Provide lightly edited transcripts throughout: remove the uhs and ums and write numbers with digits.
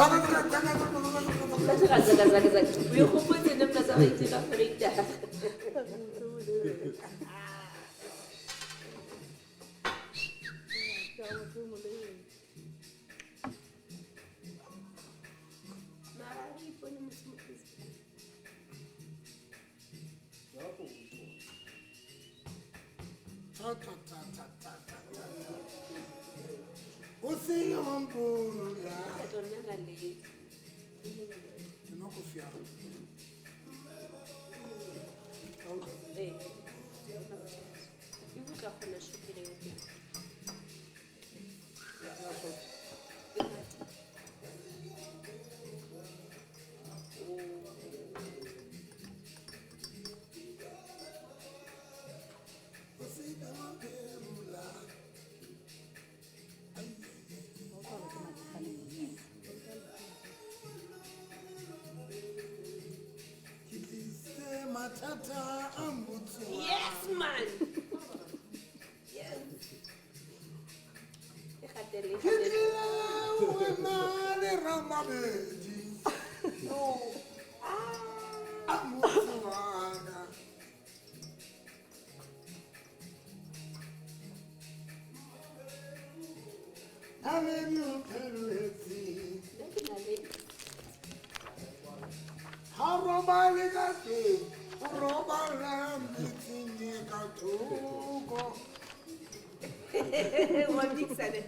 O ikgopotse ne mna tsa go itira foreitara. Mara re ipone motho mo Facebook. Ta ta ta ta ta ta ta. O senya mampuru la. Ka tsona ra le. Ke nwa kofi ya ka. Ee. E butla kgona shopile ya teng. E ngata. O senya mampuru la. Ke tlise mathata a motho. Yes, man. Yes. E gatele, e Ke gatele. tlile wena le Ramabedi. A motho wa ka. Naledi o phelletse. Nna ke na le Ha robale ka teng, o robala metseng e ka thoko. Wa mixa ne.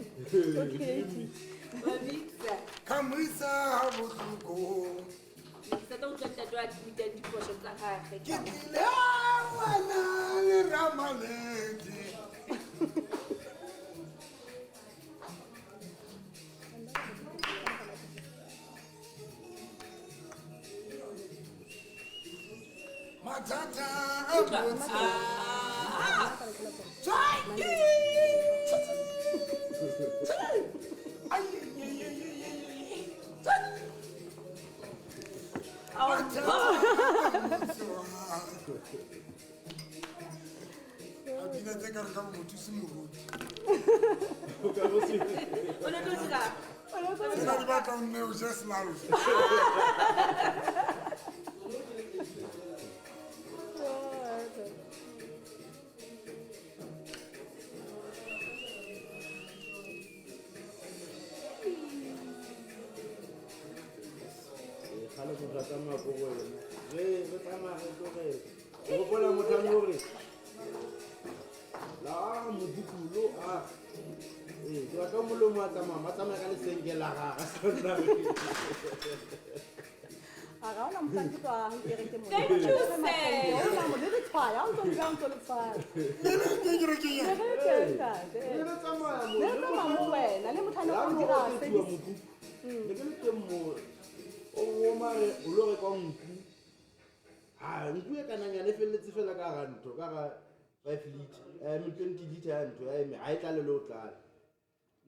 Wa mixa. Ka mo isa ha bohloko. Ne ke sa tlo utlwa ntate wa tweetang diphoso tsa gagwe. Ke tlile wena le Ramaledi. Mathata a motho. Ah. Ai, ai, ai, ai, ai, ai. Mathata a motho wa ka. A pina tse ka re ka bo motho se moruti. O ne tlo dira. Tsena di batla o nne o je selalo. Kgale motho a tsamaya ko go wena re re tsamaya re tloge o gopola motho a gore la modikulo a ee ke batla o molomo a tsamaya ba tsamaya ka lesenke la gage. A ga ona mohlang ke tlogang ke re ke mo. Thank you, sir. Ona mo le le tshwaya, ha o ntso le beha, o ntso le tshwaya. Le le ke ke re ke eng? Le re teng, ntate. Ne re tsamaya mo Ne re tsamaya mo wena, le motho a ne la o no dira oketsiwa service. mokuku ne ke le teng mo o mare o lo reka nku ha nku e kananyana e felletse fela ka ga ntho ka ga 5 liter 20 liter ya ntho ya eme ha e tlale le o tlala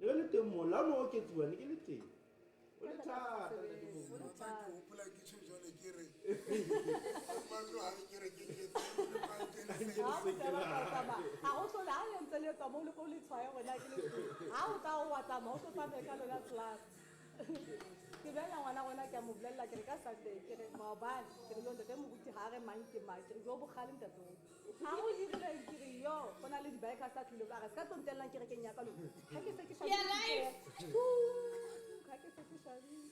ne re le teng mo la o no oketsiwa ne ke le teng o le thata ntate Moruti. Tla ke hopola ke tjho jwale ke re ba tloha ke re ke ke Ha o tla ba tsamaya. Ha o hlole, ha le ntse le etswa moo le ko le tshwaye hore na ke le fe. Ha o tla o wa tsamaya, o tlo tsamaye ka lona class. Ke bolella ngwana rona, ke a mo bolella, ke re ka Sunday, ke re maobane, ke re yo ntate moruti ha re mang ke mang, ke re jo bogale ntate oo. Ha o dirileng, ke re yo, go na le di-bikers tsa tlile, a re se ka tlo ntellang kerekeng ya ka lona. Ha ke se ke Yeah, shabile life. Ha ke se ke shabile.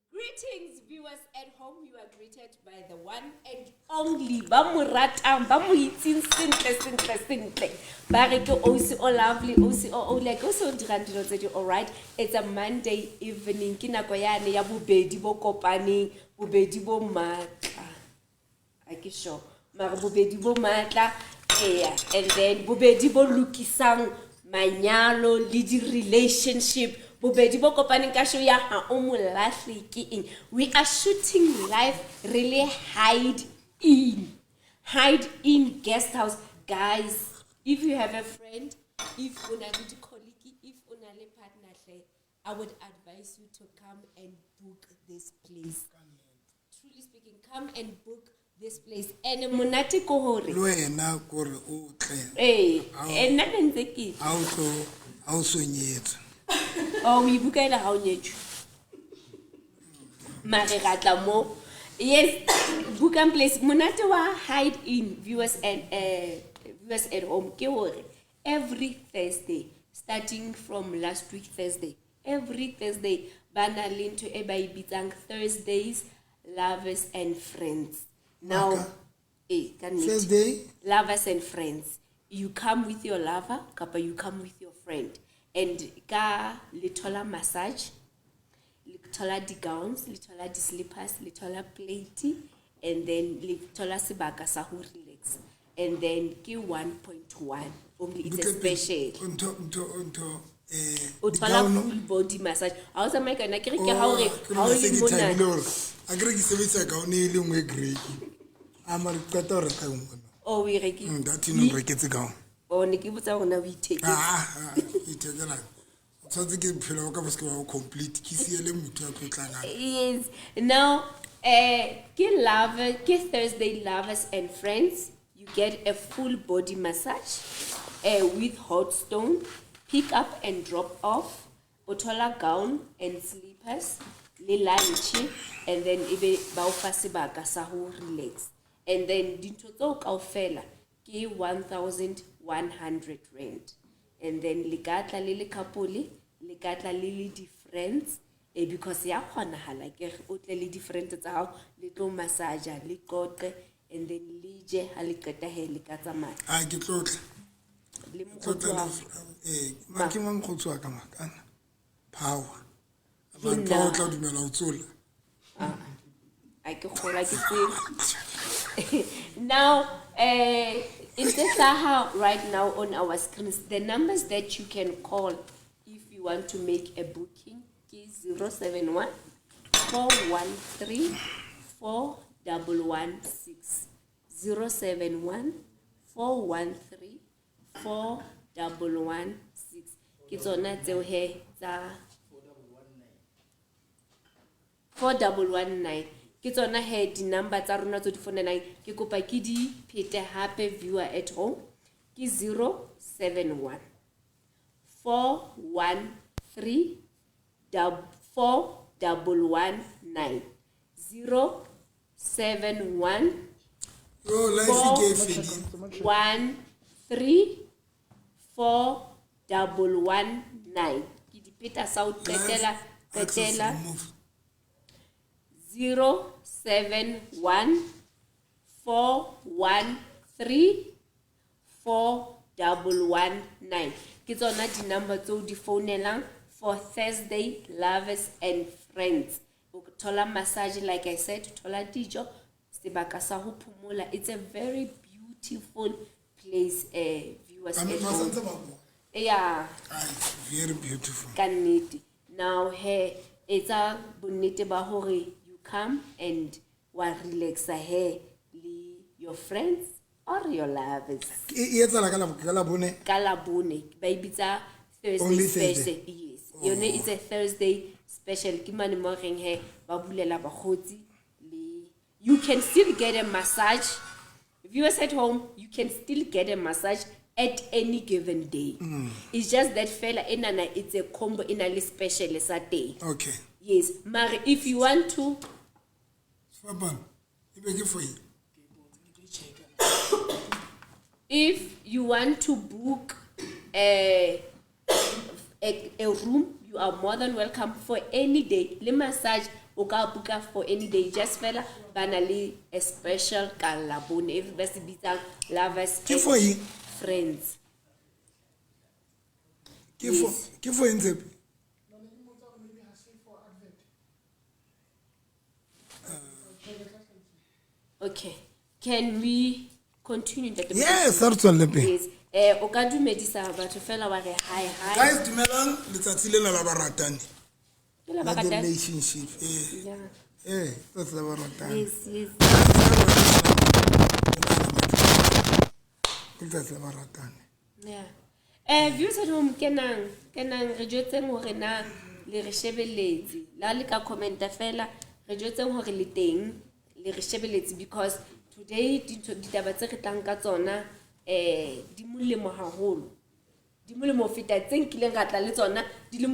Greetings, viewers at home. You are greeted by the one and only ba mo ratang, ba mo itseng sentle, sentle, sentle. Ba re ke Osi o lovely, Osi o o like, Osi o dirang dilo tse di alright. It's a Monday evening. Ke nako yane ya bobedi bo kopaneng, bobedi bo matla. Ha ke sure. Mara bobedi bo matla, eya. And then bobedi bo lokisang manyalo le di-relationship. Bobedi bo kopaneng ka show ya Ha O Mo Lahle Ke Eng. We are shooting live really hide in. Hide in guest house. Guys, if you have a friend, if o na le di-colleague, if o na le partner hle, I would advise you to come and book this place. Truly speaking, come and book this place. And monate ko hore. Le wena kore o tle. Eh, eh, nna ne ntse ke Ha o tlo ha o so nyetswe. O o ibukaela ha o nyetswe. Mare ra tla mo. Yes, Bukang Place. Monate wa Hide In viewers and viewers at home ke hore every Thursday, starting from last week Thursday, every Thursday ba na le ntho e ba e bitsang Thursdays Lovers and Friends. Now, Maka. Ka nnete. Thursday? Lovers and Friends. You come with your lover, kapa you come with your friend. And ka le thola massage, le thola di-gowns, le thola di-slippers, le thola plate, and then le thola sebaka sa ho relax. And then ke 1.1 only, it's a Butle pele. special. Ntho O thola di-gown- full body massage. Ha o tsamaye ka yona, ke re ke ha o re, Oh, ke ha o lona se le ke mona. thabile hore akere ke sebedisa gown e le nngwe grey. A mare ke qeta ho reka e nngwe. Oh, o e rekile. That eno nreketse gown. Oh, ne ke botsa hore na o itheketse. Ah, ah, ke ithekela. Tshwanetse ke bophelo ba ka bo se ke ba bo complete, ke siele motho ya tlo tlang hape. Yes. Now, ke love, ke Thursday Lovers and Friends. You get a full body massage with hot stone, pick up and drop off, o thola gown and slippers, le lunch, and then ebe ba o fa sebaka sa ho relax. And then dintho tseo kaofela ke 1,100 rand. And then le ka tla le le couple, le ka tla le le di-friends, because ya kgonahala ke re o tle le di-friend tsa hao, le tlo massage, le qoqe, and then le je, ha le qeta he le ka tsamaya. Ah, ke tlo tla. Le Tlo mokgotsi tla wa le hao. ma ke mang mokgotsi wa ka makana? Power. Ke Mare Power o nna. tla dumela ho tsola. A ke kgolwa ke tsebe. Now, in the hlaha right now on our screens, the numbers that you can call if you want to make a booking ke 071 413 4116. 071 413 4116. Ke tsona tseo he tsa 4119. Ke tsona he di-number tsa rona tse di founellang. Ke kopa ke di phete hape viewer at home. Ke 071 413 4119. 071 Yo, life ke e fedile. 1 3 4 1 1 9. Ke di pheta sa ho qetela, Life access qetela. removed. 0 7 1 4 1 3 4 1 1 9. Ke tsona di-number tseo di founelang for Thursday Lovers and Friends. O thola massage, like I said, o thola dijo, sebaka sa ho phomola. It's a very beautiful place, viewers Ba at ba home. santse ba bona. Yeah. Ah, it's very beautiful. Ka nnete. Now he etsa bonnete ba hore you come and wa relaxa he le your friends or your lovers. E etsahala ka Labone? Ka Labone ba e bitsa Thursday Only special. Thursday? Yes. Yone it's a Thursday special. Ke mane mo reng he ba bulela bakgotsi le you can still get a massage. Viewers at home, you can still get a massage at any given day. It's just that fela enana it's a combo ena le special sa teng. Okay. Yes, mare if you want to Sefapano, e be ke for eng? If you want to book a room, you are more than welcome for any day. Le massage o ka booka for any day. Just fela ba na le a special ka Labone e ba se bitsang Lovers Ke and for eng? Friends. Ke for, Yes. ke for eng Tshepe? Okay. Can we continue Ntate Mokoena? Yes, a re tswelle pele. Yes. O ka dumedisa batho fela wa re hi hi. Guys, dumelang letsatsi lena la baratani. Ke la La baratani. relationship. Eh. Yeah. Eh, letsatsi la baratani. Yes, yes. Ke letsatsi la baratani. Yeah. Views at home kenang re jwetseng hore na le re shebeletse. La le ka commenta fela re jwetseng hore le teng le re shebeletse because today ditaba tse re tlang ka tsona di molemo haholo. Di molemo ho feta tse nkileng ra tla le tsona, di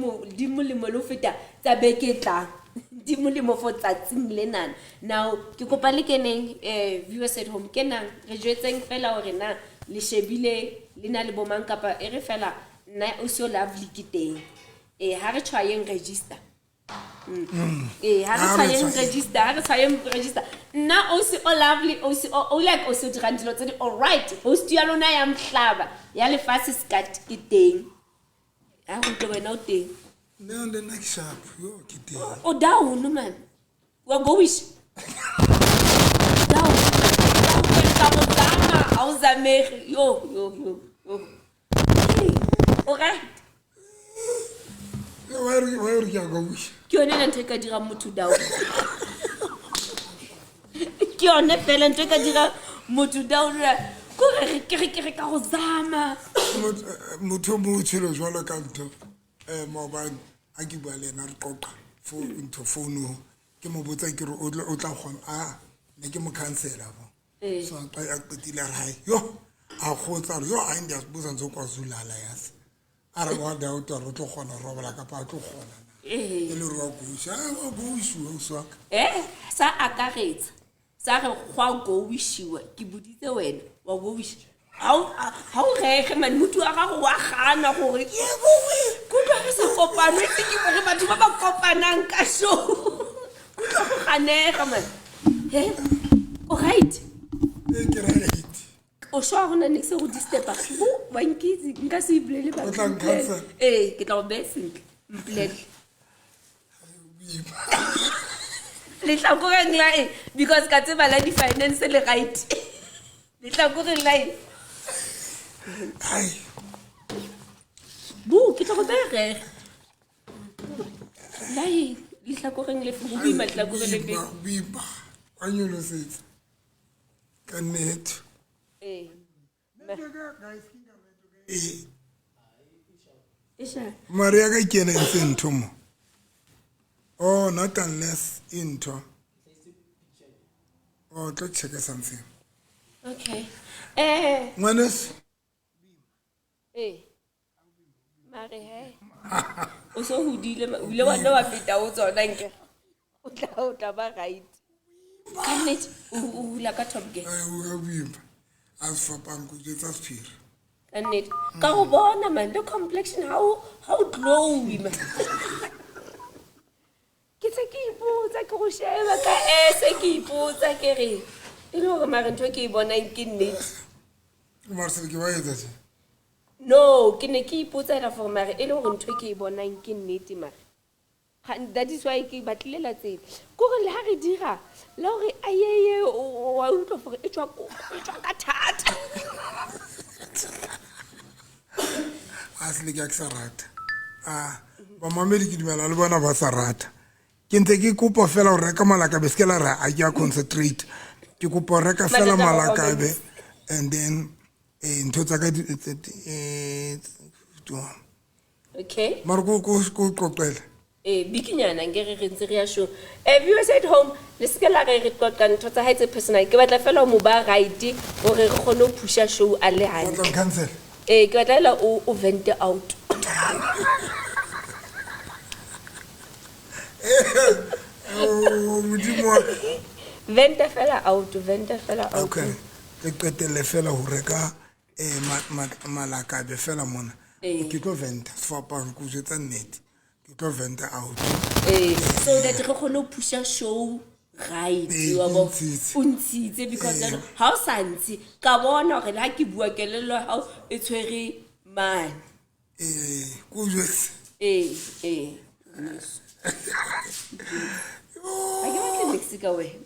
molemo le ho feta tsa beke e tlang. Di molemo for tsatsing lenana. Now ke kopa le keneng, viewers at home, kenang re jwetseng fela hore na le shebile le na le bo mang, kapa e re fela nna o so lovely ke teng. Ha re tshwayeng register. Ha re tshwayeng register, ha re tshwayeng register. Nna o se o lovely, o se o like o se dirang dilo tse di all right. Host ya lona ya mhlaba ya lefatshe skat ke teng. Ha go utlwe wena o teng. Nna le nna ke sharp, yo ke teng. O down man. Wa go wish. Down. Down ka go zama, ha o zamege. Yo yo yo yo. O right. Wa re ke a go wish. Ke yone ntho e ka dirang motho down. Ke yone fela ntho e ka dirang motho down. Ko re ke re ke re ka go zama. Motho mo botshelo jwalo ka ntho. Maobane a ke bua le ena re qoqa ntho founung. Ke mo botsa ke re o tla kgona, a ne ke mo cancela bo. So a qetile a re hai, yo a kgotsa re yo a ndi a botsa ntse kwa Zulala yase. A re wa doubt re tlo kgona ho robala kapa a tlo kgona na. E le re wa goisha, a wa goishiwa o swa. Sa akaretsa. Sa re gwa goishiwa, ke boditse wena wa goisha. Ha o rege man, motho wa gago wa gana gore ke utlwa re sa kopane, itse ke gore batho ba ba kopanang ka show. Ke utlwa go ganega man. He? O right? Ke right. O sure go na niks go disturba? Bo, wa nkitse, nka se ipolele batho. O tla ncancela? Ee, ke tla go beya sentle. Mpolele. Lehlakoreng la eng? Because ka tseba la di-finance le right. Lehlakoreng la eng? Ai. Bo, ke tla go beya rere. La eng? Lehlakoreng le fe? Ho boima lehlakoreng le fe? Boima, wa nyolosetsa. Ka nnete. Ee. Ee. Esha. Mare ya ka ke ena e ntse ntho mo. Oh, not unless intho. Oh, tlo check something. Okay. Ngwaneso. Mare he. O so hodile, o ile wa nna wa feta ho tsona nke. O tla ba right. Ka nnete, o hula ka Top Gear. O boima. A se fapang ko tsa sephiri. Ka nnete. Ka go bona man, le complexion ha o glowy man. Ke tse ke ipotsa ke go sheba ka ese ke ipotsa ke re e le hore mare ntho e ke e bonang ke nnete. Mare se ke ba etsa tje? No, ke ne ke ipotsa ela for mare e le hore ntho e ke e bonang ke nnete mare. That is why ke batlile la tsela. Kore le ha re dira le hore ayeye wa utlwa gore e tswa ka thata. A se le ke sa rata. Ah, ba mamedi ke dumela le bona ba sa rata. Ke ntse ke kopa fela ho reka malakabe, se ke la re a ke a concentrate. Ke kopa ho reka fela malakabe and then ntho tsa ka Okay. Mara ko qoqela. Bikinyana nke re ntse re ya show. Viewers at home, le se ke la re re qoqa ntho tsa hae tse personal. Ke batla fela ho mo ba right hore re kgone ho pusha show a le hantle. O tla cancel? Ke batla fela o vent out. Oh, Modimo wa ka. Vent fela out, vent fela out. Okay. Ke qetelle fela ho reka malakabe fela mona. Ke tlo vent, sefapano ko jwetsa nnete. Ke tlo vent out. So that re kgone ho pusha show right, wa bo. O ntshitse because ha o sa ntse ka bona hore ha ke bua kelello ya hao e tshwere mane. Ko jwetse. Ha ke batle niks ka wena.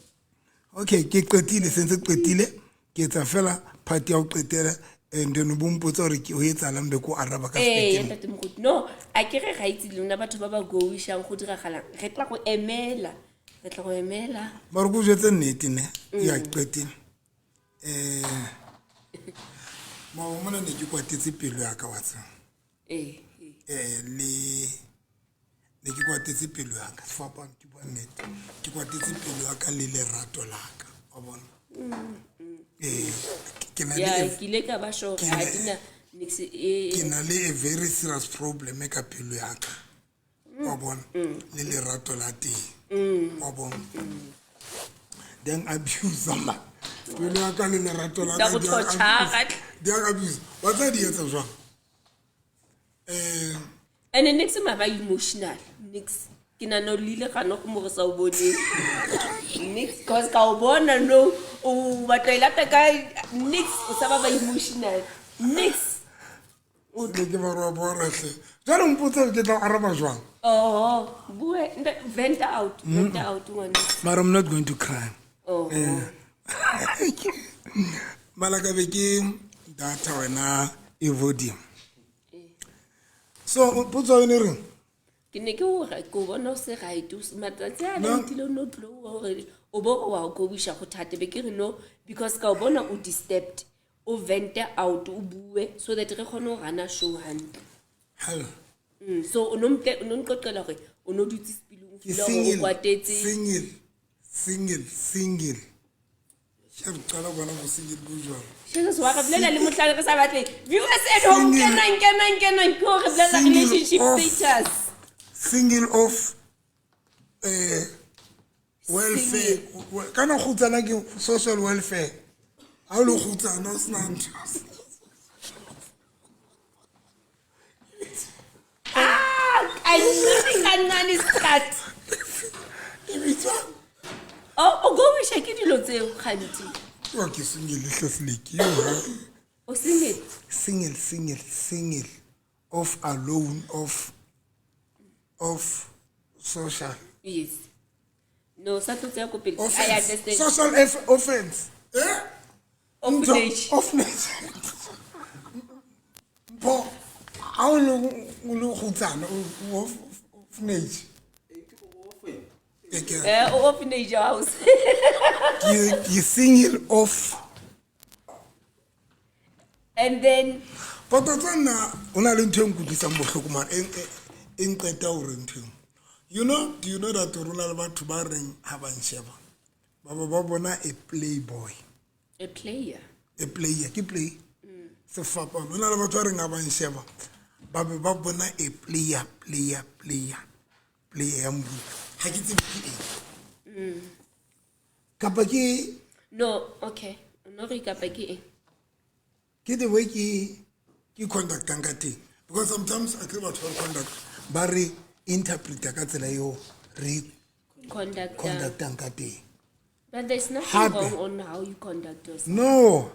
Okay, ke qetile, se ntse qetile. Ke etsa fela party ya ho qetela and then o bompotsa hore ke ho etsahalang be ko araba ka sebete. Ntate Moruti, no, a ke re ga itse lona batho ba ba goishang go diragalang. Re tla go emela. Re tla go emela. Mara ko jwetse nnete ne, ya qetile. Mao mona ne ke kwatetse pelo ya ka wa tseba. Le ne ke kwatetse pelo ya ka, sefapano ke bua nnete. Ke kwatetse pelo ya ka le lerato la ka, wa bona. Ke na le ke ile ka ba sure ha Nix e Ke na le a very serious problem ka pelo ya ka, wa bona, le lerato la teng, wa bona. Then abuse ma pelo ya ka le lerato la Tsa ka go di a torture-ra. Di a abuse. Wa tsa di etsa jwang? And nix ma ba emotional nix. Ke nahana o lile gana go mo re sa o boneng nix, cause ka o bona no o batla e lata ka nix, o sa ba ba emotional nix. Le ke ba re borehle jwale, mpotse ke tla o araba jwang? Oh, bue, vent out, vent out, ngwane. Mara I'm not going to cry. Oh. Malakabe ke data wena e volume, so potso yone e reng? Ke ne ke gore ke o bona o se right, matsatsi a No. lentile o no tloa gore o bo wa o kobiša go thate be ke re no, because ka o bona o disturbed, o vente out, o bue so that re kgone go rana show hantle. Hell. So o no o no nqoqela gore o no dutse sepilong, o Ke feel hore o single. kwatetse. Single, single, single. Ke re qala bona bo single bo jwalo. Jesus, wa re bolela le motlhale re sa batle. Viewers at home, Single. kenang, kenang, kenang, ke hore re bolela Single relationship off. status. Single of welfare. Kana kgutsana ke social welfare. Ha o le kgutsana o sena ntho. Ah, kancane kancane start. E bitswa Oh, o gobiša ke dilo tseo gantsi. Wa ke single hle seleke eo, ha. O single. Single, single, single of alone of social Yes. No, sa tlo tseya ko pele. I offense. understand. Social offense, eh. Orphanage. Orphanage. Mpho, ha o le kgutsana o orphanage. Eh, o orphanage house. Ke single off. And then Potso tsa nna, o na le ntho e nkutlwisang bohloko mara e nqeta hore ntho eo. You know, do you know that rona le batho ba reng ha ba nsheba ba ba ba bona a playboy? A player. A player ke play sefapano. O na le batho ba reng ha ba nsheba ba be ba bona a player, player, player, player ya moruti. Ha ke tsebe ke eng kapa ke No, okay. No re kapa ke eng? Ke the way ke conductang ka teng, because sometimes a kry batho ba re conduct, ba re interpreta ka tsela eo re Conduct. conductang ka teng. But there's nothing Hape. wrong on how you conduct yourself. No,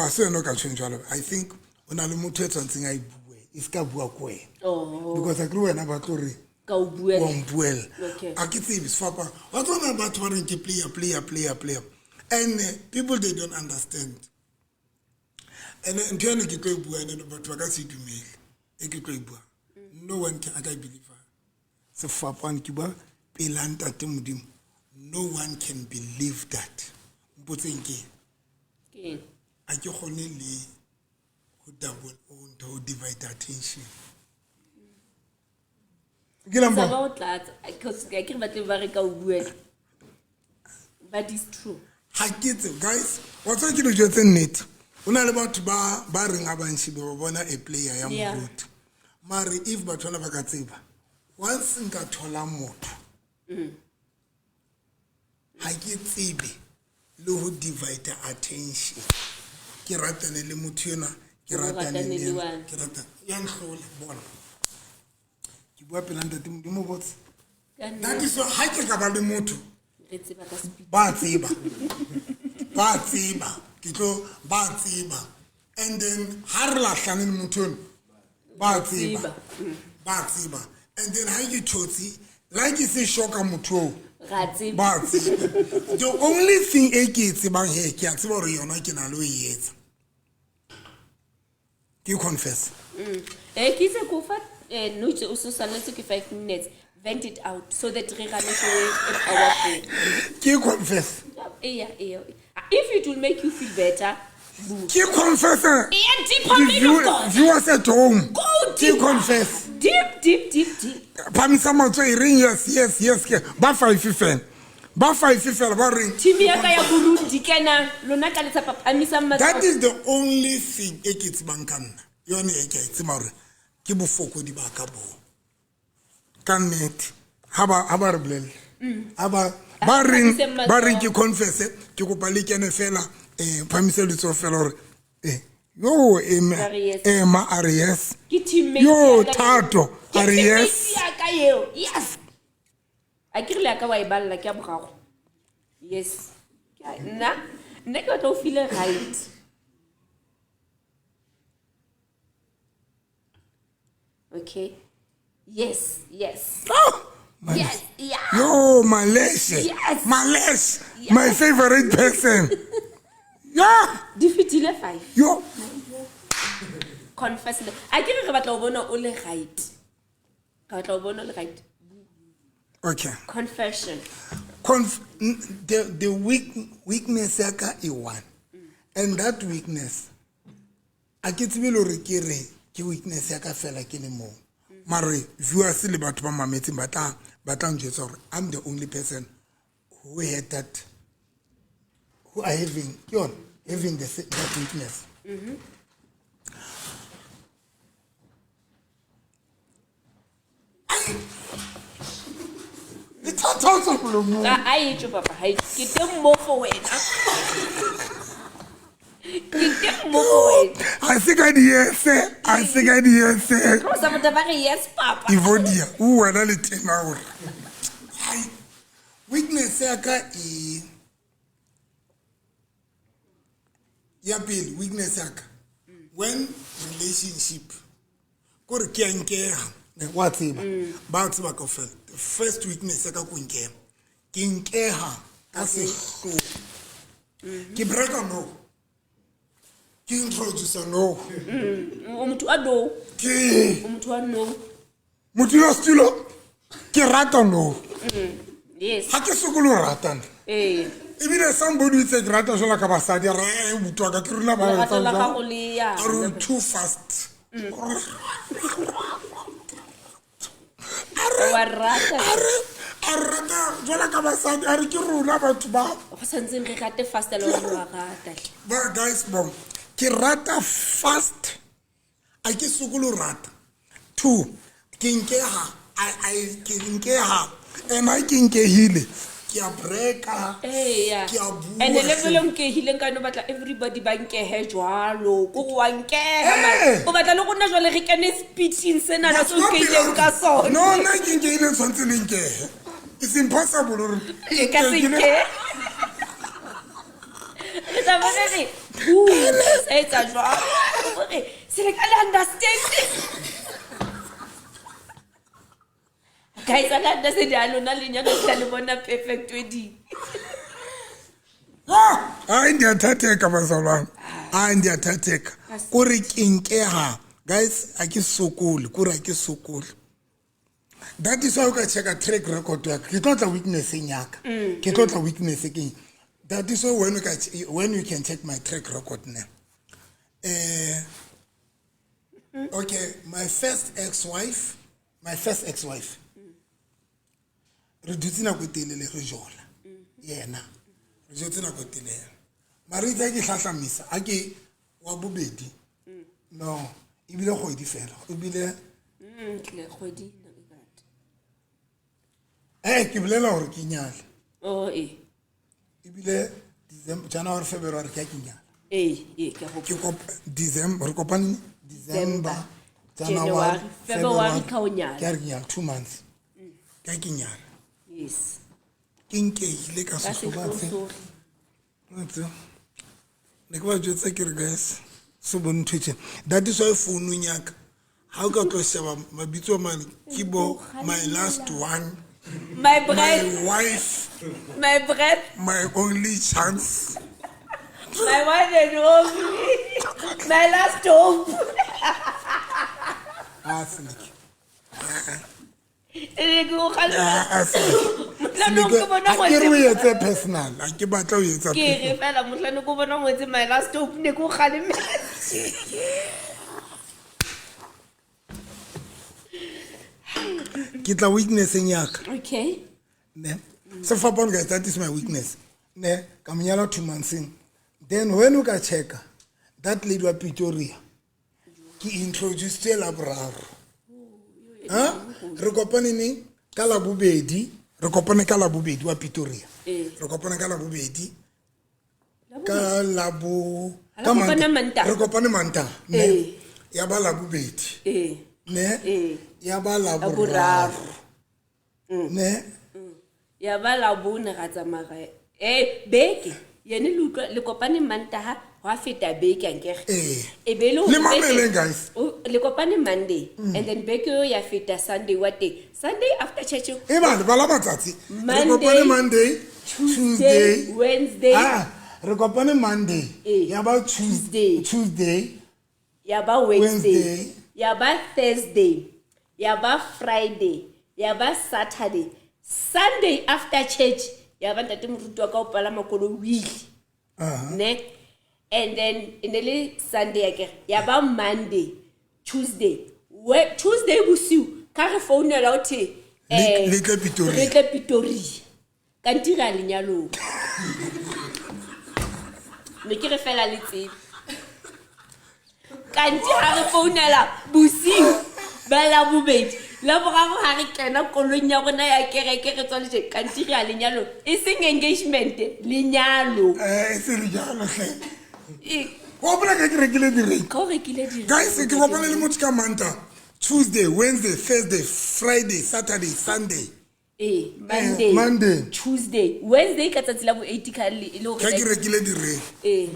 a se yone o ka tshweng jalo. I think o na le motho e tshwanetseng a e bue, e se ka bua ko wena. Oh, Because a kry wena ba tlo re ka o buela. wa mpuela. Okay. A ke tsebe sefapano wa tsona batho ba reng ke player, player, player, player, and people, they don't understand. And ntho ene ke tlo e bua ene batho ba ka se e dumele e ke tlo e bua. No one can, a ka e believe sefapano ke bua pela ntate Modimo. No one can believe that. Mpotseng ke eng? Ke eng? A ke kgone le ho double ho ntho ho divide attention ke la Sa mpona? ba o tlatsa because ke re batle ba re ka o buela. But it's true. Ha ke tsebe, guys. Wa tseba ke dijo tse nnete, o na le batho ba reng a bantši ba bona a player ya moruti. Mare if batho bana ba ka tseba, once nka thola motho, ha ke tsebe le ho divide attention. Ke ratane le motho enwa, ke O ratane ratane le le ena, one. ke ratane ya nhlola bona. Ke bua pela ntate Modimo botse. Ka That nnete is why ha ke ka ba le motho, re tseba ka speed. Ba tseba, ba tseba ke tlo ba tseba. And then ha re lahlane le motho eno, ba tseba. Tseba. Ba tseba. And then ha ke thotse la ke se shoka motho oo, Ra tseba. ba tseba. The only thing e ke e tsebang he, ke a tseba hore yona ke na le ho e etsa, ke confess. Eh, ke itse ko fa no itse o so salletse ke 5 minutes. Vent it out so that re rane show e powerful. Ke confess. Eya, eya. If it will make you feel better, bua. Ke confess. Eya, deeper, The man of God. viewers at home, Go ke deep. confess. Deep, deep, deep, deep. Phamisa matsoho e reng yes, yes, yes. Ke ba five fela. Ba five fela ba reng. Team ya ka ya Burundi kenang lona ka letsa phahamisang That matsoho. is the only thing e ke tsebang ka nna. Yone e ke a e tseba hore ke bofokodi ba ka boo. Ka nnete. Ha ba re bolelle. Ha ba ba reng Phahamiseng ba reng matsoho. ke confess ke kopa le kene fela phamise letsoho fela hore yo ema Ba re yes. ema a re yes. Ke teammate Yo ya ka eo. Thato Ke a re teammate yes. ya ka eo. Yes. A ke re le ya ka wa e balla ke ya boraro. Yes. Nna ke batla o feel right. Okay. Yes, yes. Oh, Yes, yeah. Yo, Maleshe. Yes. Maleshe. Yes. My favorite person. Yeah. Di fetile 5. Yo. Confess. A ke re re batla ho bona o le right. Re batla ho bona o le right. Okay. Confession. The weakness ya ka e one. And that weakness, a ke tsebe le hore ke re ke weakness ya ka fela ke le mong. Mare viewers le batho ba mametseng ba tla njwetsa hore I'm the only person who had that, who are having, ke yona, having the that weakness. Le thata ho tswa molomong. A e tswe papa, ha e tswe. Ke teng mo for wena. Ke teng mo for wena. Ha se ka di-yes-e, ha se ka di-yes-e. Tlo sa botsa ba re yes papa. Evodia, o wena le tena hore. Hai. Weakness ya ka e ya pele, weakness ya ka. When relationship kore ke a nkeha, wa tseba. Ba tseba kaofela. The first weakness ya ka ko nkeha. Ke nkeha ka sehloho. Ke breaka no. Ke introduce no. O motho wa no. Ke O motho wa no. modulasetulo ke rata no. Yes. Ha ke sokole ho ratana. Eh. Ebile somebody o itse ke rata jwalo ka basadi, a re, "Eh, motho wa ka, ke rona ba Lerato etsang la jwalo." gago le ya. A re, o too fast. Wa rata. A re, a re rata jwalo ka basadi, a re ke rona batho ba. Go santseng re rate fast le wena wa rata. Ba guys, bom, ke rata fast. A ke sokole ho rata. Two, ke nkeha, ke nkeha. And ha ke nkehile, ke a breaka. Eya. Ke a bua. And level e nkehileng ka yona o batla everybody ba nkehe jwalo. Ko re wa nkeha mara. Eh. O batla le rona jwale re kene speeching senana se o nkehileng ka sona. No, nna ke nkehile tshwanetse le nkehe. It's impossible hore Le ka se ke nke. Re tla ba re re, "Boo, sa etsa jwang?" O re, "Se le ka le understand." Guys, a le understand ya lona lenyalo le tla le bona perfect wedding. Ah, hayi ndiyathatheka bazalwane. Hayi ndiyathatheka. Kore ke nkeha. Guys, a ke sokole, kore a ke sokole. That is why o ka checka track record ya ka. Ke tlo tla weakness-eng ya ka. Ke tlo tla weakness ke eng. That is why when you can check my track record now. Okay, my first ex-wife. Re dutse nako e telele re jola. Yena. Re jotse nako e telele. Mara itse ha ke hlahlamisa, ha ke wa bobedi. No, ebile kgwedi fela. Ebile Tle kgwedi nako e ngata. Ke bolela hore ke nyale. Oh, eh. Ebile December, January, February ke a ke nyala. Eh, eh, ke a hopola. Ke December, re kopane December, January, January, February ka o nyala. Ke a re ke nyala 2 months. Ke a ke nyala. Yes. Ke nkehile ka Ka sehloba se. sehlohlolo. Ntse. Ne ke ba jwetsa ke re guys, se bone ntho e tjena. That is why founung ya ka, ha o ka tlo sheba mabitso a mane, ke bo my last one, My my breath, wife, my breath, my only chance. my one and only, my last hope. Ah, Seleke. E ke o kgalema. Ah, Seleke. Mohlano ke bona Ha ke re o ngwetse- etse personal, ha ke batla ho etsa Ke re fela mohlano ke bona ngwetse my last hope ne ke o kgalemela. Ke tla weakness-eng ya ka. Okay. Ne? Sefapano guys, that is my weakness. Ne, ka mo nyala 2 months in. Then when o ka checka, that lady wa Pretoria, ke introduced la boraro. Ha? Re kopane neng? Ka Labobedi, re kopane ka Labobedi wa Pretoria. Ee. Re kopane ka Labobedi. Ka Labo Ha ka la kopana Mantaha. Mantaha? Re kopane Mantaha. Ne. Ee. Ya ba Labobedi. Ee. Ne. Ee. Ya ba Laboraro. Laboraro. Ne. Ya ba Labone ra tsamaya ra e beke yene le utlwa le kopane Mantaha, hwa feta beke ankere. Ee. E be le hore Le mameleng, beke- guys. Le kopane Monday and then beke eo ya feta Sunday wa teng, Sunday after church. E bale bala matsatsi. Re Monday, kopane Monday, Tuesday, Wednesday. Ah, re kopane Monday. Ee. Ya ba Tuesday. Tuesday. Tuesday. Ya ba Wednesday, Wednesday. ya ba Thursday, ya ba Friday, ya ba Saturday, Sunday after church ya ba ntate moruti wa ka o palama koloi o ile. Ne, and then e ne le Sunday akere, ya ba Monday, Tuesday, Tuesday bosiu ka re founela o the Le tle Pretoria. re tle Pretoria, kanti re a lenyalong. Ne ke re fela le tsebe, kanti ha re founela bosiu ba Labobedi, Laboraro ha re kena koloing ya rona ya kereke re tswa lejeng, kanti re a lenyalong, e seng engagement, lenyalo. Eh, e se le jalo hle. E, Wa hopola ka ke rekile di-ring. ka o rekile di Guys, ke kopane le motho ka Mantaha, Tuesday, Wednesday, Thursday, Friday, Saturday, Sunday. Ee, Monday. Eh, Monday. Tuesday, Wednesday ka tsatsi la bo 8 ka le e le hore Ka ke rekile di-ring. Ee.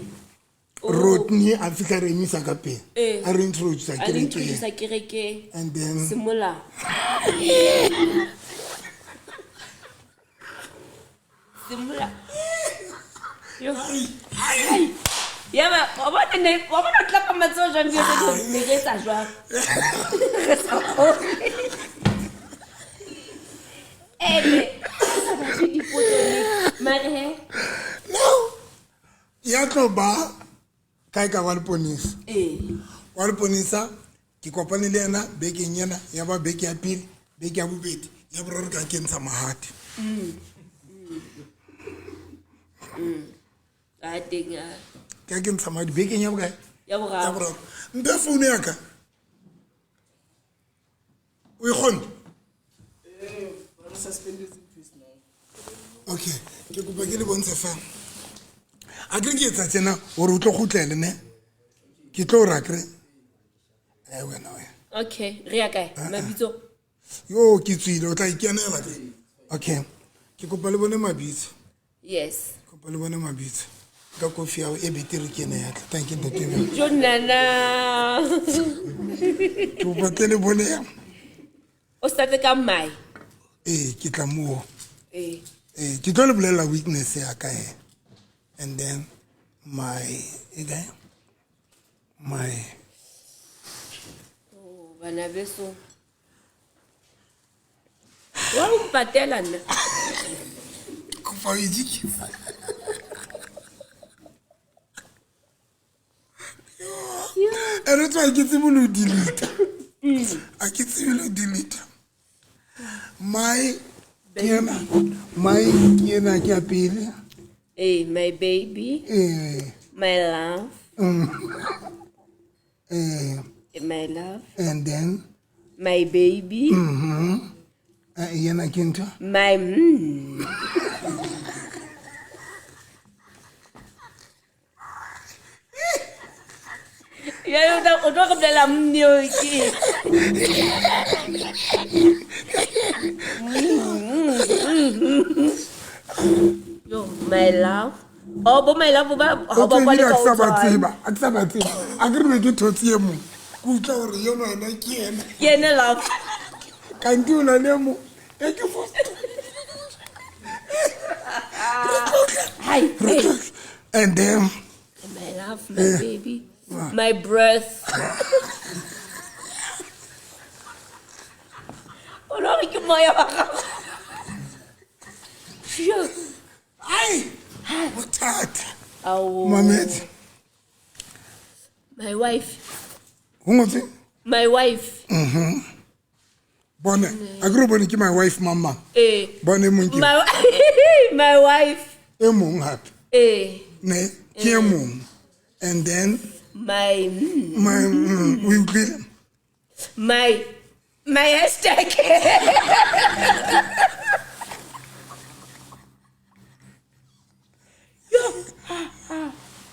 O- Rodney a fihla re emisa ka pele. Ee. A re introduce a re kerekeng. introduce kerekeng. And then Semolao. Semolao. Yo. Ai. Ya ba, wa bona wa bona o tlapa matsoho jwang ke etsa ne re etsa jwang? Re sa kgone. Ene, re sa batle dipotso ne. Mare he. No. Ya tlo ba kae ka wa leponesa. Ee. Wa leponesa ke kopane le yena bekeng ena, ya ba beke ya pele, beke ya bobedi, ya boraro ka ke ntsha mahadi. A teng a. Ka ke ntsha mahadi bekeng ya bokae? Ya Ya boraro. boraro. Mpe phone ya ka. O e kgone? Okay, ke kopa ke le bontshe fa. A kere ke etsa tjena hore o tlo kgutlele ne? Ke tlo o re akere. Eh wena wena. Okay, re ya kae? Mabitso. Yo ke tswile o tla ikenela ke. Okay. Ke kopa le bone mabitso. Yes. Kopa le bone mabitso. Ka kofi ya hao e betere ke ena ya tla. Thank you ntate. Jo nana. Ke kopa tle le bone ya. O starte ka my. Ee, ke tla moo. Ee. Eh, ke tlo le bolella weakness ya ka he. And then my e kae? My Oh, bana beso. Wa o mpatela nna. Kopa o ijikisa. Ene tswa ke tsebe le ho delete. Ha ke tsebe le ho delete. My ke ena, my ke ena ke ya pele. Ee, my baby, Eh, my love, eh, my love, and then my baby, yena ke ntho. my Jwale o tlo re bolela eo ke eng? Yo, my love. Oh, bo my love ba ha ba Okay, kwale ebile ha ka ke sa o ba tshwane. tseba, ha ke sa ba tseba. Akere ne ke thotse e mong. Ke utlwa hore eno yena ke ena. Ke ene love. Kanti o na le e mong. E ke fositse. Hai. Re tlotle. And then My love, my baby, my breath. O no re ke moya wa gago. Sure. ai bothata. Ao. Mametse. My wife. Ho ngotswe? My wife. Bone, akere o bone ke my wife mama. Eh. Bone e mong ke. My My wife. E mong hape. Eh. Ne ke e mong. And then My my o utlwile? My hashtag.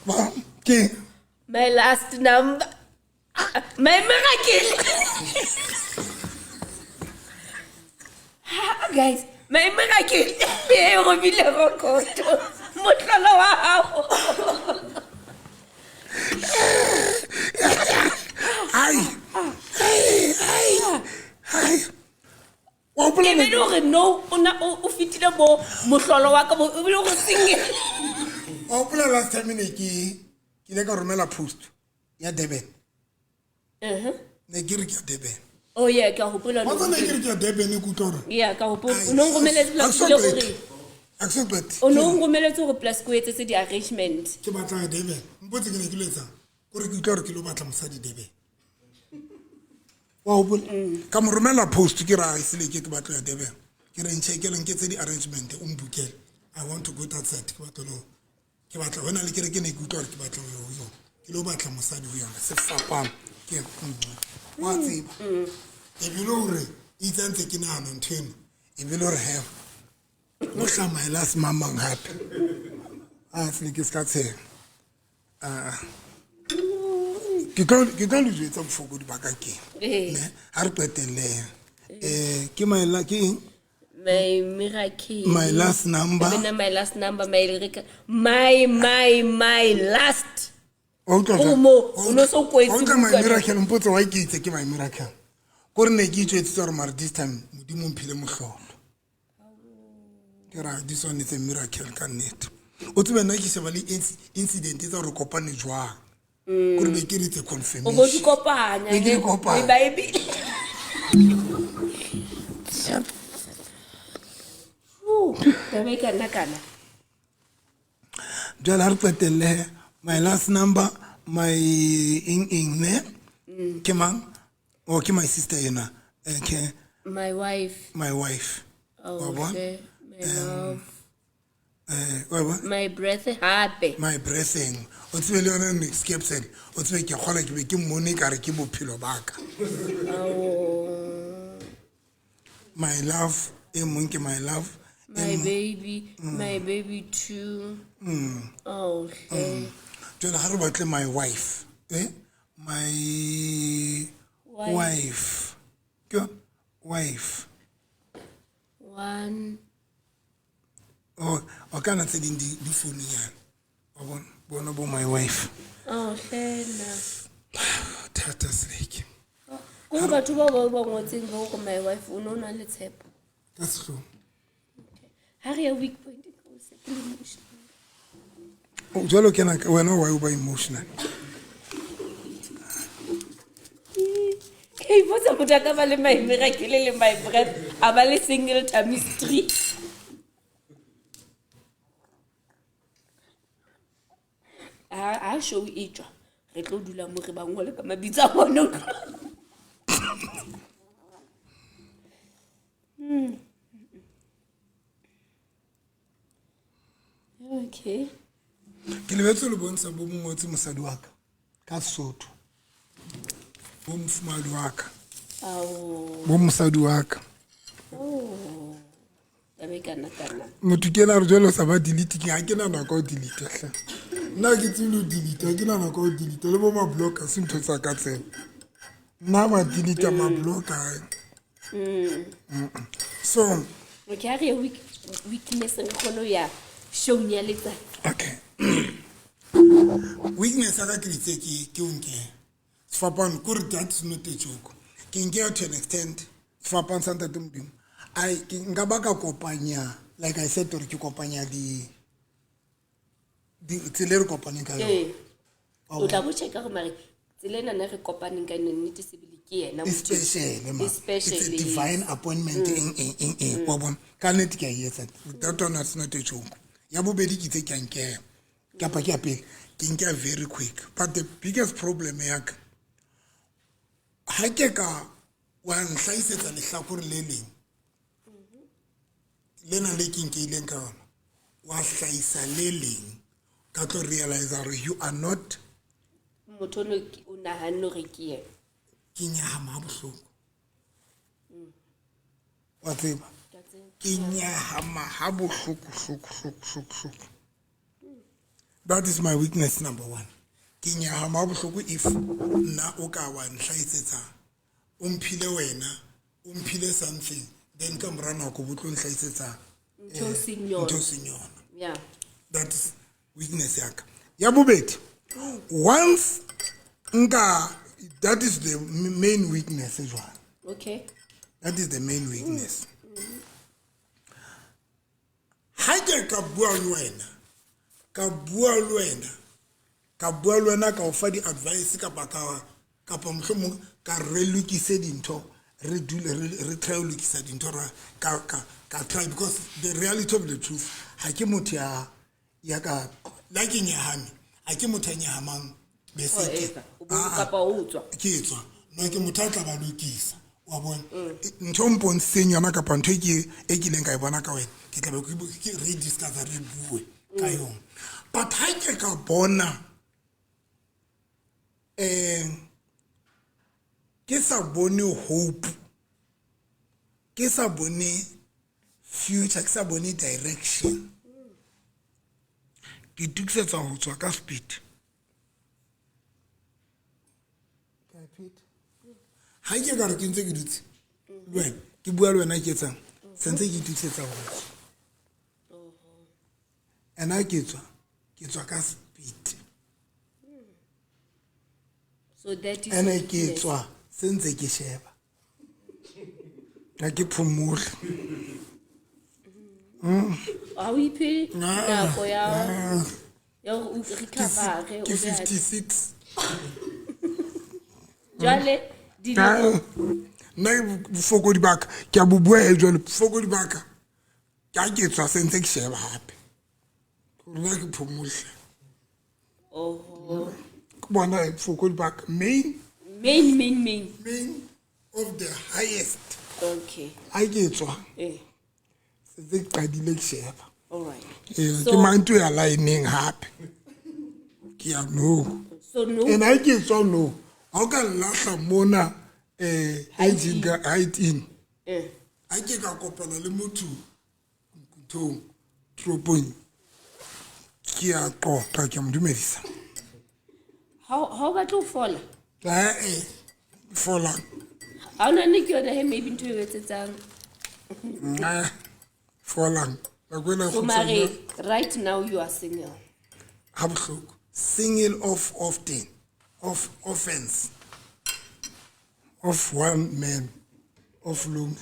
Ba ke My last number. My miracle. Guys, my miracle. E robile rekoto. Motlolo wa hao. Ai. Ai ai. Ai. Wa Ke hopola be le hore no o na o fetile bo mohlolo wa ka bo o bile go single. Wa hopola last time ne ke ile ka romela post ya Durban. Ne ke re ke ya Durban. Oh yeah, ka hopola Wa tseba ne ke re ke ya Durban ke utlwa hore Yeah, ka hopola. O no nromeletse plus le hore Ha ke so qete. o no nromeletse hore plus ko etsetse di-arrangement. Ke batla ya Durban. Mpotse ke ne ke lo etsang. Kore ke utlwa hore ke lo batla mosadi Durban. Wa hopola? Ka mo romela post ke re, "Ah, esele ke batla ya Durban." Ke re ncheckele nketse di-arrangement o mbukele. I want to go that side. Ke batla lo ke batla hona le kereke ne ke utlwa hore ke batla ho ya ho yona. Ke lo batla mosadi ho yona. Sefapano. Ke wa tseba. Ebile hore itse ha ntse ke nahana ntho eno. Ebile hore he mohla my last mamang hape. A se ke ska tsheha. Ah. Ke tlo le jwetsa bofokodi ba ka keng. Eh. Ne, ha re qetelle. Ke my la ke eng? My miracle. My last number. Bena my last number, my my my my last. Wa utlwa O jwang? mo, o no so kwetse Wa utlwa my buka. miracle mpotse why ke itse ke my miracle. Kore ne ke itjwetsitse hore mara this time Modimo o mphile mohlolo. Ke ra this one is a miracle ka nnete. O tsebe nna ke sheba le incident tsa hore kopane jwang. Kore be ke re it's a O bo confirmation. di kopanya. Be ke di kopanya. Le Bible. Taba e kana kana. Jwale ha re qetelle my last number, my eng eng ne? Ke mang? Oh, ke my sister ena. Okay, My wife. my wife. Oh, Wa bona? hle, my love. Wa bona? My breath hape. My blessing. O tsebe le yona next caption. O tsebe ke kgola ke be ke mmone ekare ke bophelo ba ka. Oh. My love, e mong ke my love. My baby, my baby too. Oh, hle. Jwale ha re batle my wife. Eh? My Wife. wife. Ke wife. One. Oh, o kana tse ding di founiyana. Wa bona? Bona bo my wife. Oh, hle na. Thata seleke. Kore batho bao ba ba ngotseng ka hore my wife o no na le tshepo. Ka sehloho. Ha re ya weak point ke o se ke le emotional. Oh, jwale o kena wena why o ba emotional? Ke ipotsa motho a ka ba le my miracle le my breath a ba le single mystery. Ha show e tswa re tlo dula mo re ba ngole ka mabitso a bona. Okay. Ke lebetse le bontsha bo mongotse mosadi wa ka ka Sesotho. Bo mofumahadi wa ka. Ao. Bo mosadi wa ka. Oh. Taba e kana kana. Motho ke ena a re jwale o sa ba delete ke ha ke na nako ya ho delete hle. Nna ke tsebe le ho delete, ha ke na nako ya ho delete le bo ma-block ha se ntho tsa ka tseo. Nna ba delete ma-block ha. So, Okay, ha re ya weakness re kgone ho ya showng ya letsatsi. okay. Weakness ya ka ke itse ke o nke. Sefapano kore that's not a joke. Ke nke to an extent sefapano sa ntate Modimo. Ai ke nka ba ka kopanya like I said hore ke kopanya di tsela e re kopaneng ka yona. Ee. O tla bo checka gore mare tsela ena ne re kopaneng ka yona nnete sebele ke yena E motho. special ma. E special, It's a yes. divine appointment eng eng eng eng. Wa bona? Ka nnete ke a e etsa. That one is not a joke. Ya bobedi ke itse ke a nkeha. Kapa ke ya pele ke nkeha very quick. But the biggest problem ya ka ha ke ka wa nhlahisetsa lehlakore le leng lena le ke nkeileng ka yona. Wa hlahisa le leng. Ka tlo realize hore you are not Motho ono o nahanne hore ke yena. Ke nyahama ha bohloko. Wa tseba? Ka tseba. Ke nyahama ha bohloko hloko hloko hloko hloko. That is my weakness number one. Ke nyahama ha bohloko if nna o ka wa nhlahisetsa, o mphile wena, o mphile something, then ka mora nako bo tlo nhlahisetsa Ntho e seng yona. Ntho e seng yona. That is weakness ya ka. Ya bobedi, once nka, that is the main weakness jwale. That is the main weakness. Ha ke ka bua le wena, ka bua le wena, ka bua le wena, ka o fa di-advice kapa ka, kapa mohlomong ka re lokise dintho, re dule re try ho lokisa dintho, ra ka, ka, ka try, because the reality of the truth, ha ke motho ya, ya ka, la ke nyahame, ha ke motho ya nyahamang beseke. Forever. O bo Ah, ah. kapa o tswa. Ke tswa. No, ke motho a tla ba lokisa. Wa bona? Ntho e mpontshitseng yona kapa ntho e ke, e kileng ka e bona ka wena, ke tla be ke ke re discuss, re bue ka yona. But ha ke ka bona, ke sa bone hope, ke sa bone future, ke sa bone direction, ke itokisetsa ho tswa ka speed. Ka e pheta. Ha ke ka re ke ntse ke dutse le wena, ke bua le wena ke etsang, sentse ke itokisetsa ho tswa. And ha ke tswa, ke tswa ka speed. So that is Ene your ke weakness. tswa sentse ke sheba. Ha ke phomole. Ha o iphe Ah, nako ya ah. ya hore o recover-e, o Ke be hantle. 56. Jwale, dilemo Ah, nna bofokodi ba ka, ke a bo bua he jwale, bofokodi ba ka, ke ha ke tswa sentse ke sheba hape. Hore na ke phomole. Oho. Ke bona bofokodi ba ka, main. Main, main, main. Main of the highest. Okay. Ha ke tswa. Sentse ke qadile ke sheba. All right. Ke mang ntho ya line-eng hape. Ke ya no. So no. And ha ke tswa no, ha o ka nlahla mona, High aging ka high teen. Ha ke ka kopana le motho nthong, toropong, ke a qoqa, ke a mo dumedisa. Ha o batle ho fola? Eh, folang. Ha o nahane ke yona he maybe ntho e etsetsang? Folang. Nako ena So kgutshwane. mare, right now you are single. Ha bohloko. Single of often, of offense. Of one man, of long.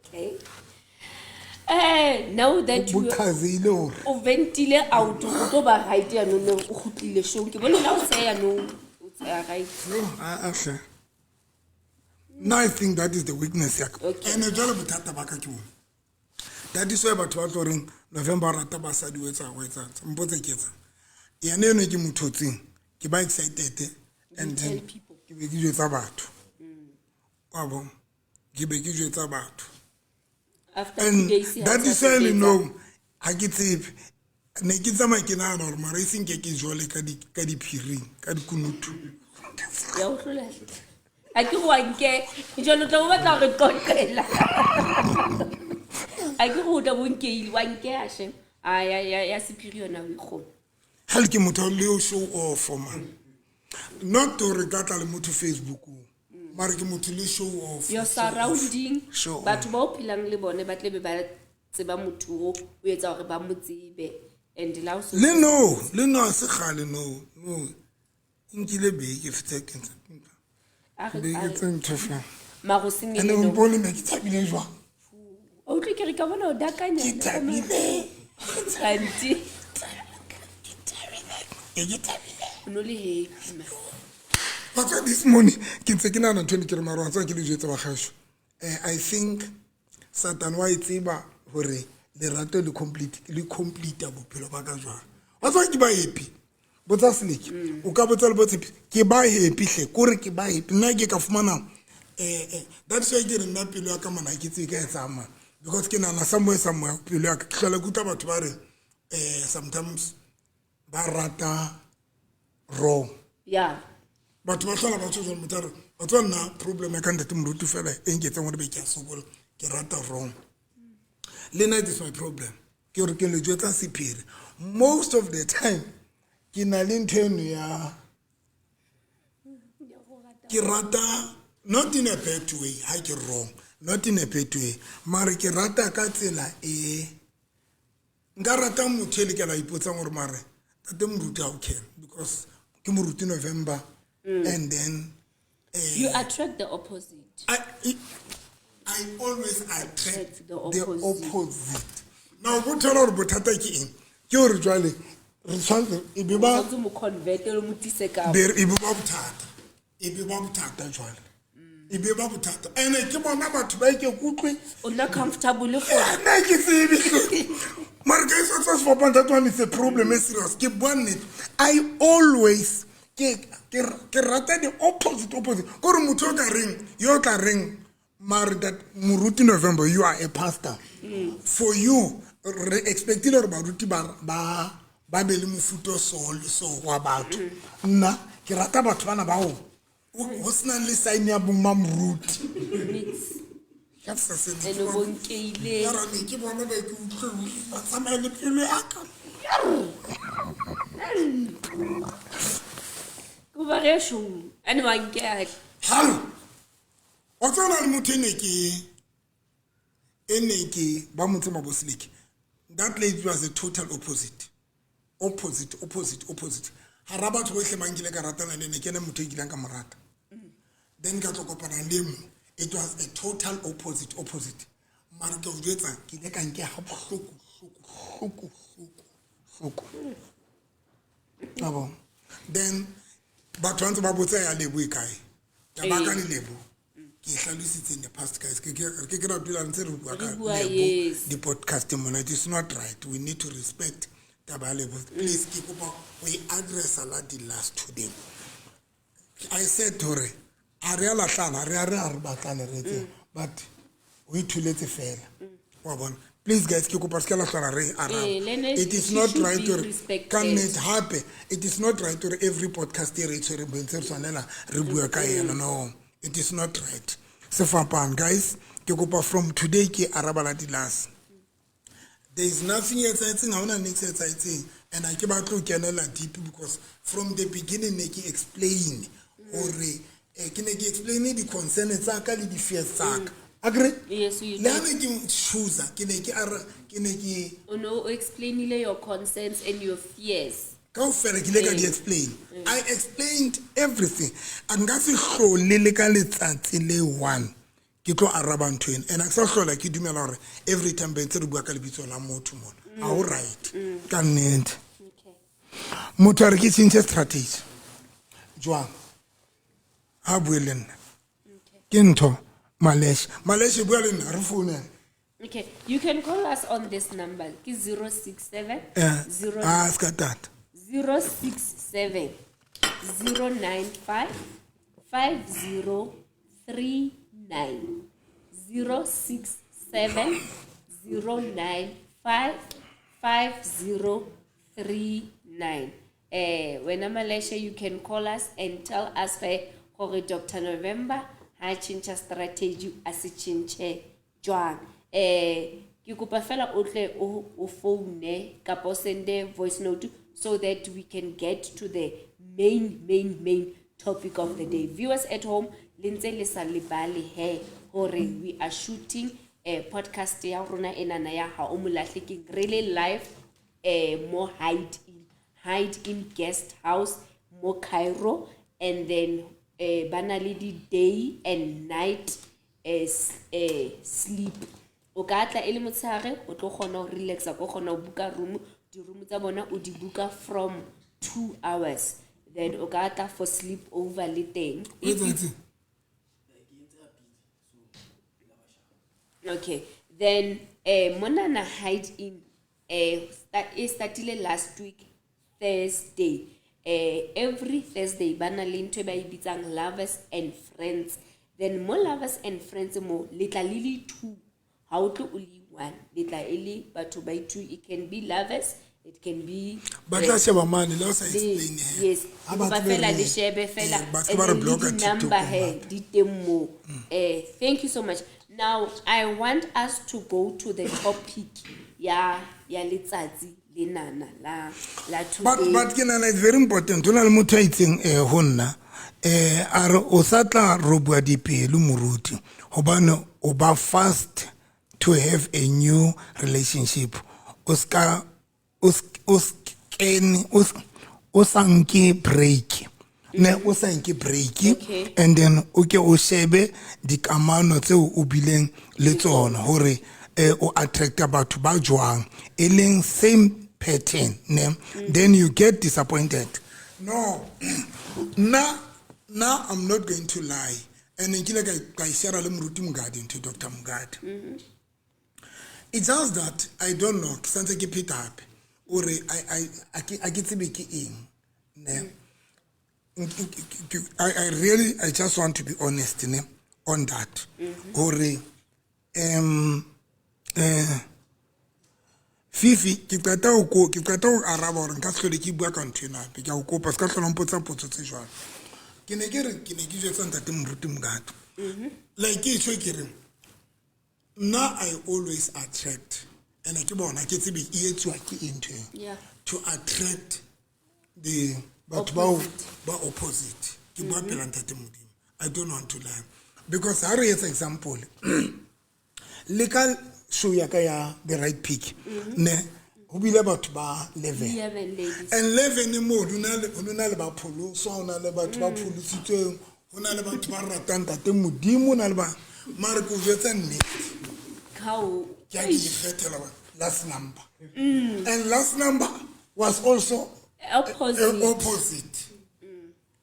Okay. Now that you Bochazile hore. o ventile out, o tlo ba right yanong, o kgutlile show. Ke bone la o tsheya nou, o tsheya right. No, a hle. Now I think that is the weakness ya ka. Okay. Ene jwale bothata ba ka ke bona. That is why batho ba tlo reng November rata basadi o etsa, o etsa. Mpotse ke etsang. Yena eno ke mo thotseng, ke ba excited and tell then people. ke be ke jwetsa batho. Wa bona? Ke be ke jwetsa batho. After 2 And days, ha that sa is why le sebetsa. no, ha ke tsebe. Ne ke tsamaya ke nahana hore mara e seng ke ke jwale ka di, ka diphiring, ka dikunutu. Ya o hlola. Ha ke go nke, jwale o tla bo batla hore qoqela. Ha ke go tla bo nkeile, wa nkeha shem. A ya, ya, ya sephiri yona o e kgone. Ha le ke motho le o show off man. Not hore ka tla le motho Facebook-ong. Mara ke motho le show off. Your surrounding, Show off. batho ba o phelang le bone ba tle be ba tseba motho o, o etsa hore ba mo tsebe. And la o so Le no, le no ha se kgale no, no. Nkile beke fetsa ke ntse. A re, Beke a re. tse ntho fela. Mara o single Ene no. o mpone me ke thabile jwang? O utlwe ke re ka bona o dakanya. Ke thabile. Kanti. Ke thabile. O no le happy man. Wa tseba this morning ke ntse ke nahana ntho ene ke re mara wa tseba ke le jwetse bakgaso. I think Satan wa e tseba hore lerato le complete, le complete bophelo ba ka jwang. Wa tseba ke ba happy. Botsa Seleke. O ka botsa le bo Tshepi. Ke ba happy hle, kore ke ba happy. Nna ke ka fumana, that's why ke re nna pelo ya ka mona ha ke tsebe ka e tsamaya. Because ke nahana somewhere, somewhere pelo ya ka, ke hlola ke utlwa batho ba re, Sometimes ba rata wrong. Yeah. Batho ba tlhola ba tsho jwang motho a re wa tseba nna problem ya ka ntate moruti fela e nketseng gore be ke a sokola ke rata wrong. Le nna it is my problem ke gore ke le jwetsa sephiri. Most of the time ke na le ntho eno ya ke rata, not in a bad way, ha ke wrong, not in a bad way, mare ke rata ka tsela e nka rata motho e le ke la ipotsang gore mare tate moruti how can, because ke moruti November and then You attract the opposite. I always attract Attract the the opposite. opposite. Now bo thola gore bothata ke eng, ke gore jwale re tshwanetse e be ba Tshwanetse mo convert le mo tlise ka. E be ba bothata, e be ba bothata jwale, e be ba bothata ene ke bona batho ba ke kutlwe. O nna comfortable for Nna ke tsebe mare ke so tsa sefapano. That one is a problem e serious, ke bua nnete. I always ke rata the opposite kore motho o ka reng yo o tla reng mare that moruti November, you are a pastor, for you re expectile gore baruti ba be le mofuta o so le so wa batho. Nna ke rata batho bana bao go senang le sign ya bomma moruti. Mix. Ka sa se Ene bo nkeile. Ya re ke bona ba ke utlwe ba tsamaya le pelo ya ka. Ko ba re sho. Ene wa nkeha. Halo, wa tsena le motho e ne ke ba motse mabosileke. That lady was a total opposite, opposite, opposite, opposite. Hara batho bohle ba nkile ka ratana le ene, ke ene motho e kileng ka mo rata. Then ka tlo kopana le mo, it was a total opposite, opposite. Mare ke o jwetsa, ke ile ka nkeha bohloko, hloko, hloko, hloko, hloko. Then batho ba ntse ba botsa ya Lebo e kae, taba ka le Lebo ke e hlalositse in the past, guys. Ke ra dula ntse re bua ka Re bua, Lebo yes. di-podcast mona. It is not right, we need to respect taba ya Lebo. Please, ke kopa ho e addressa la di last today. I said hore a re a lahlana, re a re batlane re etseng, but o ithuletse fela wa bona. Please guys, ke kopa se ka lahlana re araba. Le ene It is she not should right be hore respected. Ka nnete hape it is not right hore every podcast e re e tshwereng bontse re tshwanela re bue ka ena. No, it is not right, sefapane. Guys, ke kopa from today ke araba la di-last. There is nothing e etsahetseng, ha hona niks e etsahetseng, and ha ke batle ho kenela deep because from the beginning ne ke explain hore ke ne ke explain di-concern tsa ka le di-fears tsa ka, agree? Yes, you Le ha did. ne ke choosa, ke ne ke ke ne ke O no o explainile your concerns and your fears. Kaofela ke ile ka di explain. I explained everything. A nka se hlole le ka letsatsi le one ke tlo araba ntho ena, and a ke sa hlola ke dumela gore every time be ntse re bua ka lebitso la motho mona, ha ho right ka nnete. Okay. Motho a re ke tšhentšhe strategy jwang, ha bue le nna ke ntho Maleshe, Maleshe bua le nna re founela. Okay, you can call us on this number. Ke 067 0 A se ka tata. 067 095 5039, 067 095 5039. Wena Malaysia, you can call us and tell us ge gore Dr. November ha tšhentšha strategy a se tšhentšhe jwang. Ke kopa fela o tle o phone kapa o sende voice note so that we can get to the main, main, main topic of the day. Viewers at home, le ntse le sa lebale he hore we are shooting a podcast ya rona enana ya Ha O Molahle Keng, re le live mo Hide In, Hide In Guest House mo Cairo, and then ba na le di day and night sleep. O ka tla e le motshehare, o tlo kgona ho relaxa, ko kgona ho buka room, di-room tsa bona o di buka from 2 hours, then o ka tla for sleep over le teng. O etsahetseng? Okay, then monana Hide In e startile last week Thursday. Every Thursday ba na le ntho e ba e bitsang Lovers and Friends. Then mo Lovers and Friends mo le tla le le two, ha o tle o le one, le tla e le batho ba two. It can be lovers It can be Ba tla sheba mane le ha o sa explain he. Yes. Ha ba Ba tsebe fela le re- shebe fela. Eh, ba se And ba re then le block-a di-number TikTok he di teng moo. Thank you so much. Now I want us to go to the topic ya letsatsi lenana la But today. but ke nahana it's very important. Ho na le motho a itseng ho nna a re o sa tla robuwa dipelo moruti hobane o ba fast to have a new relationship. O ska o kene o sa nke break. Ne o sa nke break. Okay. And then o ke o shebe dikamano tseo o bileng le tsona hore o attracta batho ba jwang e leng same pattern ne, then you get disappointed. No, nna I'm not going to lie, and nkile ka e share le moruti Mokadi ntho, Dr. Mokadi. It's just that I don't know, ke santse ke pheta hape ore a ke tsebe ke eng ne. I really, I just want to be honest ne, on that. Hore Fifi ke qeta ho ko ke qeta ho araba hore nka se hlole ke bua ka ntho ena hape. Ke a o kopa se ka hlola mpotsa potso tse jwalo. Ke ne ke re ke ne ke jwetsa ntate moruti Mokadi. Like ke tjho ke re nna I always attract, and ke bona ke tsebe e etsuwa ke eng ntho eo. Yeah. To attract the batho bao ba opposite. Ke bua pela ntate Modimo. I don't want to lie. Because ha re etsa example, le ka show ya ka ya The Right Pick, ne ho bile batho ba 11. 11 ladies. And 11 mo ho na le ba pholoswa, ho na le batho ba pholositsweng, ho na le batho ba ratang ntate Modimo, ho na le ba mare ke o jwetsa nnete. How? Ke a ke ikgethela ba last number. And last number was also Opposite. Opposite.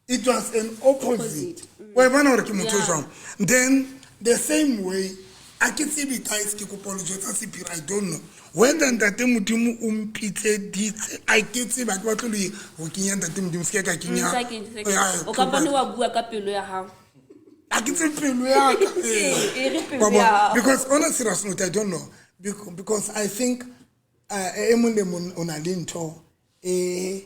It was an opposite. Wa e bona hore ke motho o Yeah. jwang? Then the same way a ke tsebe guys, ke kopa ho le jwetsa sephiri, I don't know whether ntate Modimo o mpitseditse, a ke tsebe, ha ke batle le ho kenya ntate Modimo, se ke ka kenya. Yeah, O kampane wa bua ka pelo ya hao. A ke tsebe pelo ya ka. E re pelo Wa bona? ya hao. Because on a serious note, I don't know. Because I think e mong le mong o na le ntho e,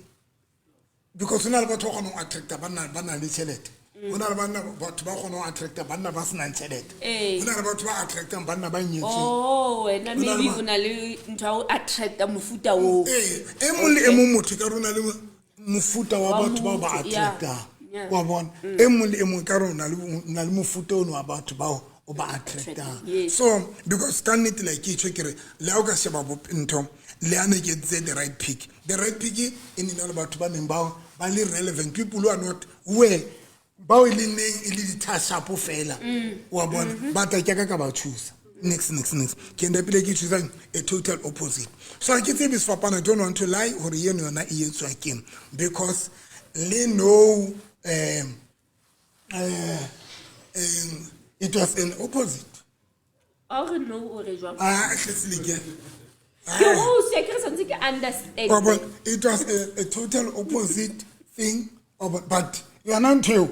because ho na le batho ba kgonang ho attracta banna ba nang le tjhelete. Ho na le banna batho ba kgonang ho attracta banna ba senang tjhelete. Ee. Ho na le batho ba attractang banna ba nyetsweng. Oh, wena Ho na le maybe ba- o na le ntho ya ho attracta mofuta oo. Ee, e mong le e mong motho ka rona le mofuta wa Wa batho bao ba motho, yeah. attractang. Yeah. Wa bona? E mong le e mong ka rona na le mofuta ono wa batho bao o ba attractang. Yes. So because ka nnete like ke tjho ke re le ha o ka sheba bo ntho le ha ne ke entse The Right Pick. The Right Pick e ne na le batho ba neng ba ba le relevant, people who are not where bao e leng neng e le di-touch-up fela. Wa bona? Ba tla ke ka ba thusa. Next, next, next. Ke enda pele ke choosang a total opposite. So ha ke tsebe sefapano, I don't want to lie hore eno yona e etswa keng. Because le no it was an opposite. A re no o re jwang? Ah, hle ke. Ke o se ke re santse ke understand. Wa bona? It was a total opposite thing, but yona ntho eo.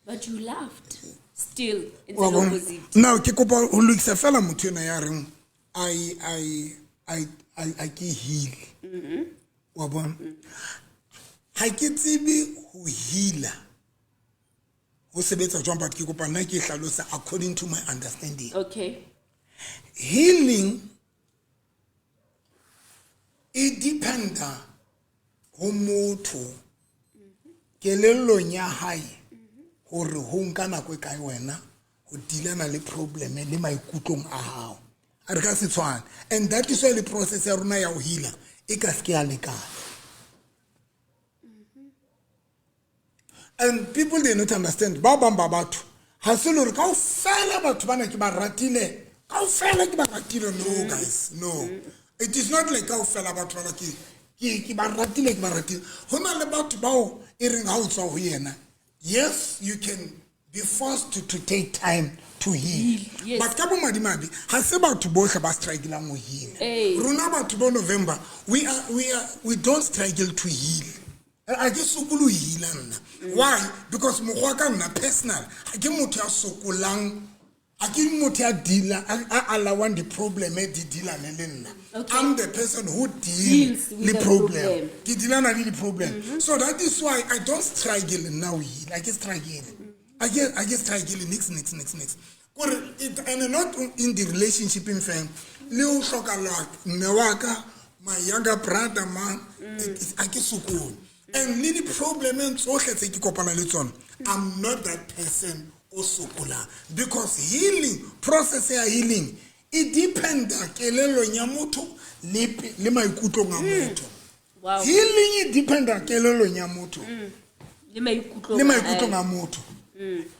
But you laughed. Still, it's Wa an bona? opposite. Now ke kopa ho lokisa fela motho ena ya reng I ke heal. Wa bona? Ha ke tsebe ho healer. Ho sebetsa jwang, but ke kopa nna ke hlalosa according to my understanding. Okay. Healing e dependa ho motho kelellong ya hae hore ho nka nako e kae wena ho dealana le problem le maikutlong a hao. A re ka se tshwane, and that is why le process ya rona ya ho healer e ka se ke ya lekana. And people, they not understand. Ba bang ba batho ha se le hore kaofela batho bana ke ba ratile, kaofela ke ba ratile. No guys, no, it is not like kaofela batho bana ke ba ratile, ke ba ratile. Ho na le batho bao e reng ha o tswa ho yena, yes, you can be forced to take time to heal. Yes. But ka bomadimabe ha se batho bohle ba struggling ho heal. Ee. Rona batho bo November, we don't struggle to heal. A ke sokole ho heala nna. Why? Because mokgwa ka nna personal, ha ke motho ya sokolang A ke motho ya dealer a allowang di-problem di dealane le nna. Okay. I'm the person who deal Deals with le the problem. problem. Ke dealana le di-problem. So that is why I don't struggle now. A ke struggle. A ke struggle nix nix nix nix. Kore it and not in the relationship in fam. Le ho hlokahala mme wa ka, my younger brother man, a ke sokole. And le di-problemeng tsohle tse ke kopana le tsona, I'm not that person o sokolang because healing process ya healing e dependa kelellong ya motho le maikutlong a motho. Wow. Healing e dependa kelellong ya motho Le maikutlong le maikutlong a motho.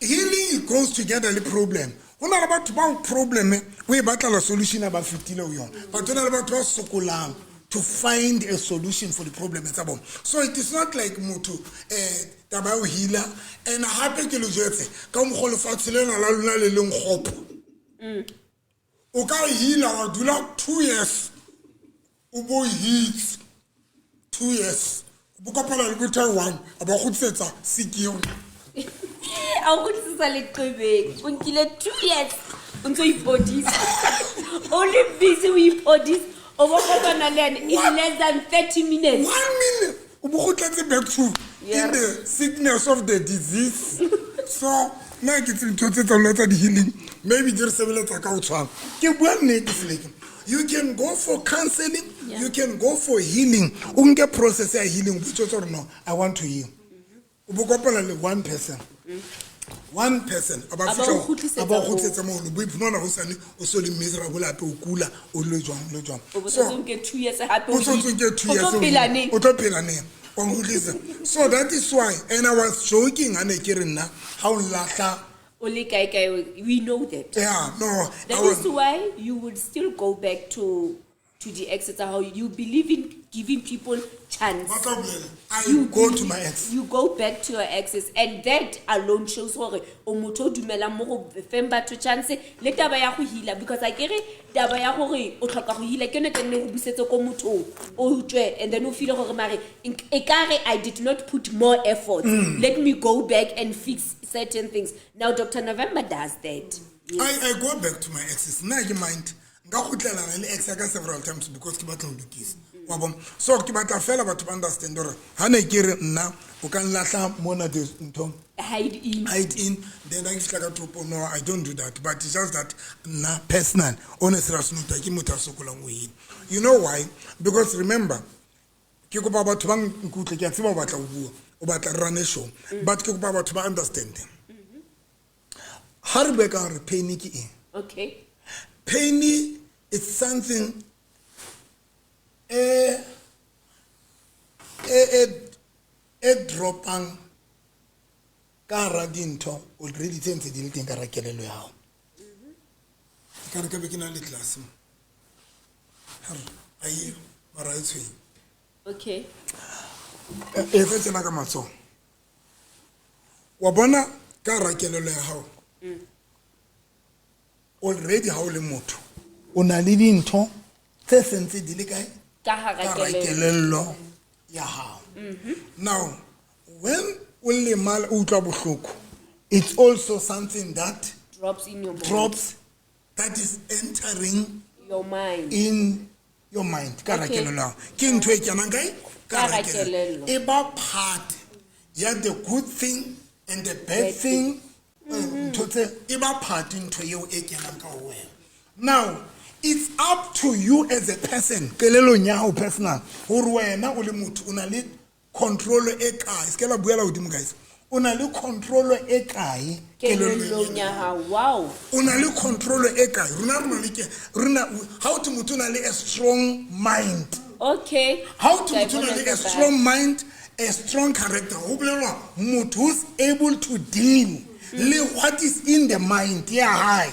Healing, it goes together le problem. Ho na le batho bao problem o e batlela solution a ba fetile ho yona, but ho na le batho ba sokolang to find a solution for the problem tsa bona. So it is not like motho taba ya ho healer. And hape ke le jwetse ka mokgwa lefatshe lena la lona le leng kgopo, o ka healer wa dula 2 years, o bo hits 2 years, o bo kopana le motho a one a ba kgutlisetsa sekiri. A o kgutlisetsa leqebeng. O nkile 2 years o ntse o iphodisa, o le busy o iphodisa, o bo kopana le ene in less than 30 minutes. One minute o bo kgutletse back to in the sickness of the disease. So nna ke tse ntho tse tsa lona tsa di-healing maybe di re sebeletsa ka ho tshwana. Ke bua nnete, Seleke. You can go for counseling, you can go for healing. O nke process ya healing, o botsetse gore no, I want to heal, o bo kopana le one person, one person a ba A ba fihla o kgutlisetsa a ba o moo. kgutlisetsa mono, bo iphumana hosane o so le miserable hape, o kula, o le jwang le jwang. O bo So santse o nke 2 years hape o tshwanetse o nke two o years tlo phela neng? O tlo phela neng? Wa nkutlwisa? So that is why, and I was joking ha ne ke re nna ha o nlahla O le kae kae, we know that. Yeah, no, I That is why you would still go back to the exes tsa hao. You believe in giving people chance. Ba tla bolela. I You go to my ex. You go back to your exes, and that alone shows gore o motho o dumelang mo go feng batho chance le taba ya go heala, because a kere taba ya gore o tlhoka go heala ke yone ke nne go busetse ko mothong o tswe, and then o feel gore mare e kare I did not put more effort. Let me go back and fix certain things. Now Dr November does that. I go back to my exes. Nna ke mind nka kgutlelana le ex ya ka several times because ke batla ho lokisa, wa bona. So ke batla fela batho ba understand gore ha ne ke re nna o ka nlahla mona the ntho Hide in. Hide in, then ha ke fihla ka toropong. No, I don't do that, but it's just that nna personal, on a serious note, ha ke motho a sokolang ho heal. You know why? Because remember, ke kopa batho ba nkutlwe. Ke a tseba o batla ho bua, o batla re run show, but ke kopa batho ba understand ha re bue ka gore pain ke eng. Pain is something e dropang ka hara dintho already tse ntse di le teng ka hara kelello ya hao. Ka re ka be ke na le glass mo. Hare, a eyo, mara ha e tshwenye. Etsa tjena ka matsoho, wa bona, ka hara kelello ya hao already ha o le motho o na le dintho tse sentse di le kae? Ka hara Ka hara kelello. Kelello ya hao. Now when o lemala, o utlwa bohloko, it's also something that drops in your body. Drops, that is entering your mind. In your mind, ka hara kelello ya hao. Ke ntho e kenang kae? Ka hara kelello. E ba part ya the good thing and the bad Bad thing. Ntho tse e ba part ntho eo e kenang ka ho wena. Now it's up to you as a person, kelellong ya hao personal, hore wena o le motho o na le control e kae. Se ke la buela hodimo, guys. O na le control e kae kelellong ya hao. Wow. O na le control e kae? Rona re na le ke rona ha o thwe motho o na le a strong mind, ha o thwe Ka e motho o na bona le a ka strong mind, a strong character, ho bolelwa motho who's able to deal le what is in the mind ya hae,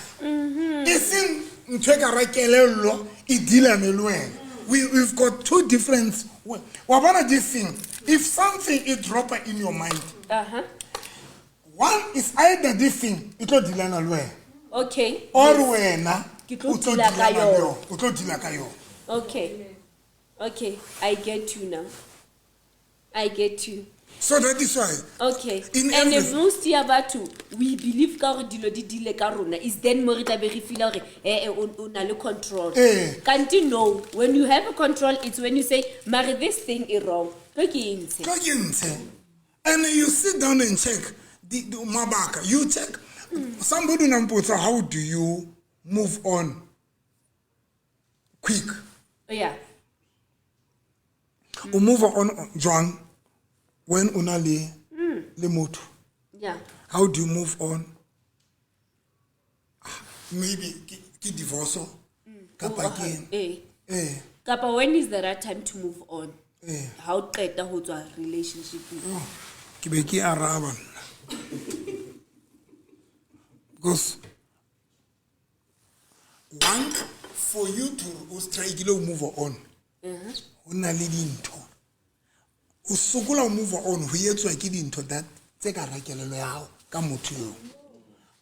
e seng ntho e ka ra kelello e dealane le wena. We've got two different, wa bona, this thing, if something e dropa in your mind, one is either this thing e tlo dealana le wena or wena Ke tlo o tlo deala ka dealana le yona. yona, o tlo deala ka yona. Okay, I get you now. I get you. So that is why Okay. In And everything. most ya batho we believe ka gore dilo di dile ka rona is then mo re tlabe re feela gore eh, o na le control. Eh. Kanti no, when you have a control it's when you say mare this thing is wrong. Tlo ke e ntshe. Tlo ke ntshe. And you sit down and check the mabaka. You check. Somebody nampotsa, how do you move on quick? Yeah. O move on jwang when o na le motho? Yeah. How do you move on? Maybe ke divorce kapa ke Eh. eh Kapa when is the right time to move on? Eh. Ha o qeta ho tswa relationship. Oh, ke be ke araba nna. Because one, for you to o strike o move on, ho na le dintho. O sokola o move on ho etswa ke dintho that tse ka hara kelello ya hao ka motho eo.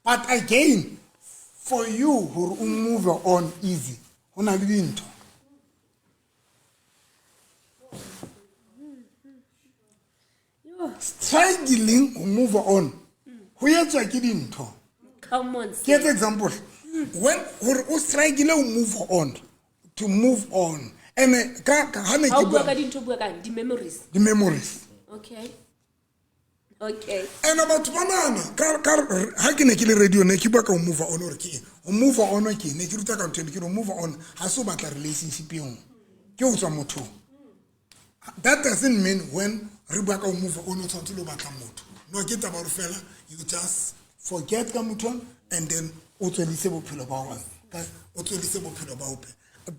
But again, for you hore o move on easy, ho na le dintho. Struggling ho move on ho etswa ke dintho. Come on. Ke etse example. When hore o struggle o move on, to move on. And ka ha ne Ha ke o bua bua ka dintho, bua ka di-memories. di-memories. Okay. Okay. And batho ba nahana ka ha ke ne ke le radio ne ke bua ka ho move on hore ke eng. Ho move on ke ne ke ruta ka ntho eno, ke re ho move on ha se o batla relationship e nngwe. Ke ho tswa mothong. That doesn't mean when re bua ka ho move on o tshwanetse le ho batla motho. No, ke taba hore fela you just forget ka motho and then o tswellise bophelo ba hao. Ka o tswellise bophelo ba hao.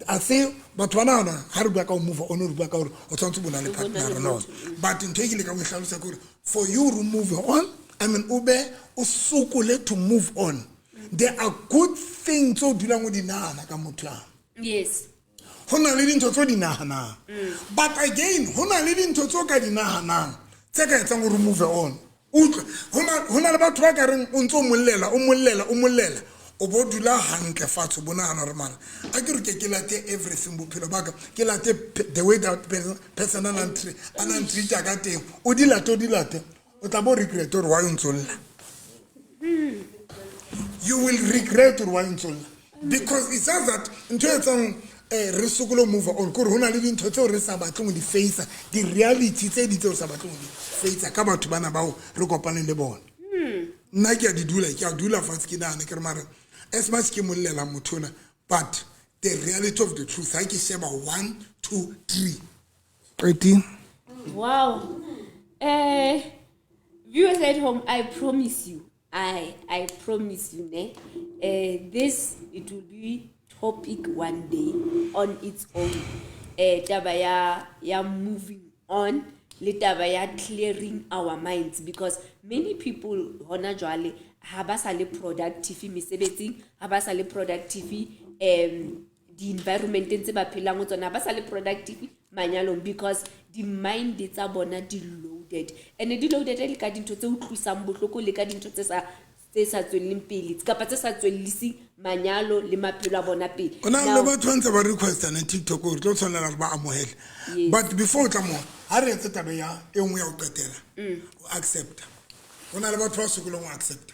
A se batho ba nahana ha re bua ka ho move on re bua ka hore o tshwanetse o bo na le O bo na le partner no. motho. But ntho e ke lekang ho e hlalosa ke hore for you to move on, I mean o be o sokole to move on. There are good things tse o dulang o di nahana ka motho yang. Yes. Ho na le dintho tse o di nahanang. But again, ho na le dintho tse o ka di nahanang tse ka etsang hore o move on. Utlwe, ho na le batho ba ka reng o ntso mollela, o mollela, o mollela. O bo dula hantle fatshe, o bo nahana hore mara, a ke re ke late everything bophelo ba ka, ke late the way that person a nang treat-a ka teng. O di late, o di late, o tla bo regret hore why o ntso lla. You will regret hore why o ntso lla. Because it's just that ntho e etsang re sokole move on, ke hore ho na le dintho tseo re sa batleng ho di face-a, di-reality tse ding tseo re sa batleng ho di face-a ka batho bana bao re kopaneng le bona. Nna ke a di dula, ke a dula fatshe ke nahane ke re mara, as much ke mollela motho ona, but the reality of the truth, ha ke sheba 1, 2, 3. Qetile. Wow. Viewers at home, I promise you, I promise you, ne? This, it will be topic one day on its own. Taba ya moving on, le taba ya clearing our minds, because many people hona jwale ha ba sa le productive mesebetsing, ha ba sa le productive, di-environmenteng tse ba phelang ho tsona, ha ba sa le productive manyalong, because di-mind tsa bona di loaded. And di loaded le ka dintho tse utlwisang bohloko, le ka dintho tse sa, tse sa tswelleng pele, kapa tse sa tswelliseng manyalo le maphelo a bona pele. Ho na le Now batho ba ntse ba request-a ne TikTok hore tlo tshwanela hore ba amohele. Yes. But before o tla moo, ha re etse taba ya e nngwe ya ho qetela, o accept-a. Ho na le batho ba sokolang ho accept-a.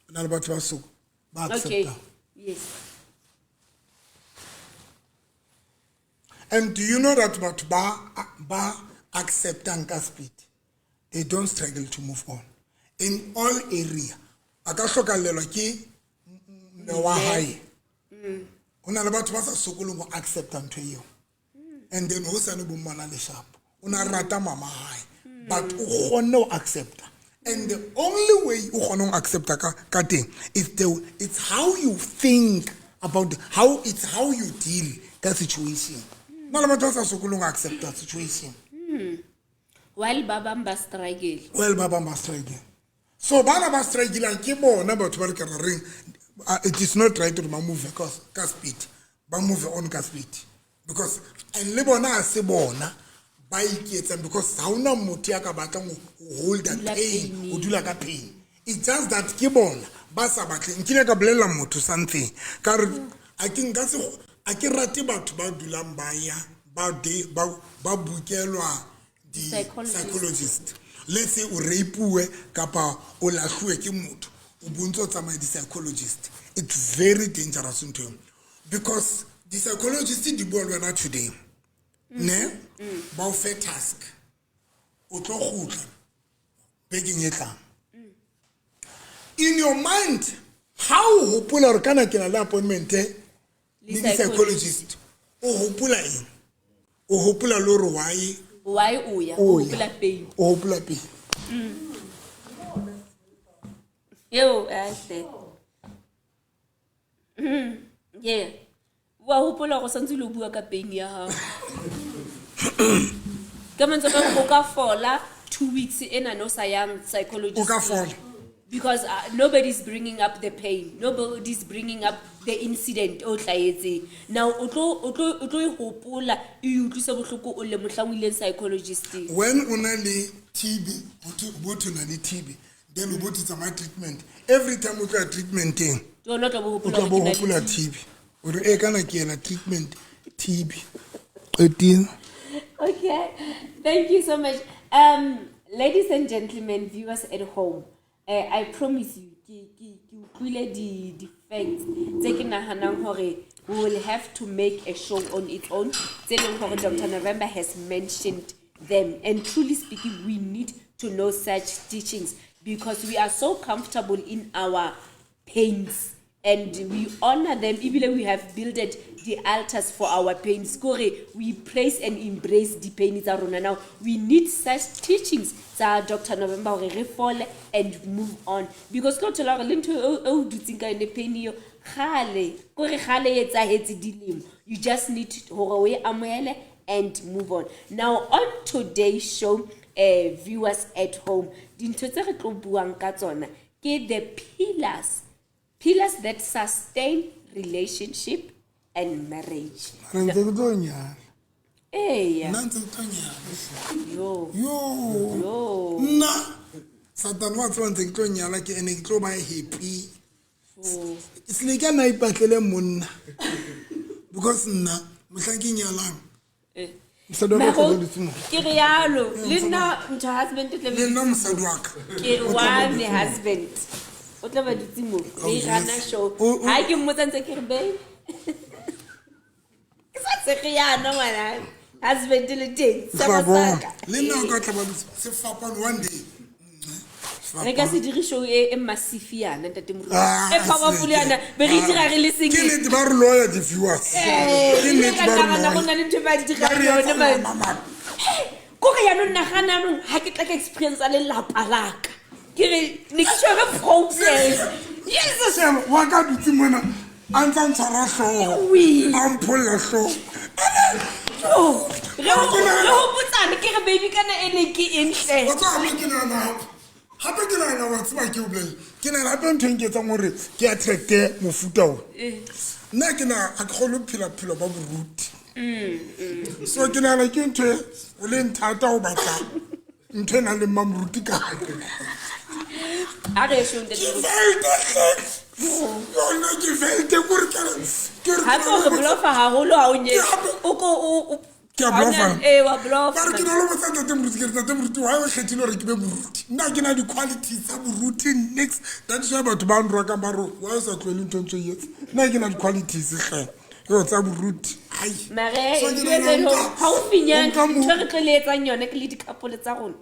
Ho na le batho ba soko, ba Okay. accept-a. Yes. And do you know that batho ba acceptang ka speed, they don't struggle to move on. In all area, a ka hlokallelwa ke mme wa hae. Ho na le batho ba sa sokoleng ho accepta ntho eo. And then hosane bo mmana leshapo. O na rata mama hae, but o kgonne ho accepta. And the only way o kgonang ho accepta ka teng is the, it's how you think about how, it's how you deal ka situation. Na le batho ba sa sokoleng ho accepta situation. While ba bang ba struggle. While ba bang ba struggle. So bana ba struggle ke bona batho ba re ke ra reng, it is not right to ba move ka speed. Ba move on ka speed. Because and le bona ha se bona ba iketsang, because ha hona motho ya ka batlang ho hold that Dula pain, pain. ho dula ka pain. It's just that ke bona ba sa batleng. Nkile ka bolella motho something ka re a ke nka se, a ke rate batho ba dulang ba ya, ba de, ba, ba bukelwa di Psychologist. psychologist. Let's say o rape-uwe kapa o lahluwe ke motho, o bontse o tsamaya di-psychologist. It's very dangerous ntho eo, because di-psychologist di bua le wena today, ne ba o fe task, o tlo kgutla bekeng e tlang. In your mind, ha o hopola hore kana ke na le appointment le di-psychologist, o hopola eng? O hopola le hore why? Why o ya? O O ya. hopola pain. O hopola pele. Eo ahle. Yeah, wa hopola gore santse o lo bua ka pain ya gago. Ka mantswe a mangwe, o ka fola 2 weeks ena ne o sa yang psychologist. O ka fola. Because nobody's bringing up the pain, nobody's bringing up the incident o tlaetseng. Now o tlo e hopola, e utlwise bohloko, o le mohlang o ileng psychologisting. When o na le TB, botho na le TB, then o botho tsamaya treatment. Every time o tloya treatmenteng, Ke yona o tla bo o hopola tla bo hore ke na le hopola TB. TB, ore e kana ke ela treatment TB qetile. Okay, thank you so much. Ladies and gentlemen, viewers at home, I promise you, ke utlwile di facts tse ke nahanang hore we will have to make a show on its own. Tse leng hore Dr. November has mentioned them, and truly speaking, we need to know such teachings because we are so comfortable in our pains and we honor them, ebile we have builded the altars for our pains, kore we praise and embrace the pain tsa rona. Now we need such teachings tsa Dr. November hore re fole and move on, because tlo thola hore le ntho e o dutseng ka yone, pain eo kgale, kore kgale e etsahetse dilemo. You just need hore o e amohele and move on. Now on today's show, viewers at home, dintho tse re tlo buang ka tsona ke the pillars that sustain relationship and marriage. Mara ntse ke tlo nyala. Eya. Nna ntse ke tlo nyala. Yo. Yo. Yo. Nna satane wa tseba ntse ke tlo nyala, ke ene ke tlo ba happy. Se ke nna ipatlele monna, because nna mohlang ke nyalang, mosadi wa ka o tla Maro, be dutse mo. Ke re yalo le nna ntho husband o tla be Le nna mosadi wa ka ke re wa me husband o tla ba dutse mo re gana show. Ha ke mmotsa ntse ke re, babe, ke sa tsege yana ngwana husband le teng. O tla bona le nna o ka tla ba dutse sefapano one day. Re ka se dire show e massive yana, ntate Moruti, Ah, e powerful yana, be re dira re le Ke single. nnete, ba re loya di-viewers. Eh, Ke nnete, ka ba re nagana go loya. na le ntho e ba di Ba dirang re yone etsa man. mama. Kore yaanong nagana anong ga ke tla ka experience a lelapa laka, ke re ne ke tshwere process, Jesus. Sheba, wa ka dutse mona a ntsa ntshwara hlooho, Wee. a mpholla hlooho. Oh, re hopotsane, ke re, baby, kana e ne ke eng hle? Wa tseba, hape ke nahana hape ke nahana, wa tseba, ke o bolelle, ke nahana hape ntho e nketsang hore ke attracte mofuta o, nna ke na ga ke kgone ho phela bophelo ba boruti. So ke nahana ke ntho e o leng thata ho batla ntho e nang le mmamoruti ka hare. A re eshong. Ke velte hle. Yona ke velte kore ke re Gape o re bloffa gagolo ga o nyetse. O ko Ke a bluffa. Ee, wa Ba re ke bloffa. na le botsa ntate moruti, ke re, tate moruti, why o kgethile hore ke be moruti? Nna ke na di-qualities tsa moruti nix. That is why batho ba nrokang, ba re, why o sa tlohele ntho ntse o e etsa? Nna ke na di-qualities hle yo tsa moruti, ai. Mare So ke nahana gaufinyana nka ntho e re tlo le etsang yone ke le di-couple tsa rona.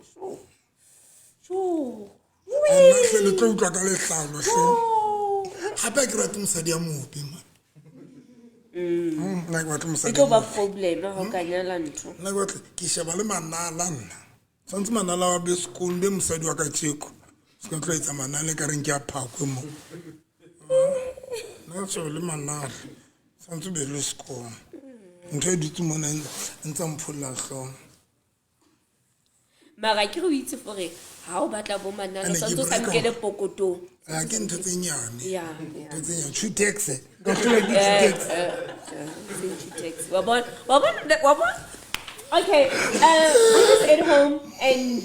Sure. Nna hle le tlo utlwa ka letlalo hle. Gape ha ke rate mosadi ya mobe man. Nna ke batle E mosadi tlo ya ba mobe. problem ga o ka nyala ntho. Nna ke batle ke sheba le manala. Nna tshwanetse manala wa be sekolo be mosadi wa ka tjeko se ka tlo etsa manala e ka reng ke a phakwe mo. Nna ke sheba le manala, tshwanetse be le sekolo. Ntho e dutse mona e ntse a mpholla hlooho. Mara ke re o itse gore ga o batla bo manala, Ene ke tshwanetse o breka tshamekele pokotong. Ah, ke ntho tse nyane. Ya. Ntho tse nyane, two tax ka hlola ke two tax. Same tax. Wa bona? Wa bona? Wa bona? Okay, this is at home and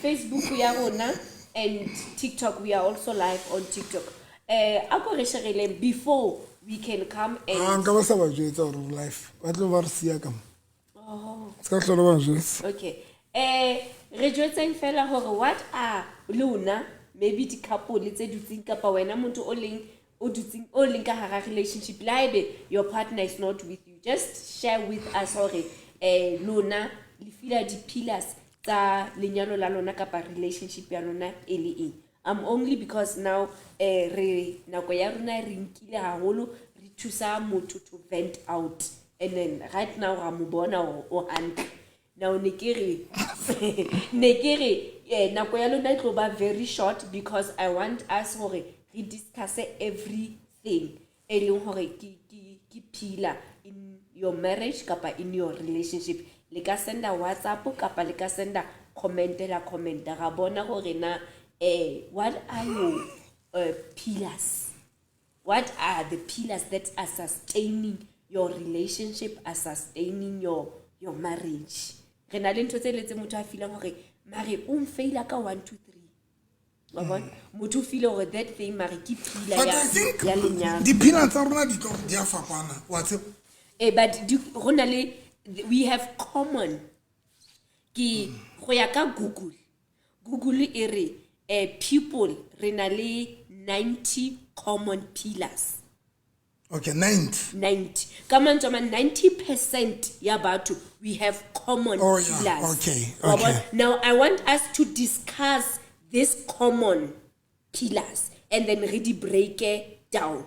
Facebook ya rona and TikTok. We are also live on TikTok. A ko re shareleng before we can come and Ah, nka ba sa ba jwetsa gore life ba tlo ba re siya ka mo. Oh, Se ka hlola ba jwetsa. okay. Re jwetseng fela hore what are lona maybe di-couple tse dutseng kapa wena motho o leng o dutseng o leng ka hara relationship, le haebe your partner is not with you, just share with us hore lona le feel di-pillars tsa lenyalo la lona kapa relationship ya lona e le eng. Only because now re nako ya rona re nkile haholo, re thusa motho to vent out, and then right now ra mo bona hore o hantle. Now ne ke re nako ya lona e tlo ba very short because I want us hore re discuss everything e leng hore ke pillar in your marriage kapa in your relationship. Le ka senda WhatsApp kapa le ka senda comment, la comment ra bona hore na what are your pillars, what are the pillars that are sustaining your relationship, are sustaining your marriage. Re na le ntho tse letse motho a feelang hore mare o mfaila ka 1 2 3, wa bona, motho o feele hore that thing mare ke pillar But ya I think ya lenyalo. Di-pillar tsa rona di tlo di a fapana, wa tseba. But go na le, we have common. Ke go ya ka Google, Google e re people re na le 90 common pillars. Okay, 90. 90, ka mantswe a mang, 90% ya batho, we have common Oh, yeah. pillars. Okay, Wa bona? okay. Now I want us to discuss this common pillars and then re di break down.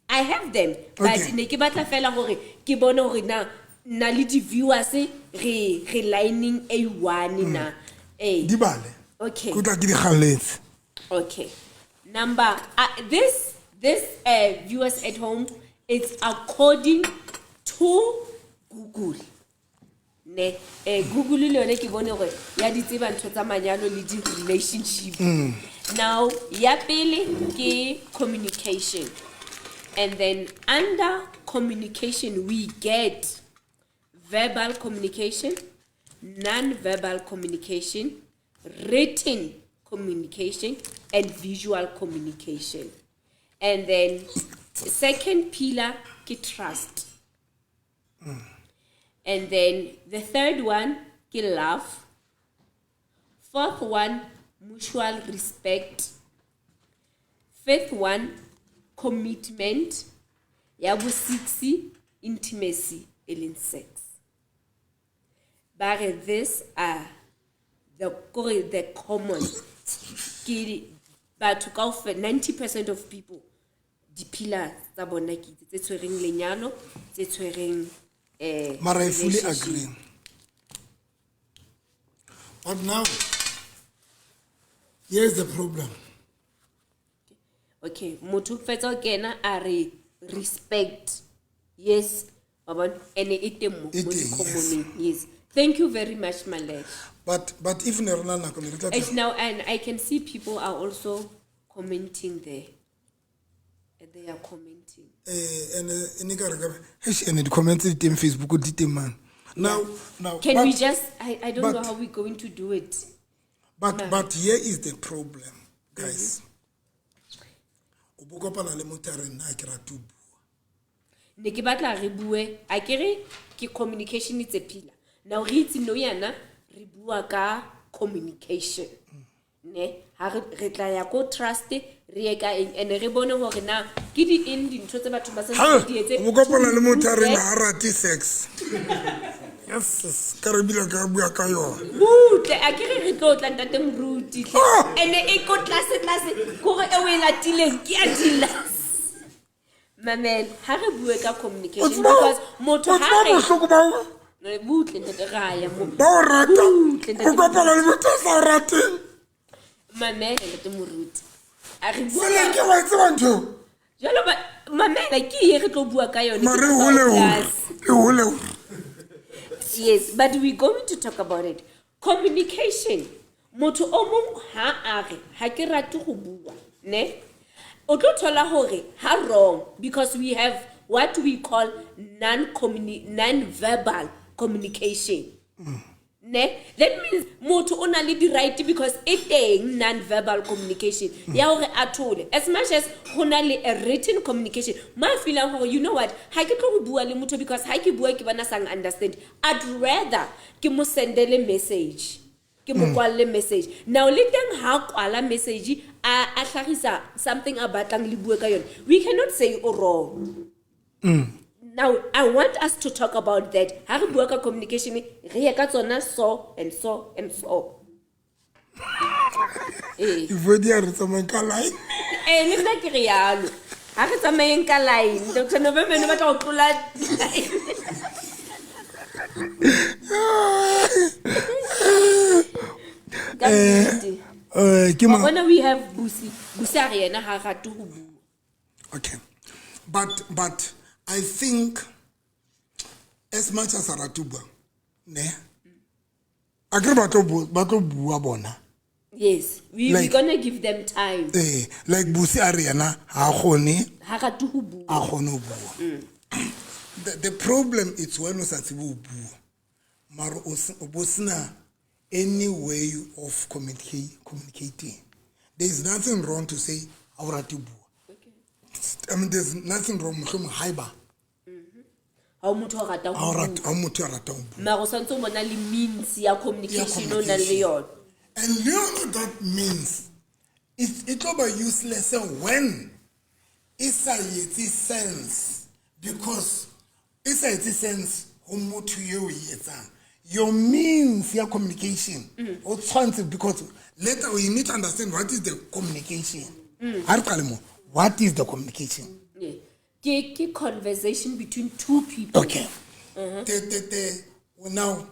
I have them, but ne ke batla fela hore ke bone hore na nna le di-viewers re lining a one na. Di bale. Okay. Ke utlwa ke di galletse. Okay. Number this viewers at home, it's according to Google. Ne, Google le yone ke bone hore ya di tseba ntho tsa manyalo le di relationship. Now, ya pele ke communication. And then under communication we get verbal communication, non-verbal communication, written communication, and visual communication. And then second pillar ke trust. And then the third one ke love. Fourth one, mutual respect. Fifth one, commitment. Ya bo six, intimacy e leng sex. Ba re this are the kore the common ke batho kaofela, 90% of people, di-pillar tsa bona ke itse tse tshwereng lenyalo, tse tshwereng Mara I fully relationship. Agree, but now here's the problem. Okay, motho o fetsa ho kena a re respect, yes, wa bona, ene e teng mo E mo teng, di-commoneng. Yes, thank you very much, Malesh. But if ne re na nako ne re tla It's now, and I can see people are also commenting there, and they are commenting. Ene e ne ka re ka eish, ene di-comments di teng, Facebook di teng man. Now Can but, we just I don't know but- how we're going to do it. But here is the problem, guys. O bo kopana le motho a re, nna ha ke rate ho bua. Ne ke batla re bue, a ke re ke communication, it's a pillar. Now re itse no yana re bua ka communication, ne ha re tla ya ko trust, re ye ka eng, and re bone hore na ke di eng dintho tse batho ba sa Ha, di etse o bo kopana le motho a to reng improve. ha a rate sex. Yes, ka re bile ka bua ka yona. Butle, a ke re re tlo tla, ntate moruti hle. Ah! Ene e ko tlase tlase kore e o e latileng ke ya dilas. Mamela, ha re bue ka O communication tseba because motho o ha tseba re bohloko ba ho butle ntate, ra ya mo ba o rata, Butle, ntate o kopana le motho a sa o rateng. Mamela, ntate moruti, a re bua Sele ke wa e tseba ntho eo. Jwalo ba mamela, ke ye re tlo bua ka yone, ke Mare e tlo hole hore tlase. e hole hore. Yes, but we're going to talk about it. Communication, motho o mong ha a re ha ke rate go bua, ne o tlo thola hore ha wrong, because we have what we call non-verbal communication, ne. That means motho o na le di-right because e teng non-verbal communication ya hore a thole, as much as go na le a written communication mo a feelang gore, you know what, ha ke tlo go bua le motho because ha ke bua ke bona sang understand, I'd rather ke mo sendele message. Ke mo kwalle message. Now le teng ha kwala message a tlhagisa something a batlang le bue ka yone. We cannot say o wrong. Now I want us to talk about that. Ha re bua ka communication re ye ka tsona so and so and so. Ee. Ifodi a re tsamayeng ka line. Ee, le nna ke re yalo. Ha re tsamayeng ka line. Dr. November ne batla go tlola line. Ka nnete. Ke Wa bona we have Busi. Busi a re yena ha rate ho bua. Okay. But I think as much as a rate ho bua, ne? Akere ba tlo bua bona. Yes, we Like- gonna give them time. Like Busi a re yena ha kgone Ha rate ho bua. a kgone ho bua. The problem is when o sa tsebe ho bua, mara o bo sena any way of communicating. There is nothing wrong to say ha o rate ho bua. Okay. I mean, there's nothing wrong mohlomong haeba Ha o motho o ratang ha o ho rate, bua. ha o motho a ratang ho bua. Mara o santse o bona le means ya communication o nang le yona. And you know that means it tlo ba useless when e sa etse sense, because e sa etse sense ho motho eo e etsang. Your means ya communication o tshwanetse, because later you need to understand what is the communication. Ha re qale mo, what is the communication? Yeah. Ke conversation between two people. Okay. Te, now,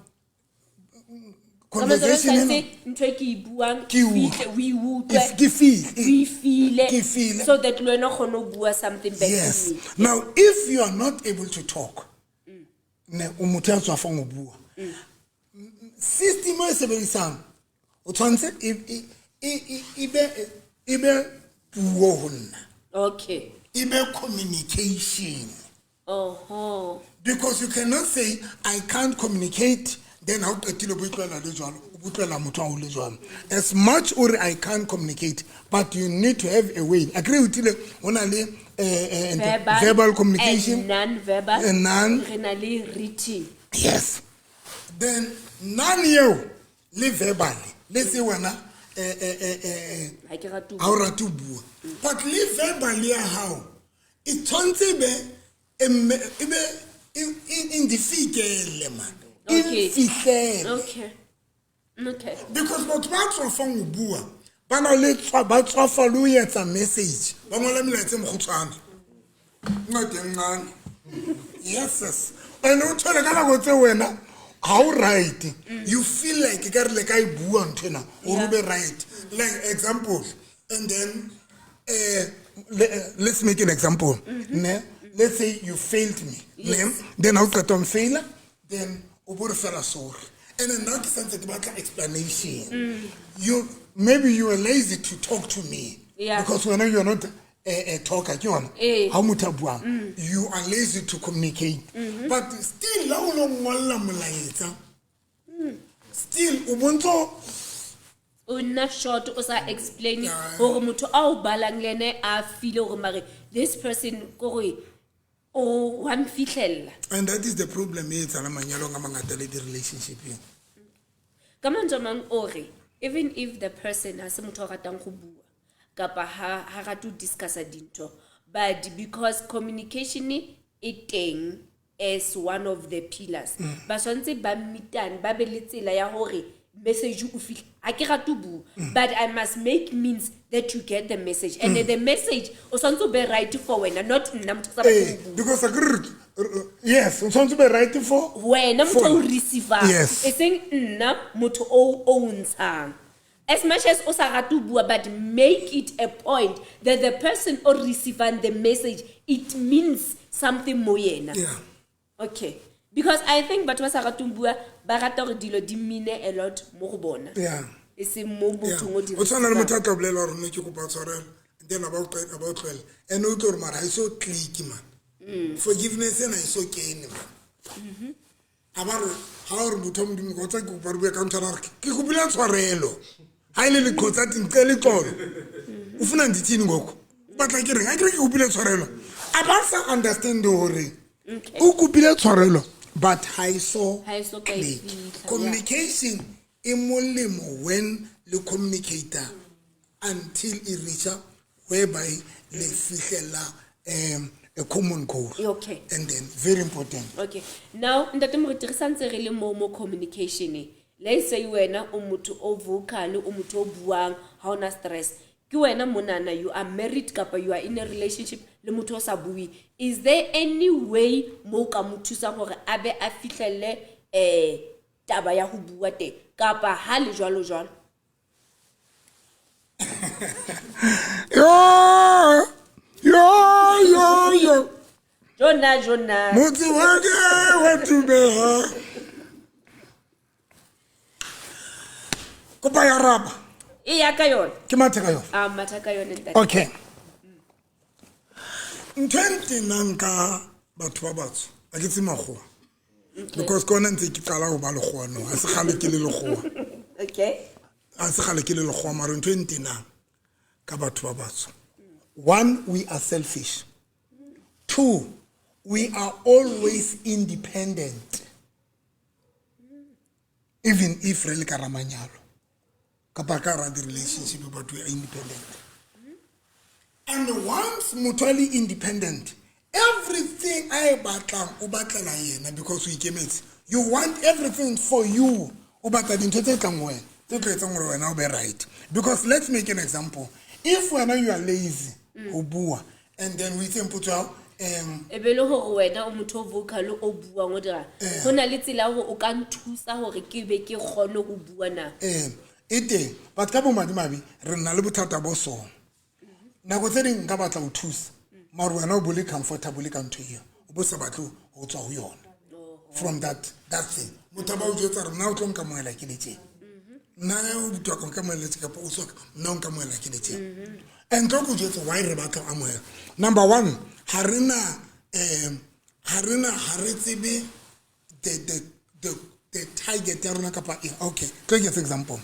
Ka mantswe a conversation mang, ena tshwanetse ntho e ke e buang, Ke e utlwe. fihle, o e utlwe. If ke feel, O e feel-e, Ke feel-e. so that le wena o kgone ho bua something back to Yes. me. Now, if you are not able to talk, ne o motho ya tswafang ho bua. System e sebedisang o tshwanetse e be puo ho nna. Okay. E be communication. Oho. Because you cannot say I can't communicate, then ha o qetile o bo utlwela le jwalo, o bo utlwela motho ha o le jwalo. As much o re I can't communicate, but you need to have a way. Agree with you, ho na le, Verbal, verbal communication and non-verbal. And non. Re na le written. Yes. Then non eo le verbal, le se wena, Ha ke rate ho ha o rate ho bua. But le verbal ya hao, e tshwanetse e be, e mme, e be, e, e, e ndifikele, man. E Okay. nfihlele. Okay. Okay. Because batho ba tswafang ho bua, ba na le tswa, ba tswafa le ho etsa message. Ba ngola melaetsa e mokgutshwane. Ncwadi e ncane. Yes, yes. And o thole ka nako tse wena, ha o right. You feel like ekare le ka e bua ntho ena, hore o be right. Like example, and then let's make an example. Ne? Let's say you failed me. Ne? Yes. Then ha o qeta ho nfaila, then o bo re fela sorry. And then now ke santse ke batla explanation. You maybe you were lazy to talk to me. Yeah. Because when you're not a talker, ke yona. Eh. Ha o motho a buang, you are lazy to communicate. But still la o lo ngolla molaetsa. Still o bontso O nna short o sa explain Yeah. hore motho a o balang le ene a feel hore mare this person kore o wa mfihlella. And that is the problem e etsahalang manyalong a mangata le di-relationship-eng. Ka mantswe a mang o re even if the person ha se motho a ratang go bua kapa ha rate ho discussa dintho, but because communication e teng as one of the pillars, ba tshwanetse ba meetane, ba be le tsela ya hore message o fihle. Ha ke rate ho bua, but I must make means that you get the message. And the message o tshwanetse o be right for wena, not nna motho o sa batleng ho bua. Because yes, o tshwanetse o be right for Wena motho o For- receive-ang. Yes. E seng nna motho o ntshang. As much as o sa rate ho bua, but make it a point that the person o receiving the message, it means something mo yena. Yeah. Okay. Because I think batho ba sa rateng bua, ba rata hore dilo di mean a lot mo go bona. Yeah. E seng mo mothong o di O tshwana le motho receivang. a tla bolela hore no ke kopa tshwarelo, and then a ba o tlohela. And o utlwe hore mara ha e so click, man. Forgiveness ena e so kene, man. A ba re, ha o re motho wa Modimo, wa tseba ke kopa re bue ka ntho ena, a re, ke kopile tshwarelo. Ha e le leqhotsa teng, ntle le xolo. O funa ndithini ngoku? O batla ke reng? Ha ke re ke kopile tshwarelo. A ba sa understand hore Okay. o kopile tshwarelo, but ha e so Ha e so ka e click. fihla, yeah. Communication E molemo when le communicate-a until e reacha whereby le fihlela a common goal. Okay. And then very important. Okay, now ntate Moruti, re santse re le mo communication-eng. Le say wena o motho o vocal, o motho o buang, ha ona stress. Ke wena monana, you are married kapa you are in a relationship le motho o sa bueng. Is there any way mo o ka mo thusang hore a be a fihlelle taba ya ho bua teng, kapa ha le jwalo jwalo? Yo, yo, yo, yo. Jona, jona. Motse wa ke wa tubeha. Kopa ya raba. E ya ka yona. Ke mathe ka yona. A matha ka yona, ntate. Okay. Ntho e ntenang ka batho ba batsho, a ke tse makgowa. Because ke ona ntse ke qala ho ba lekgowa no, ha se kgale ke le lekgowa. Okay. Ha se kgale ke le lekgowa, mara ntho e ntenang ka batho ba batsho. One, we are selfish. Two, we are always independent. Even if re le ka ra manyalo, kapa ka ra di-relationship, but we are independent. And once motho a le independent, everything a e batlang o batlela yena because o ikemetse. You want everything for you. O batla dintho tse tlang ho wena, tse tlo etsang hore wena o be right. Because let's make an example. If wena you are lazy, ho bua, and then we itse mpotso ya hao, E be le hore wena o motho o vocal, o buang, o dirang. Ho na le tsela ya hore o ka nthusa hore ke be ke kgone ho bua na? E teng, but ka bomadimabe re na le bothata bo so. Nako tse ding nka batla ho thusa, mara wena o bo le comfortable ka ntho eo, o bo sa batle ho tswa ho yona. From that thing. Motho ba o jwetsa hore nna o tlo nkamohela ke le tjena. Nna o botwa ka nkamohela tje kapa o tswa ka, nna o nkamohela ke le tjena. And tlo ko jwetsa why re batla ho amohela. Number one, ha re na, ha re na, ha re tsebe the target ya rona kapa eng. Okay, tlo ke etse example.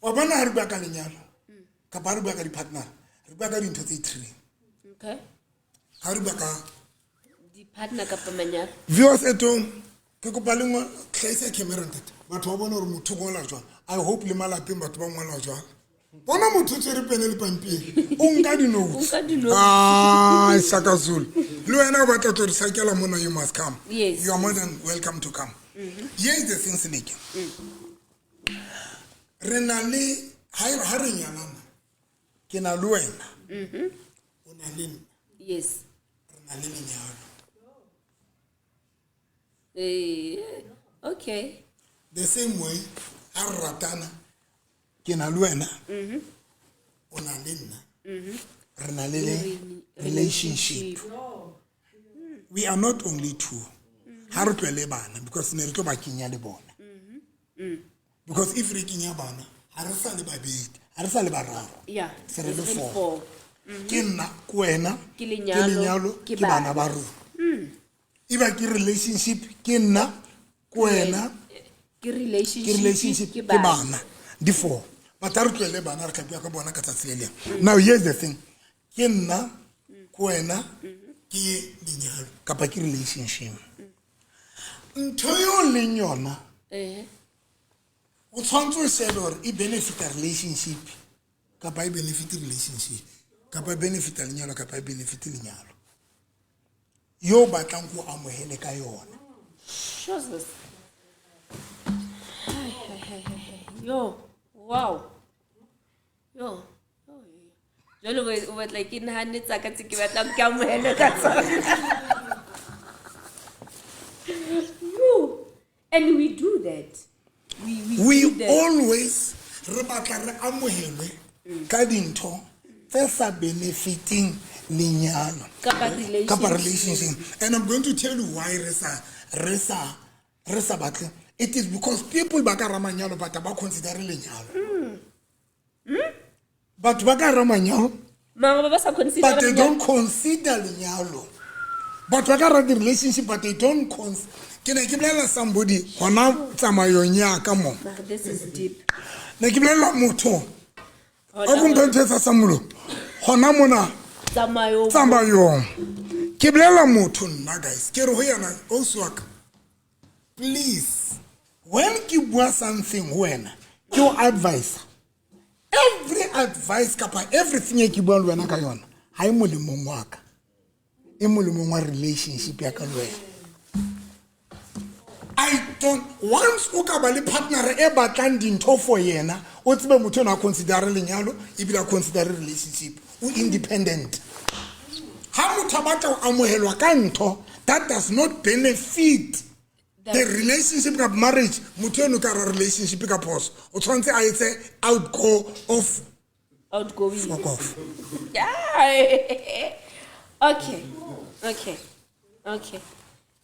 Wa bona ha re bua ka lenyalo, kapa ha re bua ka di-partner, re bua ka dintho tse three. Okay. Ha re bua ka di-partner kapa manyalo. Viewers at home, ke kopa le hlahisa camera ntate. Batho ba bone hore motho o ngola jwang. I hope le malapeng batho ba ngola jwang. Bona motho o tshwere pene le pampiri. O nka di-notes. O nka di-notes. Ah, Shaka Zulu. Le wena o batla ho tlo re sakela mona, you must come. Yes. You are more than welcome to come. Here is the thing, Seleke. Re na le, ha e re, ha re nyalana, ke na le wena. O na le nna. Yes. Re na le lenyalo. Okay. The same way, ha re ratana, ke na le wena. O na le nna. Re na le relationship. We are not only two. Ha re tlohele bana, because ne re tlo ba kenya le bona. Because if re kenya bana, ha re sa le babedi, ha re sa le bararo. Yeah. Se re le Re le four. four. Ke nna, ke wena, Ke ke lenyalo, lenyalo, ke ke bana bana. ba rona. Eba ke relationship, ke nna, ke wena, Ke relationship, ke relationship, ke ke bana. bana. Di four. But ha re tlohele bana, re tla bua ka bona ka tsatsi le leng. Now here's the thing. Ke nna, ke wena, ke lenyalo, kapa ke relationship. Ntho eo leng yona, o tshwanetse o shebe hore e benefit-a relationship, kapa e benefit relationship, kapa e benefit-a lenyalo, kapa e benefit lenyalo. Yo batlang ko amohele ka yona. Jesus. Hai, hai, hai, hai, hai. Yo, wow. Yo. Yo, yo, yo. Jwale o batla ke nahane tsa ka tse ke batlang ke amohele ka tsona. Yo. And we do that. We We do that. always re batla re amohelwe ka dintho tse sa benefiting lenyalo. Kapa relationship. Kapa relationship. And I'm going to tell you why re sa batle. It is because people ba ka ra manyalo but ba consider lenyalo. Batho ba ka ra manyalo, Mara ba ba sa consider but they lenyalo. don't consider lenyalo. Batho ba ka ra di-relationship but they don't Ke ne ke bolella somebody hona tsamayong ya ka mo. Mara this is deep. Ne ke bolella motho. Hona A ko mphe ntho e sa molomo. Hona mona Tsamayong. Tsamayong. Ke bolella motho nna guys. Ke re ho yena, ausi wa ka, please When ke bua something ho wena, ke o advise. Every advice kapa everything e ke buang le wena ka yona, ha e molemong wa ka. E molemong wa relationship ya ka le wena. I don't once o ka ba le partner e batlang dintho for yena, o tsebe motho ena a consider lenyalo ebile a consider relationship. O independent. Ha motho a batla ho amohelwa ka ntho that does not benefit the relationship kapa marriage, motho eno ka hara relationship ka phoso. O tshwanetse a etse outgo of Outgoing. Fuck off. Yeah. Okay.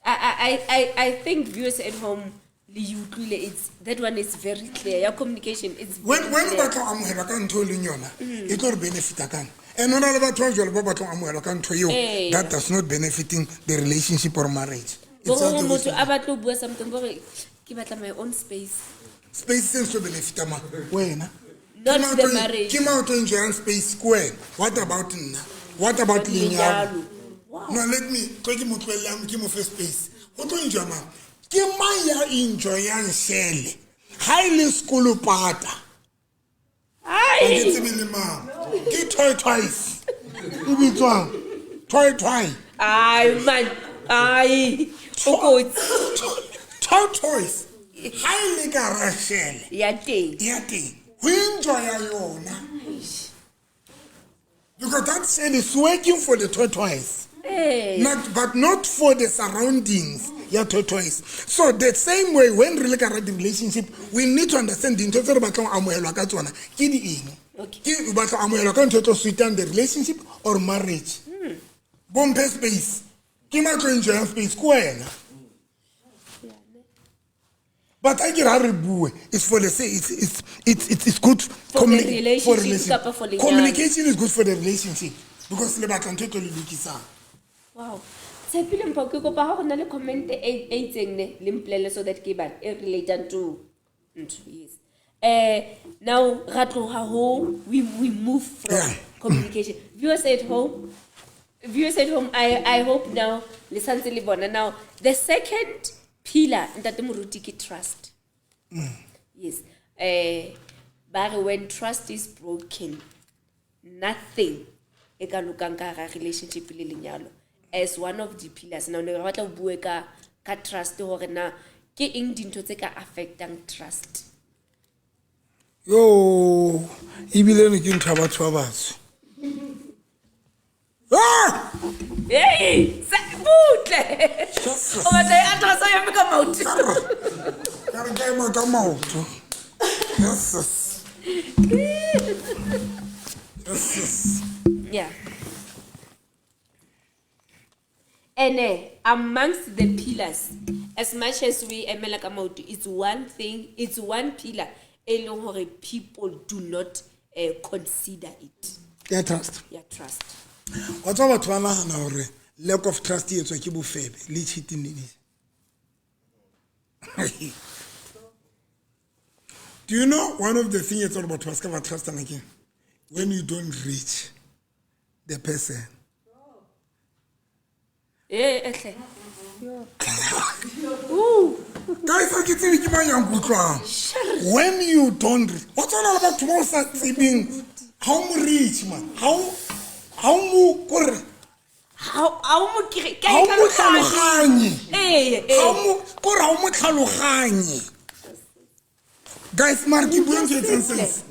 I think viewers at home, le utlwile, it's that one is very clear. Your communication is When very when o clear. batla ho amohelwa ka ntho e leng yona, e tlo re benefita kang? And ho na le batho ba jwalo ba batlang ho amohelwa ka ntho eo Ee. that does not benefiting the relationship or marriage. It's Bo just hore the motho way a batla ho bua something, bo re ke batla my own space. Space se tlo benefita mang? Wena. Not Ke mang the o tlo- marriage. Ke mang o tlo enjoyang space ke wena? What about nna? What about lenyalo? Lenyalo. Wow. No, let me tlo ke mo tlohellang ke mo fe space. Ho tlo enjoy mang? Ke mang ya enjoyang shele? Ha e le sekolo pata. Ha ke Ai! tsebe le mang. Ke toy twice. E bitswang toy toy. Ai man. Ai. O kotsi. Toy toys. Ha e le ka hara shele. Ya teng. Ya teng. Ho enjoya yona. Because that shell is working for the tortoise. Hey. Not, but not for the surroundings ya tortoise. So the same way when re le ka hara di-relationship, we need to understand dintho tse re batlang ho amohelwa ka tsona ke di eng. Okay. Ke o batla ho amohelwa ka ntho e tlo sweetang the relationship or marriage. Bo mphe space. Ke mang a tlo enjoyang space ke wena. But ha ke re ha re bue, it's for the say it's good For the relationship kapa for lenyalo. Communication is good for the relationship because le batla ntho e tlo le lokisang. Wow. Tshepile mpho ke kopa ha go na le comment e e itseng ne le mpolelle so that ke e bale e related to ntho, yes. Now ra tloha ho we move from Yeah. communication. Viewers at home, viewers at home, I hope now le santse le bona. Now the second pillar ntate Moruti ke trust. Yes. Ba re when trust is broken, nothing e ka lokang ka hara relationship le lenyalo as one of the pillars. Now ne re batla ho bue ka trust hore na ke eng dintho tse ka affectang trust. Yo, ebile ne ke ntho ya batho ba batsho. Ah! Hey, se butle. Jesus. O batla e address ya me ka maoto. Ka re ka ema ka maoto. Jesus. Jesus. Yeah. And amongst the pillars, as much as we emela ka maoto, it's one thing, it's one pillar e leng hore people do not consider it. Yeah, trust. Yeah, trust. Wa tseba batho ba nahana hore lack of trust e etswa ke bofebe le cheating le di. Do you know one of the things etsang hore batho ba ska ba trustana ke when you don't reach the person. Eh, ehle. Ooh. Guys, ha ke tsebe ke mang ya nkutlwang. When you don't reach, wa tseba le batho ba o sa tsebeng, ha o mo reach man. Ha o, ha o mo kore, Ha o mo kere, ke a ha o mo tlhaloganya. tlhaloganye. Eh, eh. Ha o mo, kore ha o mo tlhaloganye. Guys, mara ke bua ntho e etsang sense.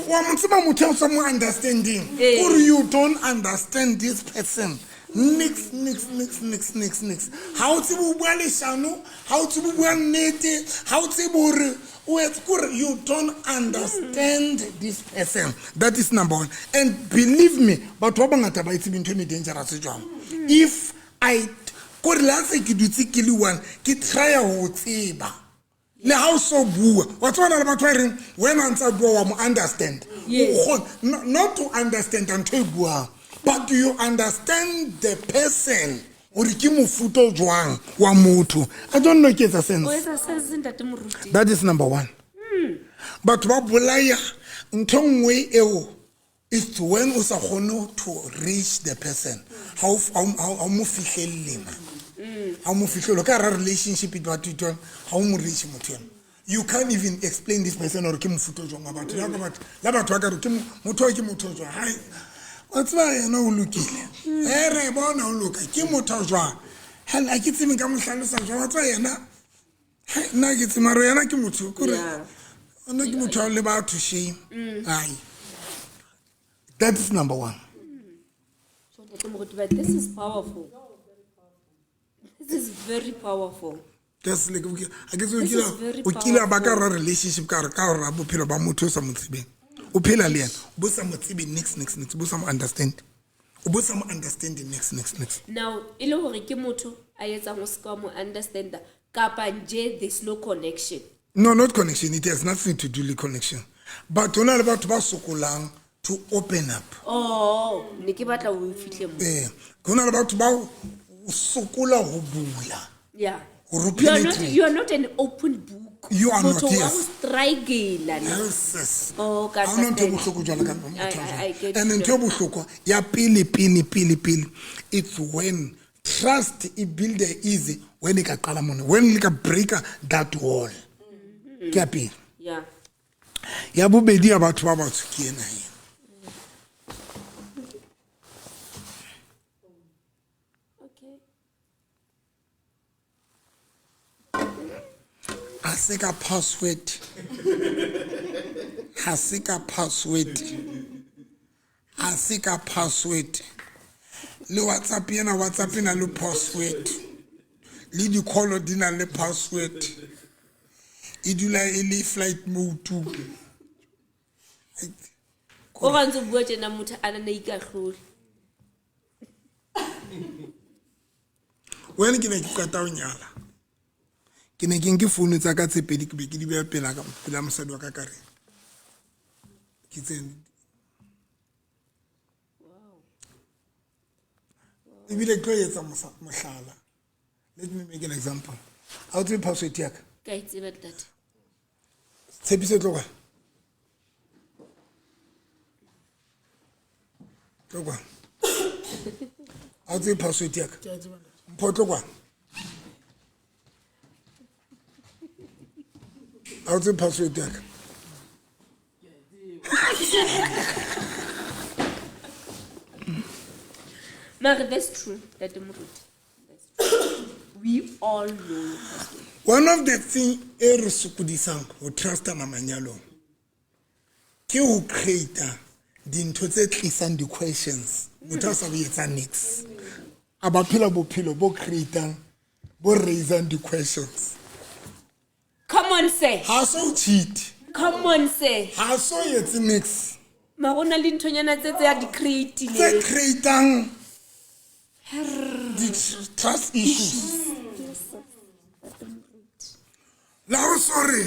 Wa mo tseba motho ya o sa mo understanding. Eh. Kore you don't understand this person. Nix, nix, nix, nix, nix, nix. Ha o tsebe ho bua leshano, ha o tsebe ho bua nnete, ha o tsebe hore o etse, kore you don't understand this person. That is number one. And believe me, batho ba bangata ba itse ntho e dangerous jwang. If I, kore le ha se ke dutse ke le one, ke try ho tseba. Le ha o so bua, wa tseba na le batho ba reng, wena ntsa bua wa mo understand. Yes. O kgona, not to understand ntho e buang, but do you understand the person? Hore ke mofuta o jwang wa motho. I don't know ke etsa sense. O etsa sense ntate Moruti. That is number one. Batho ba bolaya ntho nngwe eo it's when o sa kgone to reach the person. Ha o mo fihlelle man. Ha o mo fihlelo ka hara relationship batho ithola ha o mo reach motho ena. You can't even explain this person or ke mofuta o jwang wa batho. Ya ka batho, la batho ba ka re ke motho o ke motho o jwang. Hai, wa tseba yena o lokile. Re bona o loka, ke motho o jwang. Hell, ha ke tsebe nka mo hlalosa jwang. Wa tseba yena, hai, nna ke tsebe, mara yena ke motho, ke hore nna ke motho wa le batho, shame. Hai. That is number one. So, Ntate Moruti, but this is powerful. This is very powerful. Just like, okay, ha ke tsebe This o is very o kile ba ka powerful. hara relationship ka hare, ka hara bophelo ba motho o sa mo tsebeng. O phela le yena, o bo sa mo tsebe next, next, next, o bo sa mo understand. O bo sa mo understand next, next, next. Now, e le hore ke motho a etsang o se ka wa mo understand-a, kapa nje there's no connection. No, not connection. It has nothing to do with connection. But hona le batho ba sokolang to open up. Oh, ne ke batla o fihle mo. Hona le batho ba sokola ho bula. Yeah. Hore o You are phele not, teng. you are not an open book. You are not, Motho wa yes. ho strike-ela, ne? Yes, yes. Oh, ka Ha hona ntho e understand. bohloko jwalo ka motho wa jwalo. I get And you. ntho e bohlokwa ya pele, pele, pele, pele, it's when trust e build easy when e ka qala mona, when le ka breaker that wall. Ke ya pele. Yeah. Ya bobedi ya batho ba batsho ke ena e. Okay. Ha se ka password. Ha se ka password. Ha se ka password. Le WhatsApp ena, WhatsApp ena le password. Le di-call di na le password. E dula e le flight mode. O ba ntse o bua tjena motho a nana ikahlole. When ke ne ke qeta ho nyala, ke ne ke nke founu tsa ka tse pedi, ke be ke di beha pela ka, pela mosadi wa ka ka re, ke tsene. Ebile ke tlo etsa mohlala. Let me make an example. Ha o tsebe password ya ka? Ka e tseba, ntate. Tshepiso tlo kwa. Tlo kwa. Ha o tsebe password ya ka? Ke a tseba, ntate. Mpho tlo kwa. Ha o tsebe password ya ka? Mare, that's true, Ntate Moruti. That's true. We all know your password. One of the thing e re sokodisang ho trustana manyalong ke ho create dintho tse tlisang di-questions. Motho a sa bo etsa nix. A ba phela bophelo bo creatang, bo raisang di-questions. Come on, sir. Ha so cheat. Come on, sir. Ha so etse nix. Mara ho na le nthonyana tse tse a di create-ileng. Tse creatang di-trust issues. La ho sorry.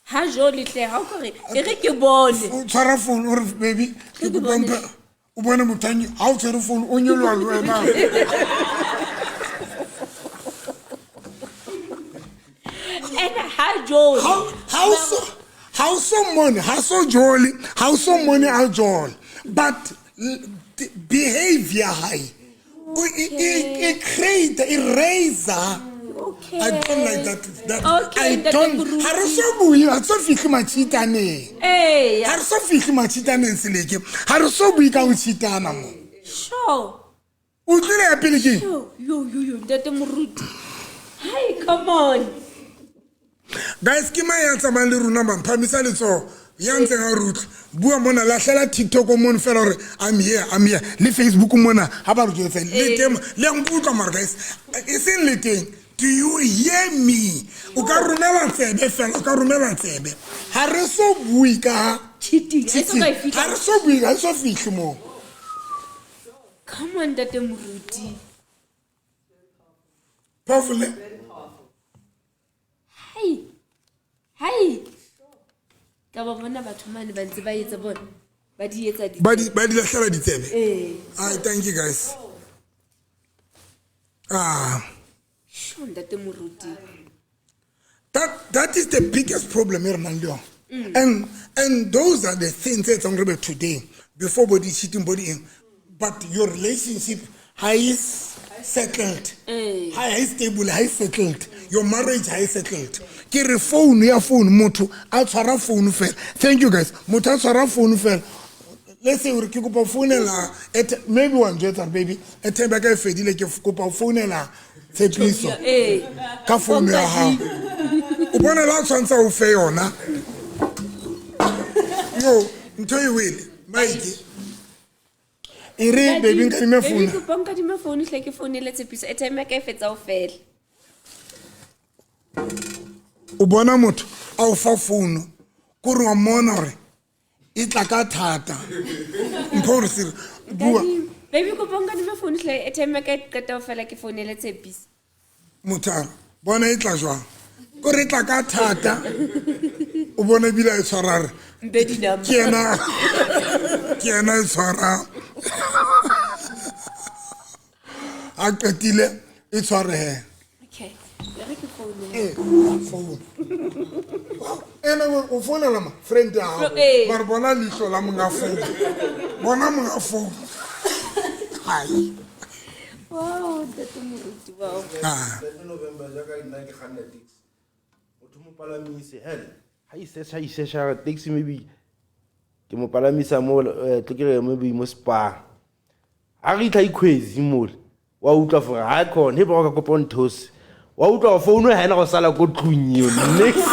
Ha jole hle, ha o ka re, e re ke bone. O tshwara phone, o re, baby, ke Ke kopa bone. mphe, o bone motho a ha o tshwere phone, o nyoloha le wena. And ha jole. Ha o so, ha o so mone, ha so jole, ha o so mone a jole. But the behavior hae, o e create, e raiser. Okay. I don't like that. That Okay, I Ntate don't. Moruti. Ha re so bue, ha re so fihle matjhitaneng. Ee, Ha re so fihle matjhitaneng Seleke. Ha re so bue ka ho tjhitana mo. Sure. O utlwile ya pele keng? Yo, yo, yo, yo, Ntate Moruti. Hi, come on. Guys, ke mang ya tsamayang le rona mang? Phamisa letsoho. Ya ntseng a re utlwa. Bua mona, lahlela TikTok mono fela hore I'm here, I'm here. Le Facebook mona, ha ba re jwetsa. Le teng, le a nkutlwa mara guys. E seng le teng. Do you hear me? O ka romela tsebe fela, o ka romela tsebe. Ha re so bue ka Cheating. Ha e so ka e cheating. fihla. Ha re so bue, ha e so fihle moo. Come on, Ntate Moruti. Powerful, ne? Hai. Hai. Ka ba bona batho mane ba ntse ba etsa bona. Ba di etsa di. Ba di lahlela ditsebe. Eh. Ai, thank you guys. Sure, Ntate Moruti. That is the biggest problem here in Leon. And those are the things that I'm going today. Before body cheating, body in. But your relationship is settled. Eh. Ha e stable, ha e settled. Your marriage ha e settled. Ke re phone ya phone, motho a tshwara phone fela. Thank you guys. Motho a tshwara phone fela. Let's say hore ke kopa ho founela at maybe wa njwetsa hore baby airtime ya ka e fedile, ke kopa ho founela Tshepiso Ee. ka phone ya hao. O bona la tshwantse o fe yona. No, ntho e wele. Mike. E re baby nkadime Baby, phone. kopa o nkadime phone hle ke founele Tshepiso. Airtime ya ka e fetsa ho fela. O bona motho a o fa phone kore wa mmona hore e tla ka thata. Mpho hore se bua. Baby, kopa o nkadime phone hle airtime ya ka e qeta ho fela ke founele Tshepiso. Motho a re bona e tla jwang, kore e tla ka thata. O bona ebile a e tshwara a re Mpe di-number. Ke yena e tshwarang. A qetile e tshware he. Okay. E re ke founele. Ee, phone ene o founela ma friend ya hao. Ee. Mare bona leihlo la monga phone, bona monga phone. Hai. Wow, ntate Moruti, wow. Ah. 7 November jaaka nna ke kganna taxi, motho mo palamise hell ha e search, ha e search taxi, maybe ke mo palamisa mo tlo ke re maybe mo Spa, ha re itlha Ikhwezi mole, wa utlwa for ha khona he ba ka kopa nthose, wa utlwa gore phone ha ena go sala ko tlung eo next,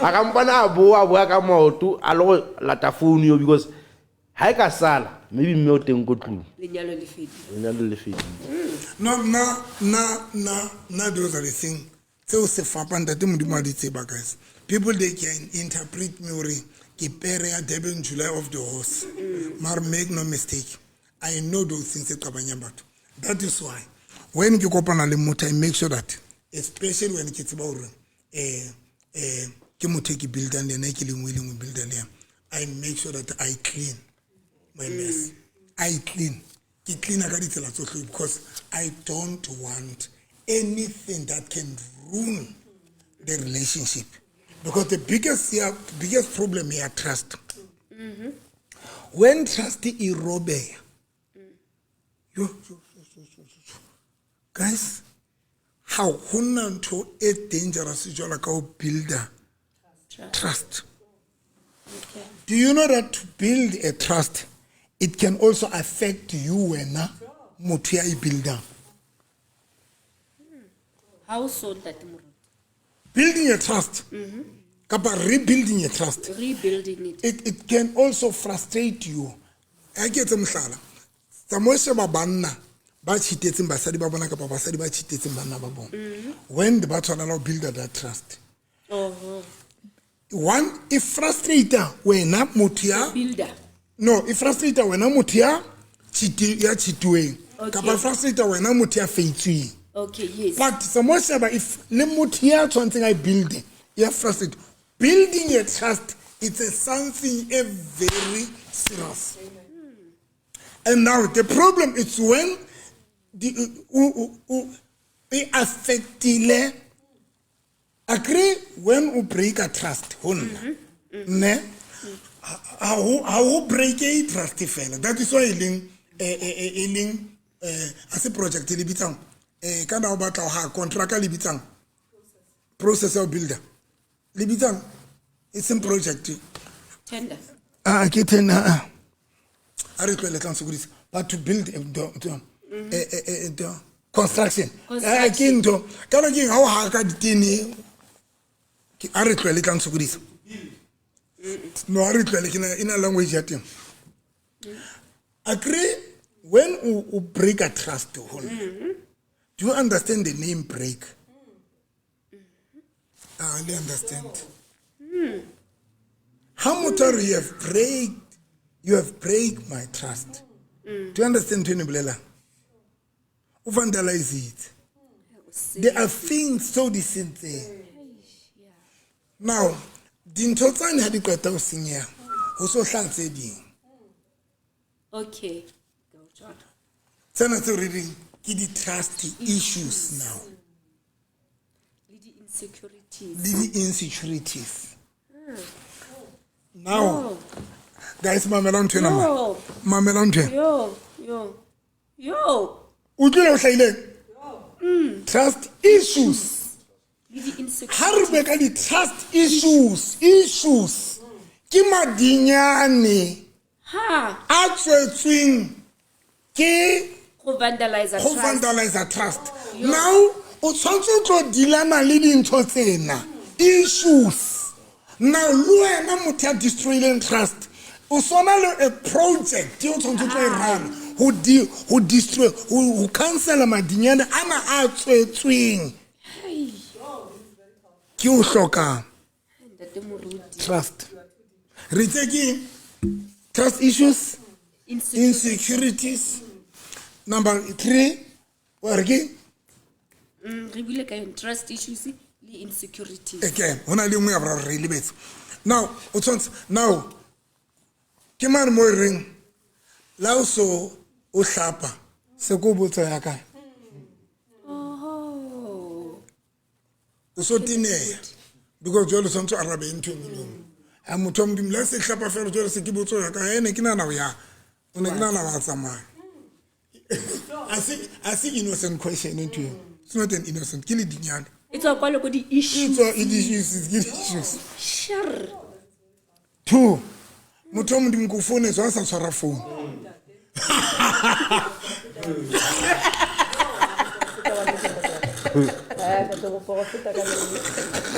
a ka mpana a boa, a boa ka maoto a le go lata phone eo, because ha e ka sala maybe mme o teng ko tlung. Lenyalo le fedile. Lenyalo le fedile. No, nna those are the thing tseo se fapang ntate Modimo a di tseba. Guys, people, they can interpret me hore ke pere ya Durban July of the horse, mare make no mistake, I know those things tse qabanyang batho. That is why when ke kopana le motho, I make sure that, especially when ke tseba hore ke motho e ke buildang le ena, e ke lengwe e lengwe builda le ena, I make sure that I clean my mess. I clean, ke cleana ka ditsela tsohle, because I don't want anything that can ruin the relationship, because the biggest, yeah, biggest problem here, trust. When trust e robeha, yo, yo, yo, yo, yo, yo. Guys, ha hona ntho e dangerous jwalo ka ho builda trust. Do you know that to build a trust, it can also affect you wena motho ya e buildang? How so, ntate Moruti? Building a trust kapa rebuilding a trust, Rebuilding it. It can also frustrate you. A ke etse mohlala, tsamao sheba banna ba cheatetseng basadi ba bona kapa basadi ba cheatetseng banna ba bona, when ba tshwanela ho builda that trust. Oh, One, e frustrata wena motho ya builder. No, e frustrata wena motho ya cheatuweng kapa e frustrata wena motho ya feitsweng. Okay, yes. But tsamao sheba if le motho ya tshwanetseng a e builde ya frustrate. Building a trust, it's a something a very serious. And now the problem is when the o e affectile. Agree, when o break a trust ho nna ne ha o break a trust fela. That is why e leng e leng a se project le bitsang kana o batla ha contract le bitsang process ya builder le bitsang e seng project. Tender. Ah, ke ten ah a re tlohele tlang sokodisa, but to build construction. Construction. Ke ntho kana ke ha o haka ditene a re tlohele tlang sokodisa. No, a re tlohele ke na ina language ya teng. Agree, when o break a trust ho nna, do you understand the name break? Ah, I understand ha motho a re you have break my trust. Do you understand ntho eno e bolelang? O vandalize it. There are things so di sentseng. Now dintho tsane ha di qeta ho senyeha, ho so hlaha tse ding. Okay. Tsena tseo re reng ke di-trust issues now. Le di-insecurities. Le di-insecurities now. Guys, mamela ntho ena, ma Yo. mamela ntho ena. Yo, yo, yo. O tlile o hlahileng. Trust issues. Le di-insecurity. Ha re bue ka di-trust issues ke madinyane Ha a tswetsweng ke go vandalize go trust. vandalize trust. Now o tshwanetse o tlo dealana le dintho tsena issues. Now le wena motho ya destroyileng trust, o swana le a project e o tshwanetse o tlo e rana go go destroy, go cancela madinyane ana a tswetsweng ke o hlokang Ntate Moruti. trust. Re itse ke eng? Trust issues, Insecurity. insecurities. Number 3, wa re ke Re buile ka yone trust issues le insecurities. Okay, ho na le e nngwe ya boraro re e lebetse. Now o tshwanetse, now ke mane mo e reng la o so o hlapa se ko botsa ya kae, Oh. o so teneya because jwale o tshwanetse o arabe ntho e nngwe le nngwe. Ha motho wa modimo la se hlapa fela jwale se ke botso ya kae, ne ke nahana ho ya, o ne ke nahana wa tsamaya. A se innocent question ntho eo. It's not an innocent, ke ledinyane. E tswa kwa le ko di-issues. E tswa e di-issues, ke di-issues. Sure. 2, motho wa modimo ko founetswe a sa tshwara phone. Ntate moporofeta ka le.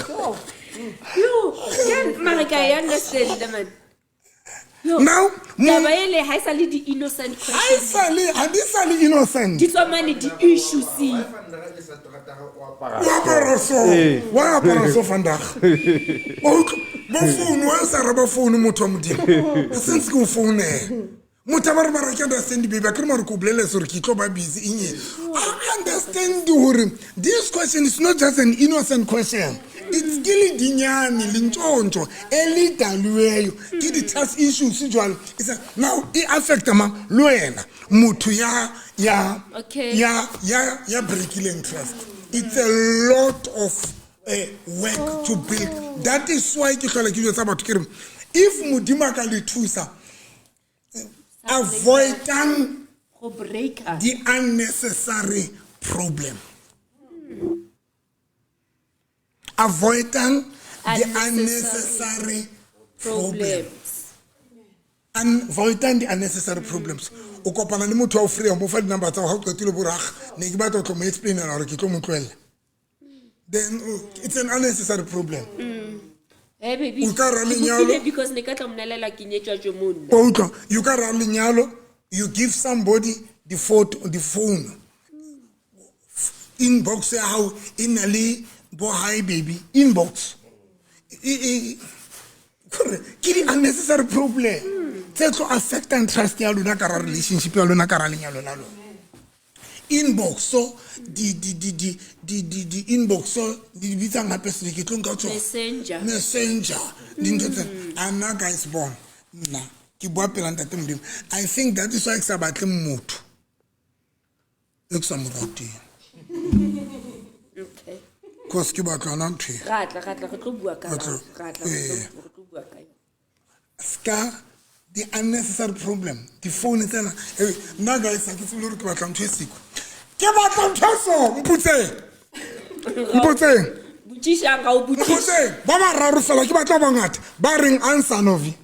Yo. Yo, ke mara ka e understand man. Yo. Now, Taba ele ha e sa le di-innocent ha e questions. sa le, ha di sa le innocent. Di tswa mane di-issues. O apara so, wa apara so vandag. Wa utlwa, bo phone, wa sa araba phone motho wa modimo. Since ke o founela. Motho a ba re mara ke understand baby, a ke re mara ke o boleletse hore ke tlo ba busy eng eng. I understand hore this question is not just an innocent question. It's ke ledinyane lentsontso e le daliweyo ke di-trust issues jwalo. It's a, now e affecta mang? Le wena motho ya ya Okay. ya ya ya breakileng trust. It's a lot of work to build. That is why ke hlola ke jwetsa batho ke re if modimo a ka le thusa, avoidang Go breaker. the unnecessary problem. Avoidang the Unnecessary unnecessary problem. Problems. Avoidang the unnecessary problems. O kopana le motho wa o free, o mo fa di-number tsa hao, ha o qetile bo re, "Ag, ne ke batla ho tlo mo explainela hore ke tlo mo tlohella." Then it's an unnecessary problem. Hey baby. O ka ra Ke lenyalo. bopile because ne ka tla mmolelela ke nyetswa ke monna. Wa utlwa? You ka ra lenyalo, you give somebody the photo, the phone. Inbox ya hao e na le bo hi baby inbox. Kore ke di unnecessary problem tse tlo affectang trust ya lona ka ra relationship ya lona ka ra lenyalo la lona. Inbox so di di di di di di di inbox so di di bitsang hape se ke tlo nka tsona. Messenger. Messenger. Dintho tse a nna guys bona nna ke bua pela ntate Modimo. I think that is why ke sa batle motho e ke sa mo rateng. Okay. Cause ke batla yona ntho e. Ra tla, ra tla, re tlo bua ka Re tlo, ra tla, ee. re tlo bua ka yona. Ska the unnecessary problem. Di phone tsena. Nna guys ha ke tsebe le hore ke batla ntho e siko. Ke batla ntho e so, mpotseng. Mpotseng. Botšišang ga o botšiše. Mpotseng. Ba bararo fela ke batla ba bangata. Ba reng answer Novi.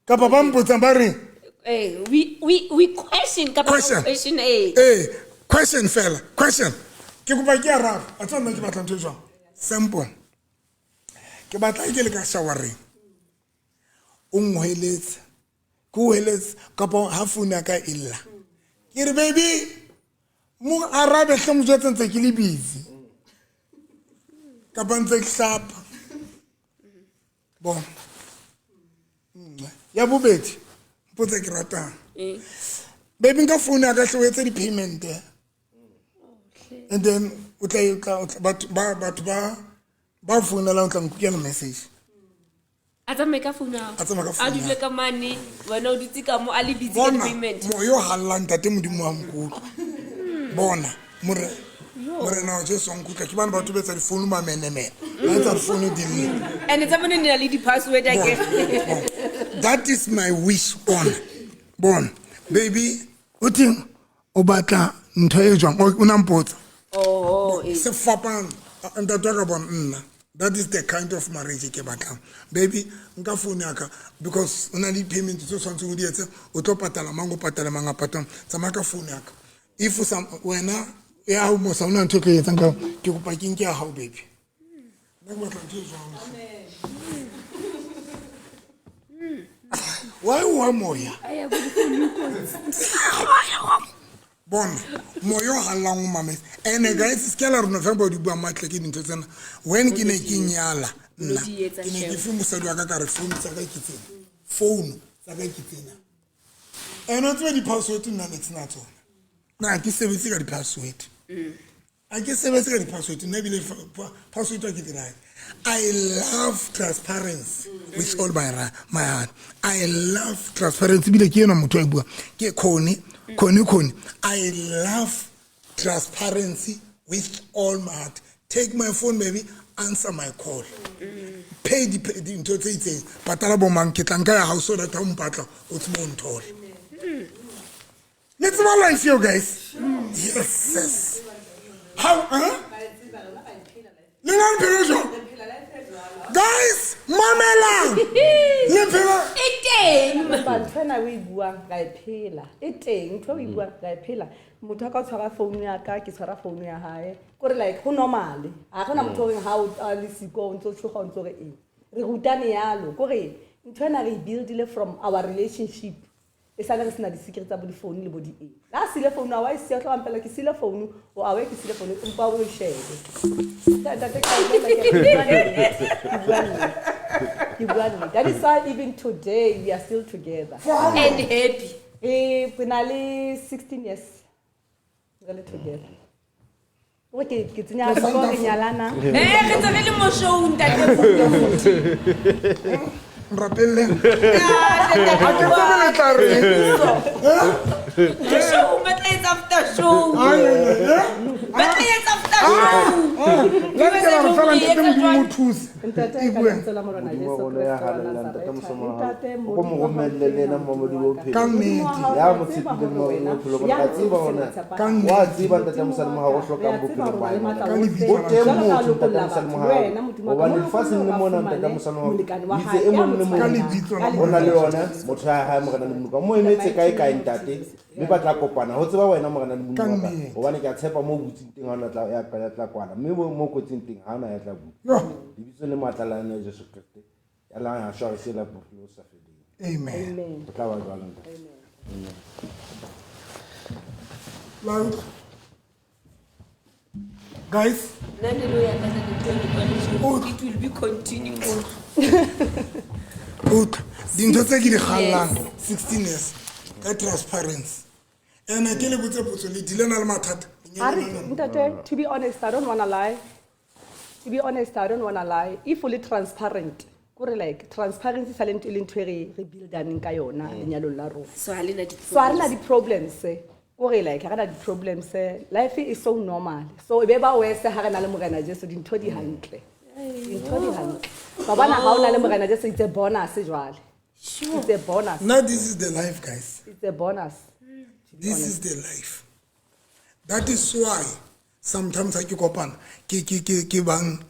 Kapa ba mpotsang ba reng? We question kapa Question. question eh. Question fela, question. Ke kopa ke arabe. A tswa nna ke batla ntho e jwang? Simple. Ke batla ke le ka showereng. O nhweletse. Ke o heletse kapa ha phone ya ka e lla. Ke re baby, mo arabe hle mo jwetse ntse ke le busy. Kapa ntse ke hlapa. Bona. Ya bobedi, mpotse ke ratang. Baby nka phone ya ka hle o etse di-payment. And then o tla, o tla, o tla, batho ba, batho ba, ba founela o tla nkukela message. A tsamaye ka phone ya hao. A tsamaye ka A phone ya dule ka mane, wena o dutse ka mo, a le busy ka Bona, di-payment. moya o hallang ntate Modimo wa nkutlwa. Bona, morena wa Jesu wa nkutlwa. Ke bana batho ba etsa difounu mamenemene. Ba etsa difounu di lle. And tsa bone di na le di-password akere. Bona, bona. That is my wish. Bona, bona. Baby, o teng o batla ntho e jwang? O na mpotsa. Oh. ee. Sefapano. Ntate wa ka bona nna, that is the kind of marriage ke batlang. Baby, nka phone ya ka because o na le di-payment tse o tshwanetseng o di etse, o tlo patala mang, o patale mang, a patalang. Tsamaya ka phone ya ka. If o sa wena ya hao mosa, o na ntho e tlo e etsang ka, ke kopa ke nke ya hao, baby. Nna ke batla ntho e jwalo. Why o wa moya? Bona moya o hallang o mametse. And guys, se ke la re November di bua matle ke dintho tsena. When ke ne ke nyala nna, Di etsa ke ne ke shame. fe mosadi wa ka ka re phone tsa ka ke tsena, phone tsa ka ke tsena. And o tsebe di-password nna ne ke sena tsona. Nna ha ke sebetse ka di-password. Ha ke sebetse ka di-password, nna ebile password wa ke di rate. I love transparency with all my heart. I love transparency. Ebile ke enwa motho a e buang. Ke Khone, Khone, Khone. I love transparency with all my heart. Take my phone, baby, answer my call. Pay dintho tse itseng. Patala bo mang, ke tla nka ya hao so that ha o mpatla, o tsebe ho nthola. Le tseba life eo, guys? Yes, yes. How, huh? Le na le phela jwang? Guys, mamelang. Le phela E teng. Empa ntho ena o e buang ra e phela, e teng ntho e o e buang ra e phela. Motho a ka tshwara phone ya ka, ke tshwara phone ya hae, kore like go normale. Ha gona motho o reng ha o a le siko o ntso tshoga o ntso re eng, re rutane yalo. Kore ntho ena re e buildile from our relationship, e sale re sena di-secret tsa bo di-phone le bo di eng. La a sile phone, a wa e siya, o tla bampela ke sile phone, o a we ke sile phone, empa o e shebe. Ntate, ke a bolela, ke bua nnete, ke bua nnete, ke bua nnete. That is why even today we are still together. And happy. Re na le 16 years re le together. O ke tsenya hlooho, re nyalana. Eh, re ntse re le mo show-ung, ntate. Nrapelle. Ah, ntate, Ha ke tsebe le tla reng. Ke show, ba tla etsa after show. Ai, ai, ai, eh? Ba tla etsa after show. La ke la re fela ntate Modimo o thuse. Ntate, E ka bue. lebitso la Morena Modimo Jesu wa rona ya Kreste wa halalelang, Ntate Nazaretha. Mosamo wa hao. Ntate, O ko mo Modimo wa romelle le yena hao, Mmamodi wa Modimo bophelo. Ka nnete. Ya mo tshepileng Mmamodi wa bophelo, bona ka tseba hona. Ka nnete. Wa tseba Ntate Mosadi Mohau o hlokang bophelong ba hae. Ka lebitso O la teng Jesu. motho Ntate Mosadi Mohau. Hobane lefatsheng le mona Ntate Mosadi Mohau, itse e mong le mong Ka lebitso la o na le yona motho ya hae Morena le Modimo. Mo emetse kae kae ntate, mme ba tla kopana. Ho tseba wena Morena le Modimo Ka wa ka. nnete. Hobane ke a tshepa mo o butseng teng ha hona tla ya ya tla kwala, mme mo kwetseng teng ha hona ya tla bula. Yo. Lebitso le matla la yena Jesu Kreste. Ya lang ya shwa re siela bophelo bo sa feleng. Amen. Amen. Ho tla ba jwalo ntate. Loud. Guys, Nna le lo ya ka ntate Tony, it will be continued. utlwa dintho tse ke di kgallang 16 years ka transparency. Ene ke le botse potso, le dile na le mathata? A re, ntate, to be honest, I don't wanna lie. To be honest, I don't wanna lie. If o le transparent, kore like transparency sa le ntho e le ntho e re buildaneng ka yona lenyalong la rona. So ha le na di So ha re na di-problems, kore like ha re na di-problems, life is so normal. So e be ba worse ha re na le Morena Jesu, dintho di hantle. Dintho di hantle. Wa bona ha o na le Morena Jesu, it's a bonus jwale. It's a bonus. Now this is the life, guys. It's a bonus. This is the life. That is why sometimes ha ke kopana ke bang,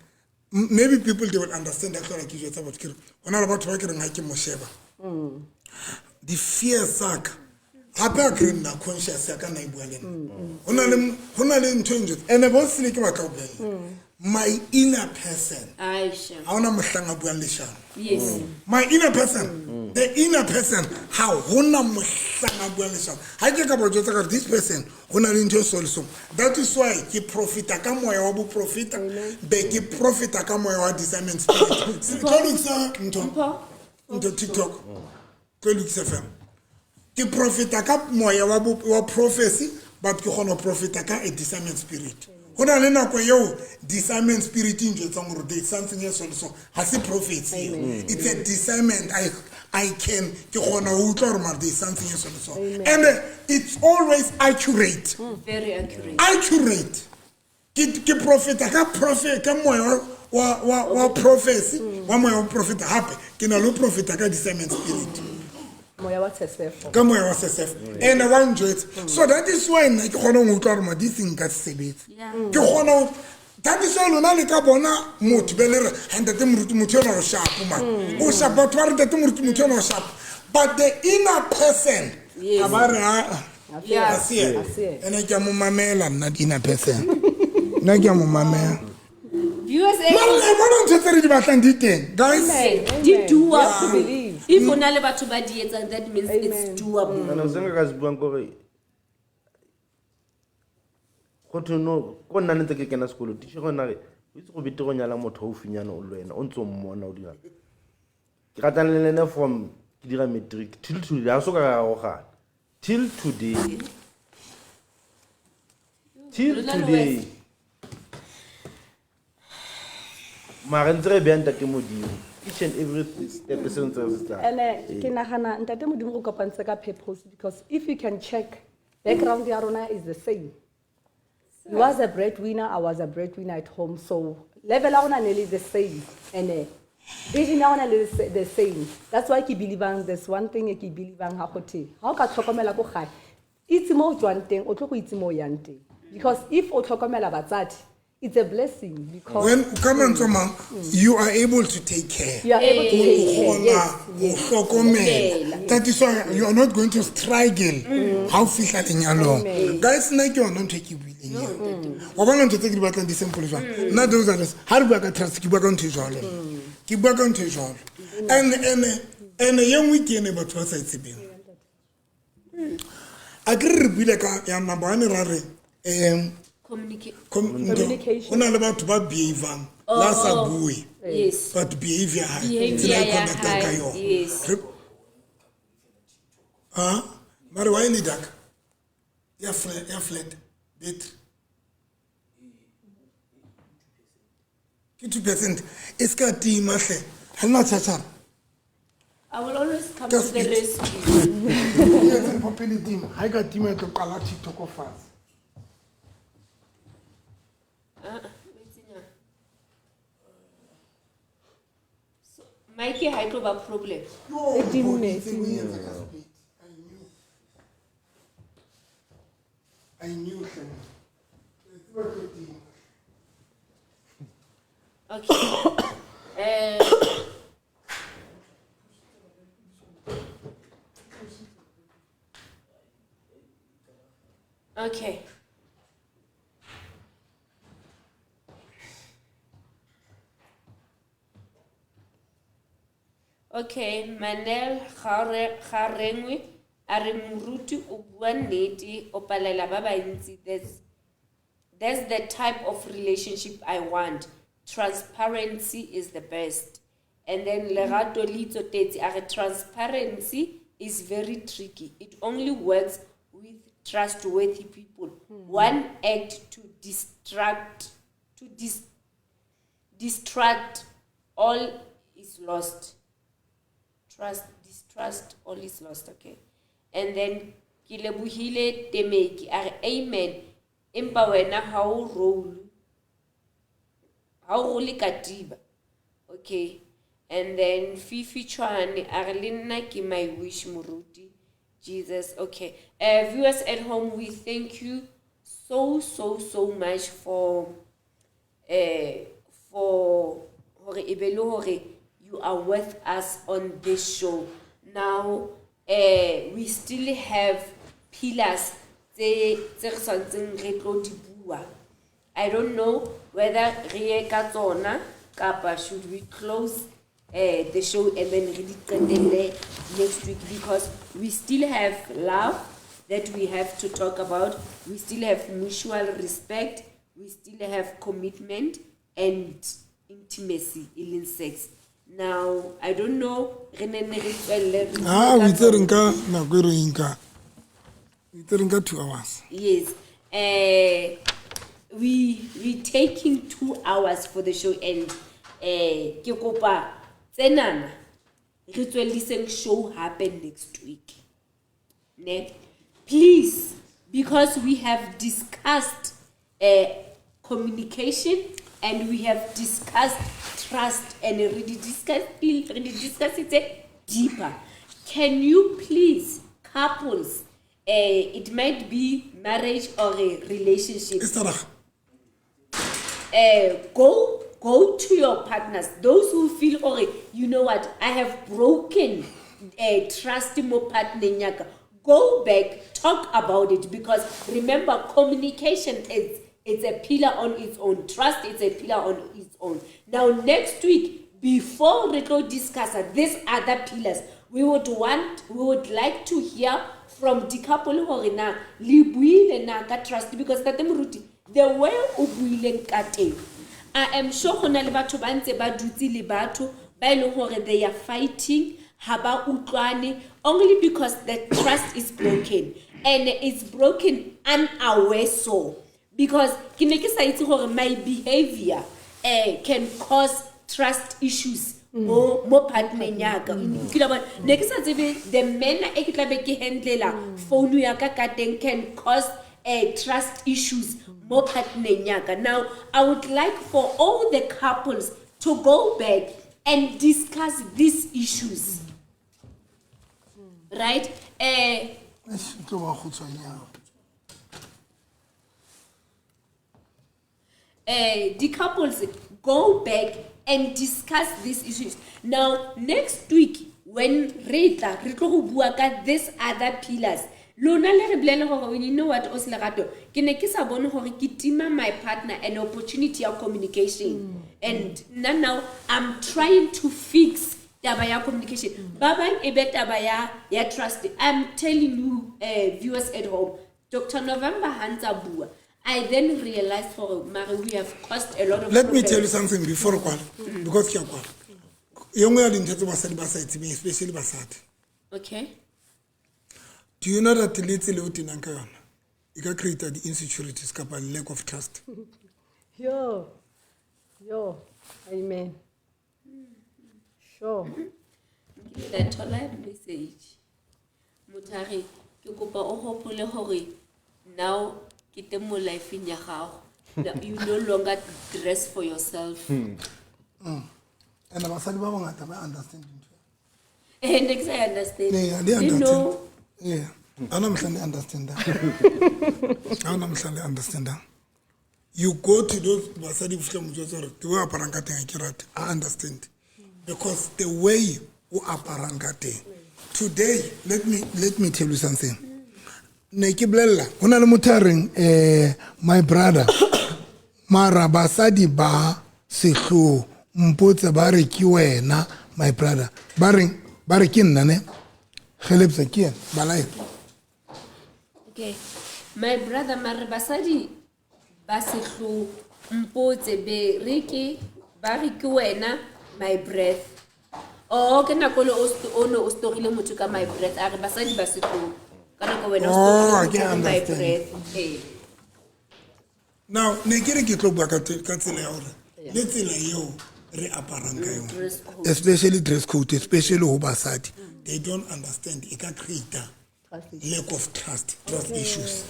maybe people they will understand that ke jwetsa batho ke re hona le batho ba ke reng ha ke mo sheba. Di fear tsa ka hape a ke re nna conscious ya ka na e bua le nna. Hona le ntho e njwetsa. Ene bo sele ke batla ho bolella. My inner person. Aisha. Ha hona mohlang a buang leshano. Yes. My inner person, the inner person, ha hona mohlang a buang leshano. Ha ke ka ba jwetsa ka this person, hona le ntho e so le so. That is why ke profita ka moya wa boprofeta, be ke profita ka moya wa discernment spirit. Tlo lokisa ntho. Ntho TikTok. Tlo lokisa fela. Ke profita ka moya wa prophecy, but ke kgona ho profita ka a discernment spirit. Ho na le nako eo discernment spirit e njwetsang hore there is something e so le so. Ha se prophecy eo. It's a discernment. I can, ke kgona ho utlwa hore mara there is something e so le so. And it's always accurate. Very accurate. Accurate. Ke profeta ka prophet ka moya wa prophecy, wa moya wa profeta hape ke na le ho profeta ka discernment spirit. Moya wa wa sesefo. Ka moya wa sesefo. And wa njwetsa. So that is why nna ke kgona go utlwa gore madisi nka se sebetse. Ke kgona go that is why lona le ka bona motho be le re ha ntate moruti motho enwa o sharp man. O sharp, batho ba re ntate moruti motho enwa o sharp. But the inner person a ba re ha Yeah. ha se yena. Ha se yena. Ene ke a mo mamela nna the inner person. Nna ke a mo mamela. Viewers at Mara le bona ntho tse re di batlang di teng. Guys, Amen. di You have to doable. believe. If o na le batho ba di etsang, that means Amen. it's doable. And se nka ka se buang kore go thwe no ko nna ne ntse ke kena sekolo teacher gona re o itse go bete go nyala motho gaufinyana o le wena o ntse o mmona o dirang ke ratang le ene from ke dira matric till today ga so ka ra arogana till today, till Lona le today, mara ntse re beya ntate Modimo each and every step se ntse re se tsaya. Ene ke nagana ntate Modimo go kopantse ka purpose, because if you can check background ya rona is the same. He was a breadwinner, I was a breadwinner at home, so level ya rona ne le the same, ene vision ya rona le the same. That's why ke believang there's one thing e ke believang ha gothe ha o ka tlhokomela ko gae, itse mo o tswang teng, o tlo go itse mo o yang teng, because if o tlhokomela batsadi, it's a blessing, because when ka mantswe a mang, you are able to take care. You are able to take care. Kgona Yes, go yes. hlokomela. That is why you are not going to struggle ha o fihla lenyalong. Guys, nna ke yona ntho e ke buileng eo. Wa bona ntho tse ke di batlang di simple jwang? Nna those are the- ha re bua ka trust, ke bua ka ntho e jwalo. Ke bua ka ntho e jwalo. And ye nngwe ke ene batho ba sa e tsebeng. A ke re re buile ka ya number one ra re Communication. Ho na le batho ba behavang la sa bue, Yes. but behavior hae, Behavior tsela e ya conductang ka hae, yona. yes. Ha? Mare why le dark? Ya flat, ya flat battery. Ke 2%. E ska tima hle. Ha nna charger. I will always come to Just the it. rescue. E etse popele tima. Ha e ka tima e tlo qala TikTok fatshe. So, Mike ha e tlo ba problem. Yo, E timme, e e etsa ka speed. I knew. I knew hle. Ke tseba e tlo tima. Okay. Okay. Okay, Manel Garengwe a re moruti o bua nnete, o palela ba bantsi. That's the type of relationship I want. Transparency is the best. And then Lerato Litsotetse a re transparency is very tricky. It only works with trustworthy people. One act to distract, to distract, all is lost. Trust, distrust, all is lost. Okay. And then ke lebohile Temeki a re amen, empa wena ha o roll, ha o role katiba. Okay. And then Fifi Chwane a re le nna ke my wish moruti Jesus. Okay. Viewers at home, we thank you so, so, so much for hore e be le hore you are with us on this show. Now, we still have pillars tse re tshwantseng re tlo di bua. I don't know whether re ye ka tsona kapa should we close the show and then re di qetelle next week, because we still have love that we have to talk about. We still have mutual respect. We still have commitment and intimacy, e leng sex. Now, I don't know, re ne ne re tswelle re Ah, bue o ka itse re tsona. nka nako e re e nka. O itse re nka 2 hours. Yes. We taking 2 hours for the show, and ke kopa tsenana re tswelliseng show happen next week. Ne? Please, because we have discussed communication and we have discussed trust, and re di discuss it deeper. Can you please, couples, it might be marriage or a relationship, E saraga. Go to your partners, those who feel gore, you know what, I have broken trust mo partneng ya ka. Go back, talk about it, because remember, communication is it's a pillar on its own. Trust is a pillar on its own. Now next week, before re tlo discuss these other pillars, we would like to hear from di-couple gore na le buile na ka trust, because Tate Moruti, the way o buileng ka teng, I am sure go na le batho ba ntse ba dutse le batho ba e leng gore they are fighting, ha ba utlwane, only because the trust is broken, and it's broken unaware. So because ke ne ke sa itse gore my behavior can cause trust issues mo partneng ya ka. Ke la bona, ne ke sa tsebe the manner e ke tla be ke handlela phone ya ka ka teng can cause trust issues mo partneng ya ka. Now I would like for all the couples to go back and discuss these issues, right? Eish, e tlo ba kgutshwanyane. The couples go back and discuss these issues. Now next week when re tla re tlo go bua ka these other pillars, lona le re bolele gore, you know what, o se Lerato, ke ne ke sa bone gore ke tima my partner an opportunity ya communication, and now I'm trying to fix taba ya communication. Ba bang e be taba ya trust. I'm telling you, viewers at home, Dr. November ha ntsa bua, I then realized for Mary, we have caused a lot of Let me tell you problems. something before kwala, because ke a kwala. E nngwe ya dintho tse basadi ba sa e tsebeng, especially basadi. Okay. Do you know that le tsela eo tenang ka yona e ka create di-insecurities kapa lack of trust? Yo, yo, amen. Sure. Ke tla thola message. Motho a re, ke kopa o hopole hore now ke teng mo life-eng ya gago. You no longer dress for yourself. And basadi ba bangata ba understand dintho. And I understand. Yeah, they You understand. know. Yeah. Ha hona mohlang le understand. Ha hona mohlang le understand. You go to those basadi fihla mo jwetsa hore the way o aparang ka teng ha ke rate. I understand. Because the way o aparang ka teng. Today, let me tell you something. Ne ke bolella, ho na le motho a reng, my brother, mara basadi ba sehloho, mpotse ba re ke wena, my brother. Ba reng, ba re ke nna ne? Kgelepsa ke yena, bala ena. Okay. My brother, mara basadi ba sehloho, mpotse be re ke, ba re ke wena, my breath. Oh, ke nako le o o ne o storile motho ka my breath, a re basadi ba sehloho. Ka nako wena o Oh, storile ke motho ka my understand. breath. Ee. Now, ne ke re ke tlo bua ka tsela ya hore le tsela eo re aparang ka yona, Dress code. especially dress code, especially ho basadi, they don't understand e ka create lack of trust, trust issues.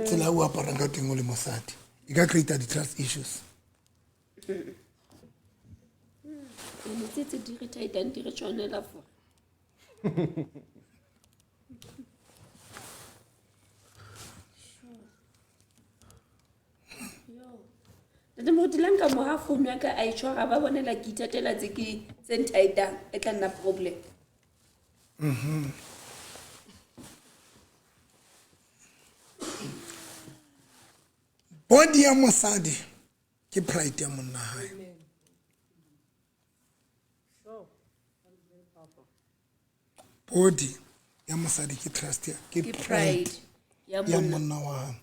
Tsela eo o aparang ka teng o le mosadi e ka create di-trust issues. Ene tse tse di re thaitang di re tshwanela for. Ntate Moruti, la nka moha founu ya ka a e tshwara, ba bonela ke ithatela tse ke tse nthaitang, e tla nna problem. Body ya mosadi ke pride ya monna hae. Body ya mosadi ke trust ya, ke Ke pride pride ya ya monna. monna wa hae.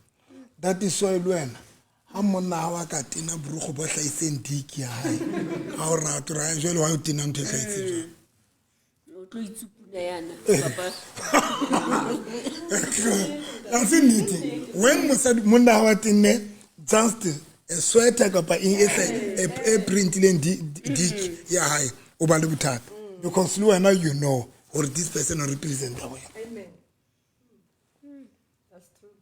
That is why le wena ha monna ha wa ka tena borukgo bo hlahiseng dick ya hae, ha o rate hore, ha jwale wa o tena ntho e hlahetseng jwang? O tlo itsupuna yana, papa. Ha se nnete. When mosadi monna ha wa tenne just a sweater kapa eng e e printileng dick ya hae, o ba le bothata. Because le wena you know hore this person o representa wena. Amen. That's true.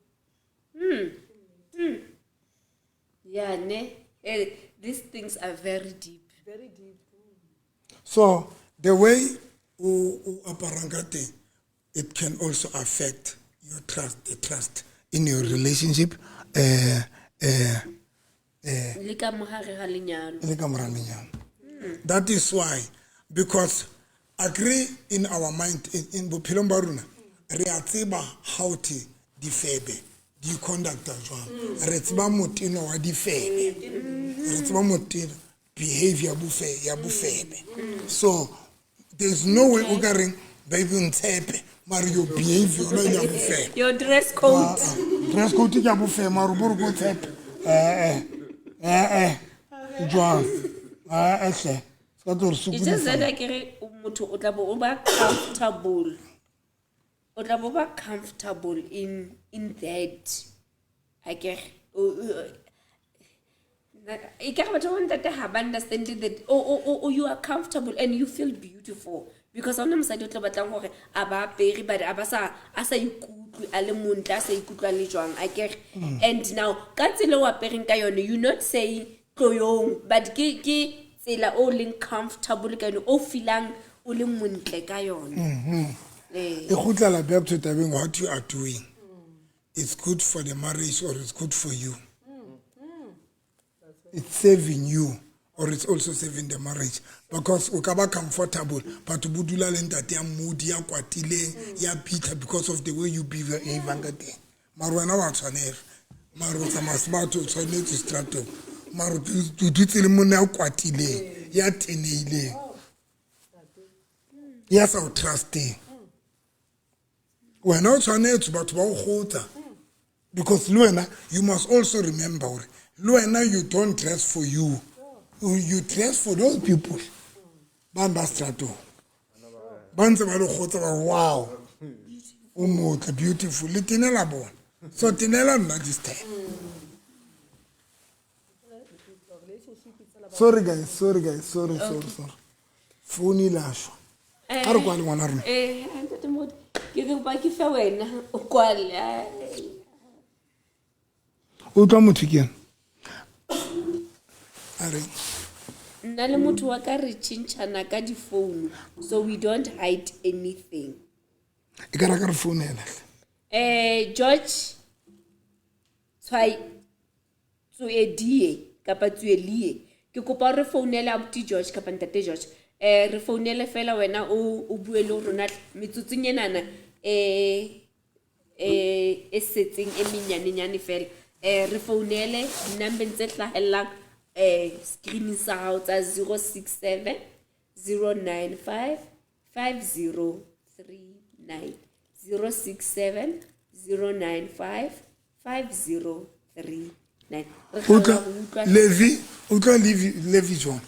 Yeah, ne? These things are very deep. Very deep. So the way o aparang ka teng, it can also affect your trust, the trust in your relationship, Le ka mogare ga lenyalo. Le ka mora lenyalo. That is why, because agree in our mind, in bophelong ba rona, re a tseba how to difebe di conducta jwang, re tseba moteno wa difebe, re tseba moteno behavior bufe ya bofebe. So there's no way o ka reng, "Baby, ntshepe," mare your behavior yona ya bofebe. Your dress code. Dress code ke ya bofebe, mare o bo re ko tshepe, ee ee, jwang? Ee hle, se ka tlo re It's just that sokodisa. a kere motho o tla bo o ba comfortable, o tla bo ba comfortable in that, akere e kare batho ba bontate ga ba understand that you are comfortable and you feel beautiful, because ga ona mosadi o tla batlang gore a ba apere but a ba sa, a sa ikutlwe a le montle, a sa ikutlwe a le jwang, akere. And now ka tsela o apereng ka yone, you not saying tloyong, but ke tsela o leng comfortable ka yone, o feelang o le montle ka yone. Ee. E kgutlela back to tabeng, what you are doing, it's good for the marriage or it's good for you, it's saving you or it's also saving the marriage, because o ka ba comfortable but bo dula le ntate ya moody, ya kwatileng, ya bitter, because of the way you behavang ka teng. Mare wena wa tshwanela, mare o tsamaya smart, o tshwanetse stratong, mare o dutse le monna ya kwatileng, ya teneileng, ya sa o trusteng. Wena o tshwanetse batho ba o kgotsa, because le wena you must also remember gore le wena you don't dress for you, you dress for those people ba ba stratong, ba ntse ba le kgotsa ba re, "Wow, o motle, beautiful." Le tenela bona, so tenela nna this time. Sorry guys, sorry guys, sorry, sorry, sorry, phone ile a shwa. A re kwale, ngwana rona. Eh, ntate Moruti, ke kopa ke fe wena o kwale. Ai. O utlwa motho ke ena a re Nna le motho wa ka re tšhentšhana ka difounu, so we don't hide anything. E ka ra ka re founela. George Tshwai Tsoedie kapa Tsoelie, ke kopa re founele abuti George kapa ntate George, re founele fela wena, o bue le rona metsotsong enana e setseng e menyanenyane fela. Re founele dinambeng tse hlahellang screening sa hao tsa 067 095 5039, 067 095 5039. Re Utlwa. kgalla ho utlwa. Levi, utlwa Levi, Levi John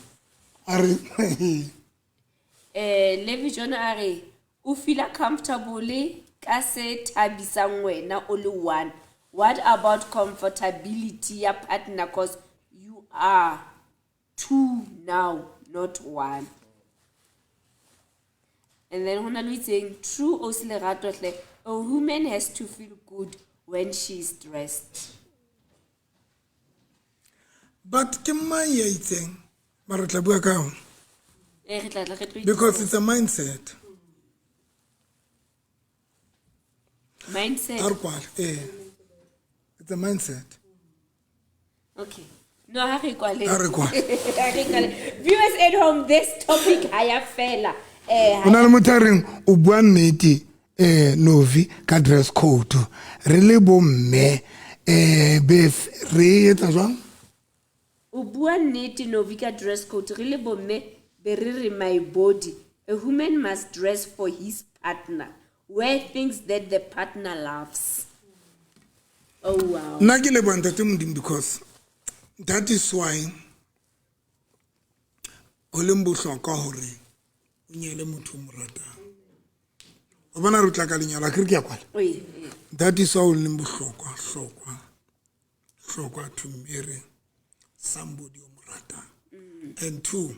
a re Levi John a re o feela comfortable ka se thabisang wena o le one. What about comfortability ya partner? 'Cause you are two now, not one. And then ho na le o itseng, "True, ausi Lerato hle, a woman has to feel good when she is dressed." But ke mang ya itseng? Mara re tla bua ka yona. Re tla tla re tlo Because it's a mindset. Mindset. A re kwale, ee, it's a mindset. Okay, no, ha re kwale. Ha re kwale. Ha re kwale. Viewers at home, this topic ha ya fela. Go na le motho a reng o bua nnete, Novi, ka dress code, re le bomme be re etsa jwang? O bua nnete, Novi, ka dress code, re le bomme be re re my body. A woman must dress for his partner, wear things that the partner loves. Oh wow. Nna ke leboha ntate Modimo, because that is why ho leng bohlokwa hore o nyale motho o mo ratang. O bona, re tla ka lenyalo, akere ke ya kwala. Oi. That is why o leng bohlokwa hlokwa hlokwa to marry somebody o mo ratang. And two,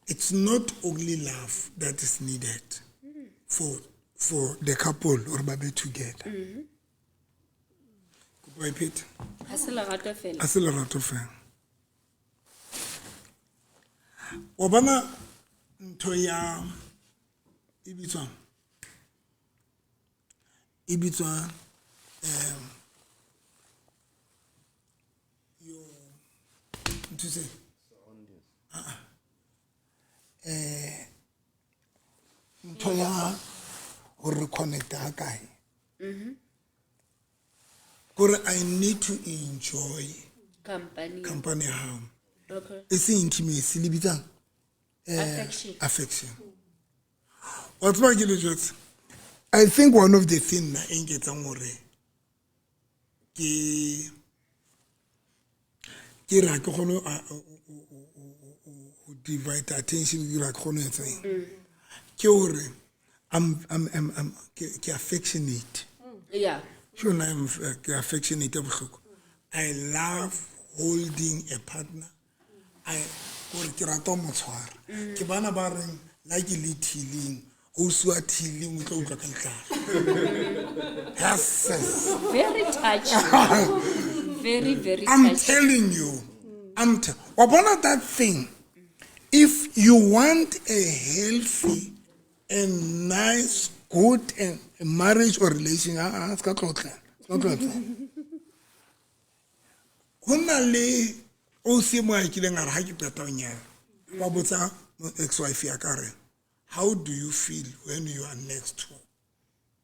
it's not only love that is needed for the couple or ba be together. Kopa e phete. Ha se lerato fela. A se lerato fela. Wa bona ntho ya E bitswang? E bitswa yo nthuse. Ntho ya hore re connect-a ha kae. Kore I need to enjoy company. Company ya hao. Okay. E seng intimacy, le bitsang? Affection. Affection. Wa tseba ke le jwetse? I think one of the thing na e nketsang hore ke re ha ke kgone ho divide attention, ke re ha ke kgone ho etsa eng. Ke hore I'm ke affectionate. Sure, na I'm ke affectionate bohloko. I love holding a partner. I gore ke rata ho mo tshwara. Ke bana ba reng la ke le thiling, o sua thiling o tlo utlwa ka letlalo. Yes, yes. Very touching. Very, very I'm touching. telling you. I'm wa bona that thing. If you want a healthy and nice, good and marriage or relation, ska tlotla. Ska tlotla. Ho na le o se mo a kileng a re ha ke qeta ho nyala. Wa botsa ex-wife ya ka re, how do you feel when you are next to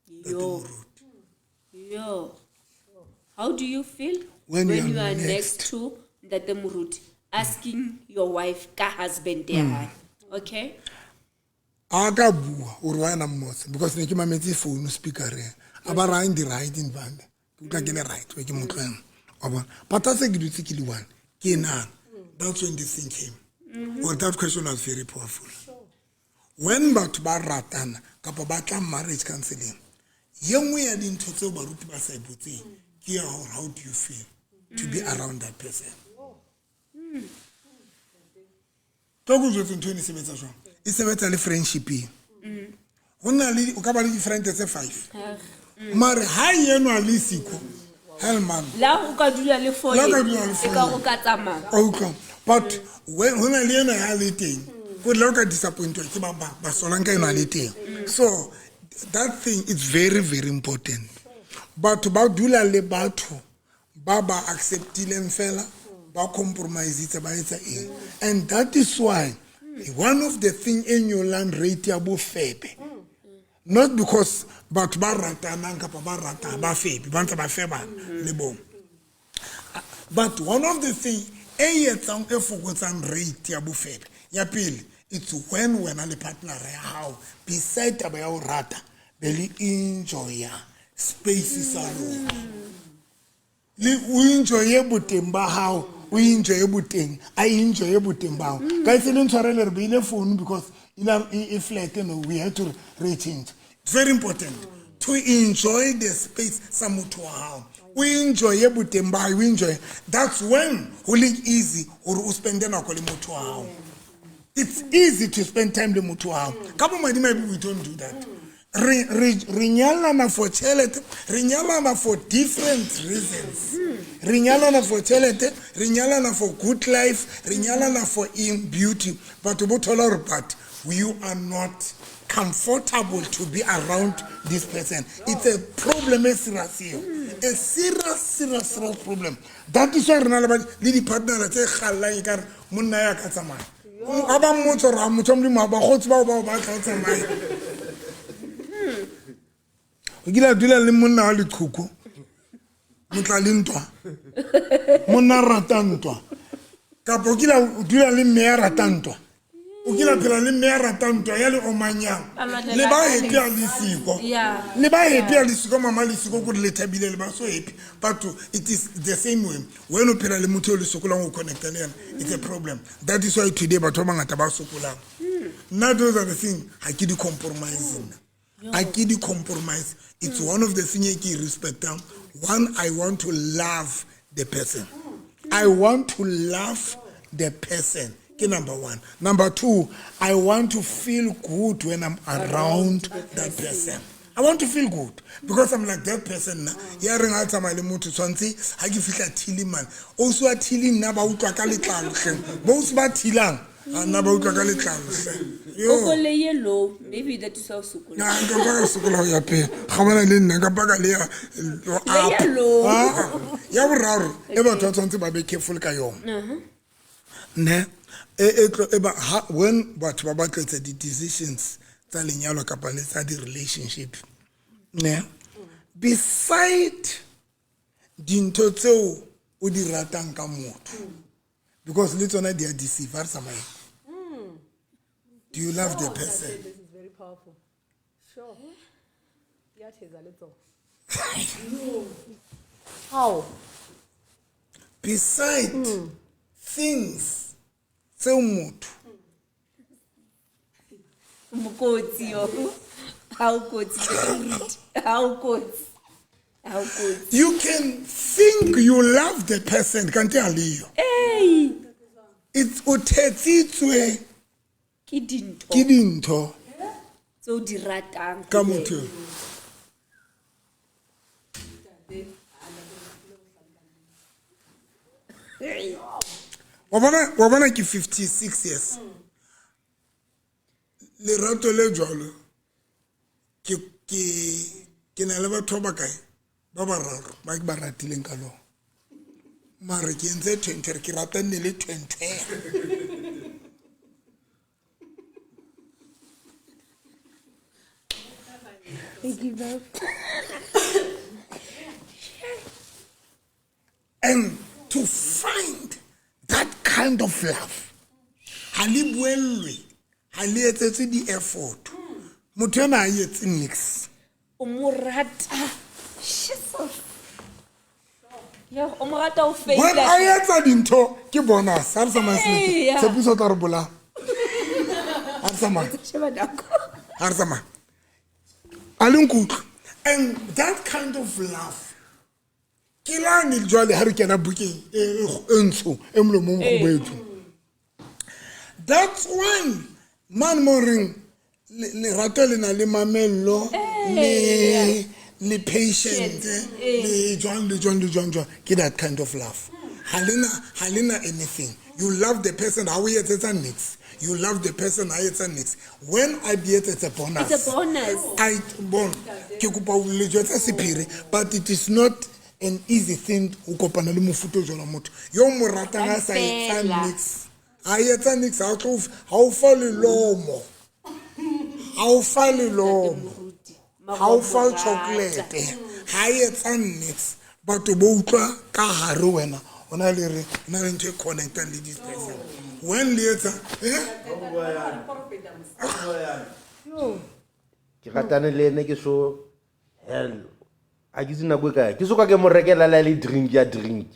Ntate Yo. Moruti? Yo. How do you feel When when you you are are next next to Ntate Moruti? Asking your wife ka husband ya hae. Okay? A ka bua o re wa ena mmotse because ne ke mametse phone speaker-eng. A ba raya di right in band. Ke utlwa ke le right, we ke mo tlohela. Wa bona? But ha se ke dutse ke le one, ke nang. That's when this thing came. Or that question was very powerful. When batho ba ratana kapa ba tla marriage counseling, ye nngwe ya dintho tseo baruti ba sa e botseng ke ya hore how do you feel to be around that person. Tlo ko jwetse ntho eno e sebetsa jwang? E sebetsa le friendship-eng. Ho na le, o ka ba le di-friend tse 5. Mare ha enwa le siko, hell man. La o ka dula le four. La o ka dula le E four. ka o ka tsamaya. Wa utlwa? But when ho na le enwa ya le teng, ko le o ka disappointwa ke ba ba solang ka enwa le teng. So that thing is very, very important. Batho ba dula le batho ba ba acceptileng fela, ba compromisitse, ba etsa eng. And that is why one of the thing e nyolang rate ya bofebe, not because batho ba ratanang kapa ba ratang ba febe, ba ntse ba febana le bona. But one of the thing e etsang e fokotsang rate ya bofebe ya pele, it's when wena le partner ya hao beside taba ya ho rata be le enjoya space sa lona, le o enjoye boteng ba hao, o enjoye boteng, a enjoye boteng ba hao. Ka ise le ntshwarele re beile phone because e flat, no, we had to re change. It's very important to enjoy the space sa motho wa hao, o enjoye boteng ba hae, o enjoy. That's when ho leng easy hore o spende nako le motho wa hao. It's easy to spend time le motho wa hao. Ka bomadimabe we don't do that. Re nyalana for tjhelete, re nyalana for different reasons. Re nyalana for tjhelete, re nyalana for good life, re nyalana for in beauty. But bo thola hore but you are not comfortable to be around this person. It's a problem e serious eo. A serious, serious, serious problem. That is why re na le le di-partner tse kgallang ekare monna ya ka tsamaya. Ha ba mmotsa hore ha motho wa Modimo, ha bakgotsi bao ba o batla o tsamaye. O kile a dula le monna wa leqhoko, motla le ntwa, monna a rata ntwa. Kapa o kile a dula le mme ya rata ntwa. O kile a phela le mme ya rata ntwa ya le omanyang. Le ba happy a le siko. Le ba happy a le siko, mama le siko kore le thabile, le ba so happy. But it is the same way. When o phela le motho o le sokolang ho connecta le yena, it's a problem. That is why today batho ba bangata ba sokolang. Nna those are the thing, ha ke di compromise nna. Ha ke di compromise. It's one of the thing e ke e respectang. One, I want to love the person. I want to love the person. Ke number one. Number two, I want to feel good when I'm around that person. I want to feel good because I'm like that person na. Ya reng ha tsamaya le motho tshwantse ha ke fihla thiling man. Ausi wa thiling nna ba utlwa ka letlalo hleng. Bo ausi ba thilang A nna ba utlwa ka letlalo hle. O Yo. koloi e low, maybe that is how o sokola. Nka nka ka sokola ho ya pele gamana le nna nka paka le ya Le ya low. Ah, ya boraro e batho ba tshwanetse ba be careful ka yona ne e e tlo e ba ha when batho ba batla etsa di-decisions tsa lenyalo kapa le tsa di-relationship ne beside dintho tseo o di ratang ka motho because le tsona di a deceive ha re tsamaye. Do you love the person? This is very powerful. Sure. Ya theza le tsona. How? Beside things tseo motho Mokotsi yo. Ha o kotsi, Ntate Moruti. Ha o kotsi. Ha o kotsi. You can think you love the person kante ha leyo. Ei, It's o thetsitswe ke dintho ke dintho tse o di ratang ka motho eo. Wa bona ke 56 years lerato le jwalo ke na le batho ba bakae ba bararo ba ke ba ratileng ka lona mare ke entse twenty ke rata nne le twenty. I give up. And to find that kind of love ha le buellwe, ha le etsetswe di-effort, motho ena ha etse nix. O mo rata. Jesus. Ya, o mo rata o When feila. a etsa dintho ke bonus ha re tsamaya sentle. Eya. Tshepiso o tla re bolaya ha re tsamaya. Sheba nako. Ha re tsamaya a le nkutlwe. And that kind of love ke lane jwale ha re kena bukeng e ntsho e molomong go boetso. That's why man mo reng lerato le na le mamello le patient le jwang le jwang le jwang jwang. Ke that kind of love ha lena anything. You love the person ha o etsetsa nix. You love the person ha etsa nix. When a di etsetsa bonus. It's a bonus. I bon ke kopa o le jwetsa sephiri, but it is not an easy thing ho kopana le mofuta o jwalo wa motho yo mo ratang a sa etsa Fela. nix, a etsa nix ha o tlo ha o fa lelomo, ha o fa lelomo, Moruti. ha o fa Mara o mo rata. chocolate ha etsa nix, batho bo utlwa ka hare wena o na le re o na le ntho e connectang le this person when le etsa eh. Ke ratane le ene ke so hell a ke itse nako e kae ke soka ke mo rekela le a le drink ya drink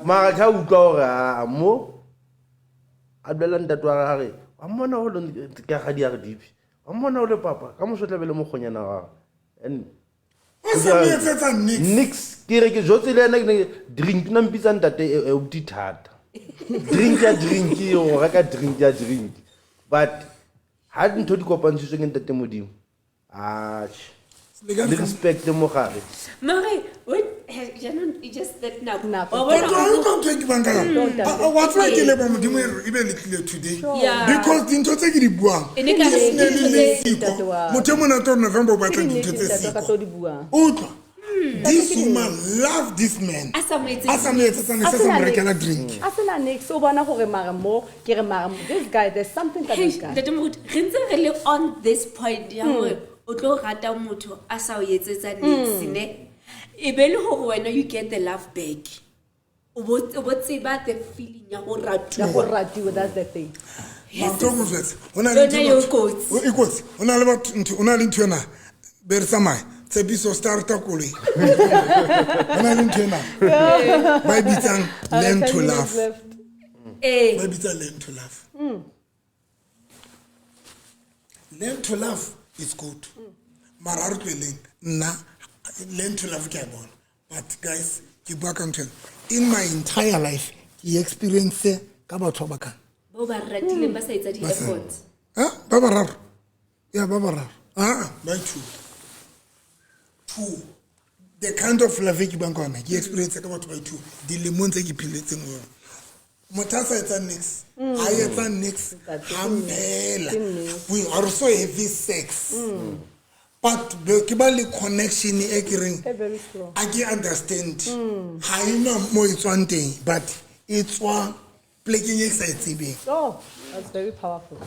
mara ke a utlwa gore a mo a dulela ntate wa gage wa mmona o le ke ga di a re dipi wa mmona o le papa ka moso o tlabe le mokgonyana wa gagwe and O sa mo etsetsa nix. Nix ke re ke jotse le ena ke drink na mpitsa ntate e uti thata drink ya drink go reka drink ya drink but ha dintho di kopantshitswe ke ntate Modimo atjhe le respect mo gare. Mare, wait, jaanong e just that nako. Nako. Wa bona Batho ha utlwa ntho e ke buang ka yona. Wa tseba ke leboha Modimo e re ebe le tlile today Yeah. because dintho tse ke di buang E ne ka di re se ne dintho le le tse- siko. Ntate wa- Motho e monate o November o Ke batla dintho dinnete tse ntate ka siko. tseo di buang. Utlwa, this woman love this man A sa mo etsetse a sa mo etsetsa niks, a A sa sena mo rekela niks. drink. A sena nix o bona gore mare mo ke re mare this guy, there's something ka Hey, this guy. Ntate Moruti, re ntse re le on this point ya hore o tlo rata motho a sa o etsetsa niks ne e be le hore wena you get the love back, o bo tseba the feeling ya go Ya ratuwa. go ratiwa, that's the thing. Motho o ko jwetse, ho na le Yona ntho eo batho- kotsi. E kotsi. Ho na le batho ho na le ntho ena be re tsamaya tshepiso starta koloi ho na le ntho ena ba e bitsang learn to 10 minutes love. left. Ee. Ba e bitsa learn to love. Learn to love is good mara ha re tlohelleng nna learn to love ke a e bona, but guys ke bua ka ntho ena in my entire life ke experience ka batho ba bakang Bao ba ratileng ba sa etsa di-effort. Ah, ba bararo ya ba bararo aa ba two two the kind of love e ke buang ka yona ke experience ka batho ba two dilemong tse ke pheletseng ho yona. Motho a sa etsang nix, ha etsa nix, hamphela. We are so heavy sex. But ke ba le connection e ke reng E very strong. a ke understand. Ha ena mo e tswang teng, but e tswa plekeng e ke sa e tsebeng. Oh, that's very powerful.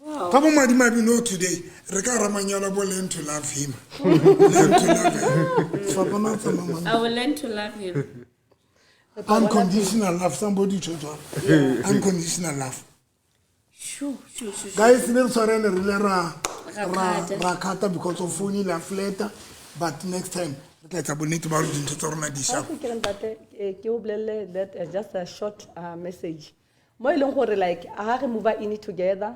Wow. Ka bo madimabe no today re ka ramanyalo bo learn to love him. Learn to love him. Sefapano tsamaya ngwana. I will learn to love him. Unconditional love, somebody tjho jwalo. Unconditional love. Sure, sure, sure. Guys, le re tshwarele re ile Ra cut-a. ra cut-a because of phone ile ya fleta, but next time re tla etsa bonnete ba hore dintho tsa rona di sharp. Ga ke re ntate, ke o bolelle that just a short message. Mo e leng gore like ha re move in together,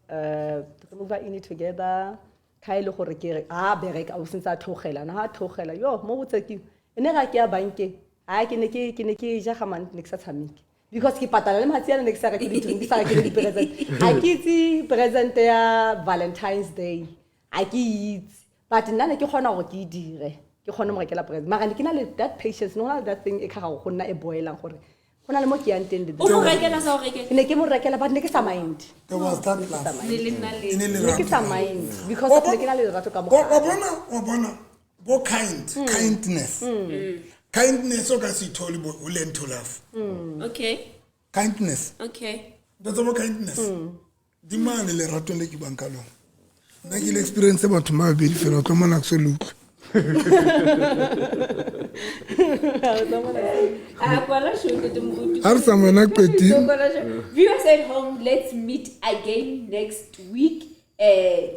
re move in together, ka e le gore ke re a bereka o sentse a theogela, na ha theogela yo mo botsekeng e ne ga ke ya bankeng, ha ke ne ke ke ne ke ja ga mane ne ke sa tshameke because ke patala le matsatsi a ne ke sa reke di-drink, ke sa reke le di-present. Ha ke itse present ya Valentine's Day, ha ke itse, but nna ne ke kgona gore ke e dire, ke kgone mo rekela present, mara ne ke na le that patience, ne go na le that thing e ka ga go nna e boelang gore go na le mo ke yang teng le O mo rekela sa o rekela? Ne ke mo rekela, but ne ke sa mind. There was that love. Ne le nna le. E ne le Ne ke sa lerato. mind because Wa ne ke na le lerato ka Wa mogare. bona bo kind, kindness. Kindness o ka se ithole bo o learn to love. Okay. Kindness. Okay. Ntho tsa bo kindness. Di mane leratong le ke buang ka lona. Nna ke le experience batho ba babedi fela, o tlo mona ke so le utlwe. Ah, kwala show, Ntate Moruti. Ha re tsamaya na qetile. Kwala show. Viewers at home, let's meet again next week,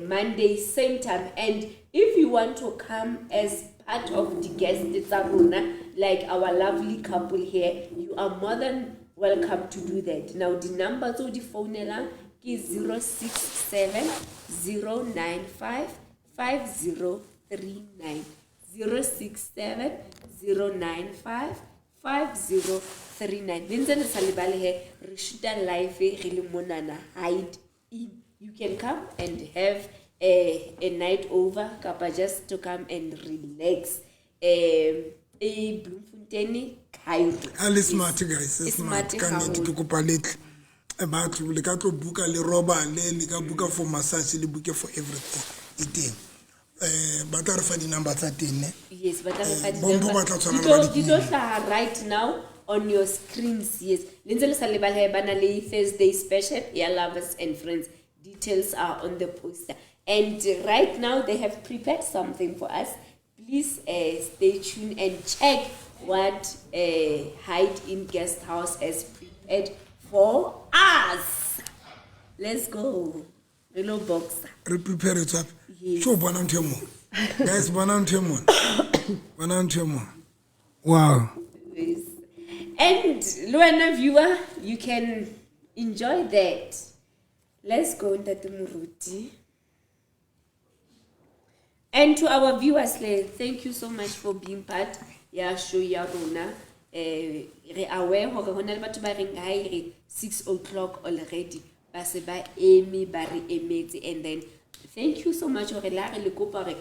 Monday, same time. And if you want to come as part of the guests tsa rona, like our lovely couple here, you are more than welcome to do that. Now, the number tse o di founelang ke 067 095 5039. 067 095 5039. Le ntse le sa lebale he, re shoot-a live re le monana Hide In. You can come and have a night over, kapa just to come and relax. E Bloemfontein, Cairo. Ha le smart guys, le E smart smart ka nnete haholo. ke kopa letle. Batho le ka tlo buka le robale, le ka buka for massage, le buke for everything. E teng. Ba tla re fa di-number tsa teng ne? Yes, ba tla re fa Bo mpho di-number. ba tla tshwana Di le ba tlo hlaha right now on your screens. Yes. Le ntse le sa lebale he ba na le Thursday special ya Lovers and Friends. Details are on the poster. And right now they have prepared something for us. Please stay tuned and check what Hide In Guest House has prepared for us. Let's go. Re lo boxa. Re prepare tswape. Yes. Tjho, bona ntho e mona. Guys, bona ntho e mona. Bona ntho e mona. Wow. Yes. And le wena viewer, you can enjoy that. Let's go, Ntate Moruti. And to our viewers, le, thank you so much for being part ya show ya rona. Re aware hore hona le batho ba reng ha e re 6 o'clock already, ba se ba eme, ba re emetse. And then thank you so much hore la re le kopa hore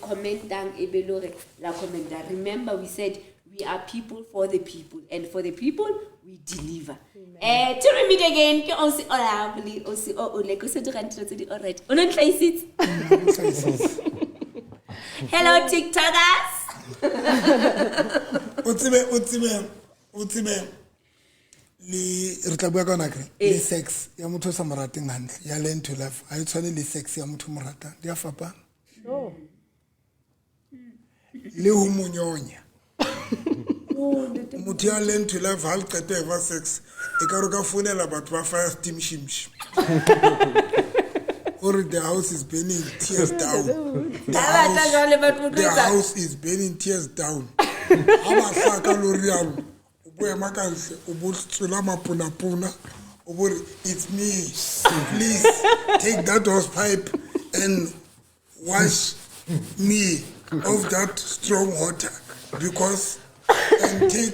commentang e be le hore la commenta. Remember we said we are people for the people, and for the people we deliver. Till we meet again, ke o se o lovely, o se o o le ko se dira ntho tse di alright. O no ntlhaisitse? Hello TikTokers. O tsebe le re tla bua ka yona akere? Le sex ya motho o sa mo rateng hantle, ya learn to love, ha e tshwane le sex ya motho o mo ratang, di a fapana. Sure. Le ho mo nyonya. Motho ya learn to love ha le qeta ho eva sex, e ka re o ka founela batho ba fire extinguisher. Ore the house is burning tears down. The Ba batla jwale batho ba tlo etsa- house is burning tears down. Ha ba hlaka lori yalo, o bo ema ka ntle, o bo tswela maponapona, o bo re, it's me. Please take that hose pipe and wash me of that strong water, because and take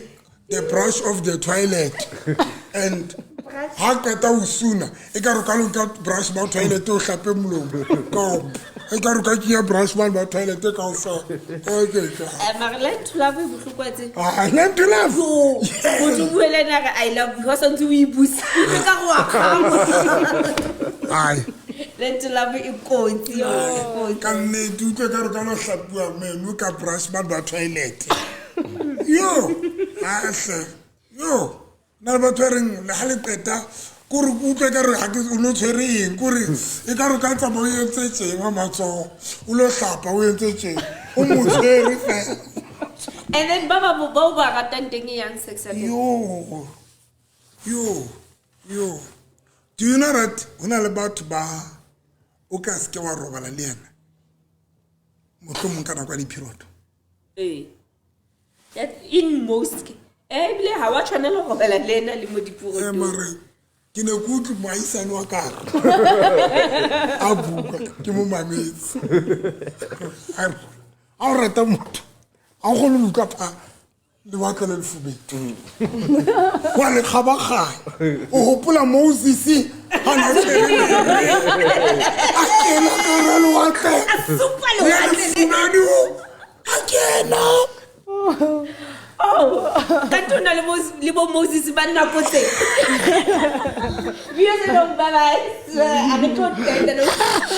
the brush off the toilet and ha qeta ho suna e ka re ka lo nka brush ba toilet o hlape molomo ka o E ka re ka kenya brush mane ba toilet kaofela. Okay. Eh, mara learn to love e bohloko wa tseba. Ah, learn to love. Yo, motho o bue le ena a re, I love you, ha o santse o e busa, o ka re wa kgama. Ai. Learn to love e kotsi, yo, e kotsi. Ka nnete utlwe ka re ka lo hlapuwa meno ka brush mane ba toilet. Yo, ahle. Yo, na le batho ba reng le ha le qeta kore o utlwe ka re ga ke o lo tshwere eng kore e ka re o ka tsamaya o entse tjeng wa matsoho o lo hlapa o entse tjeng o mo tshwere fela. And then ba ba bao ba ratang teng e yang sex ya teng. Yo, yo, yo. Do you know that ho na le batho ba o ka seke wa robala le ena mohlomong ka nako ya di-period? Ee. That in most eh, ebile ha wa tshwanela ho robala le ena le mo Eh, diporotong. mare ke ne ke utlwe moahisane wa kare a bua ke mo mametse. A re, ha o rata motho ha o kgone ho utlwa pha lewatle le lefubedu wa le kgabaganya o hopola Moses ha na tshwere a kena ka hara lewatle A supa le lewatle le. lefubedu a kena. Oh, kante o na le le bo Moses ba nako tse. Viewers at home, bye bye. A re tlo tenda no.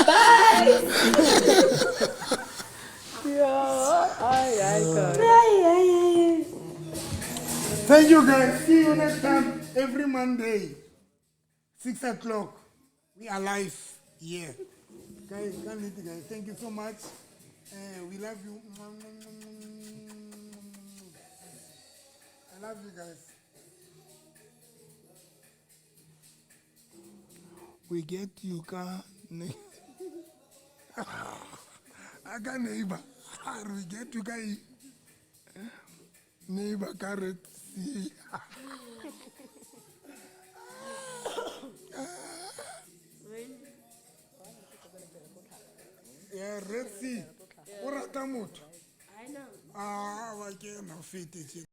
Bye. Yo, ai, ai, God. Ai, ai, ai. Thank you guys. See you next time every Monday, 6 o'clock. We are live here. Guys, guys, thank you so much. We love you. I love you guys. We get you ka I got neighbor. We get you ka neighbor ka Red Sea. Yeah, Red Sea. O rata motho. I know. Ah, wa kena o fete tje.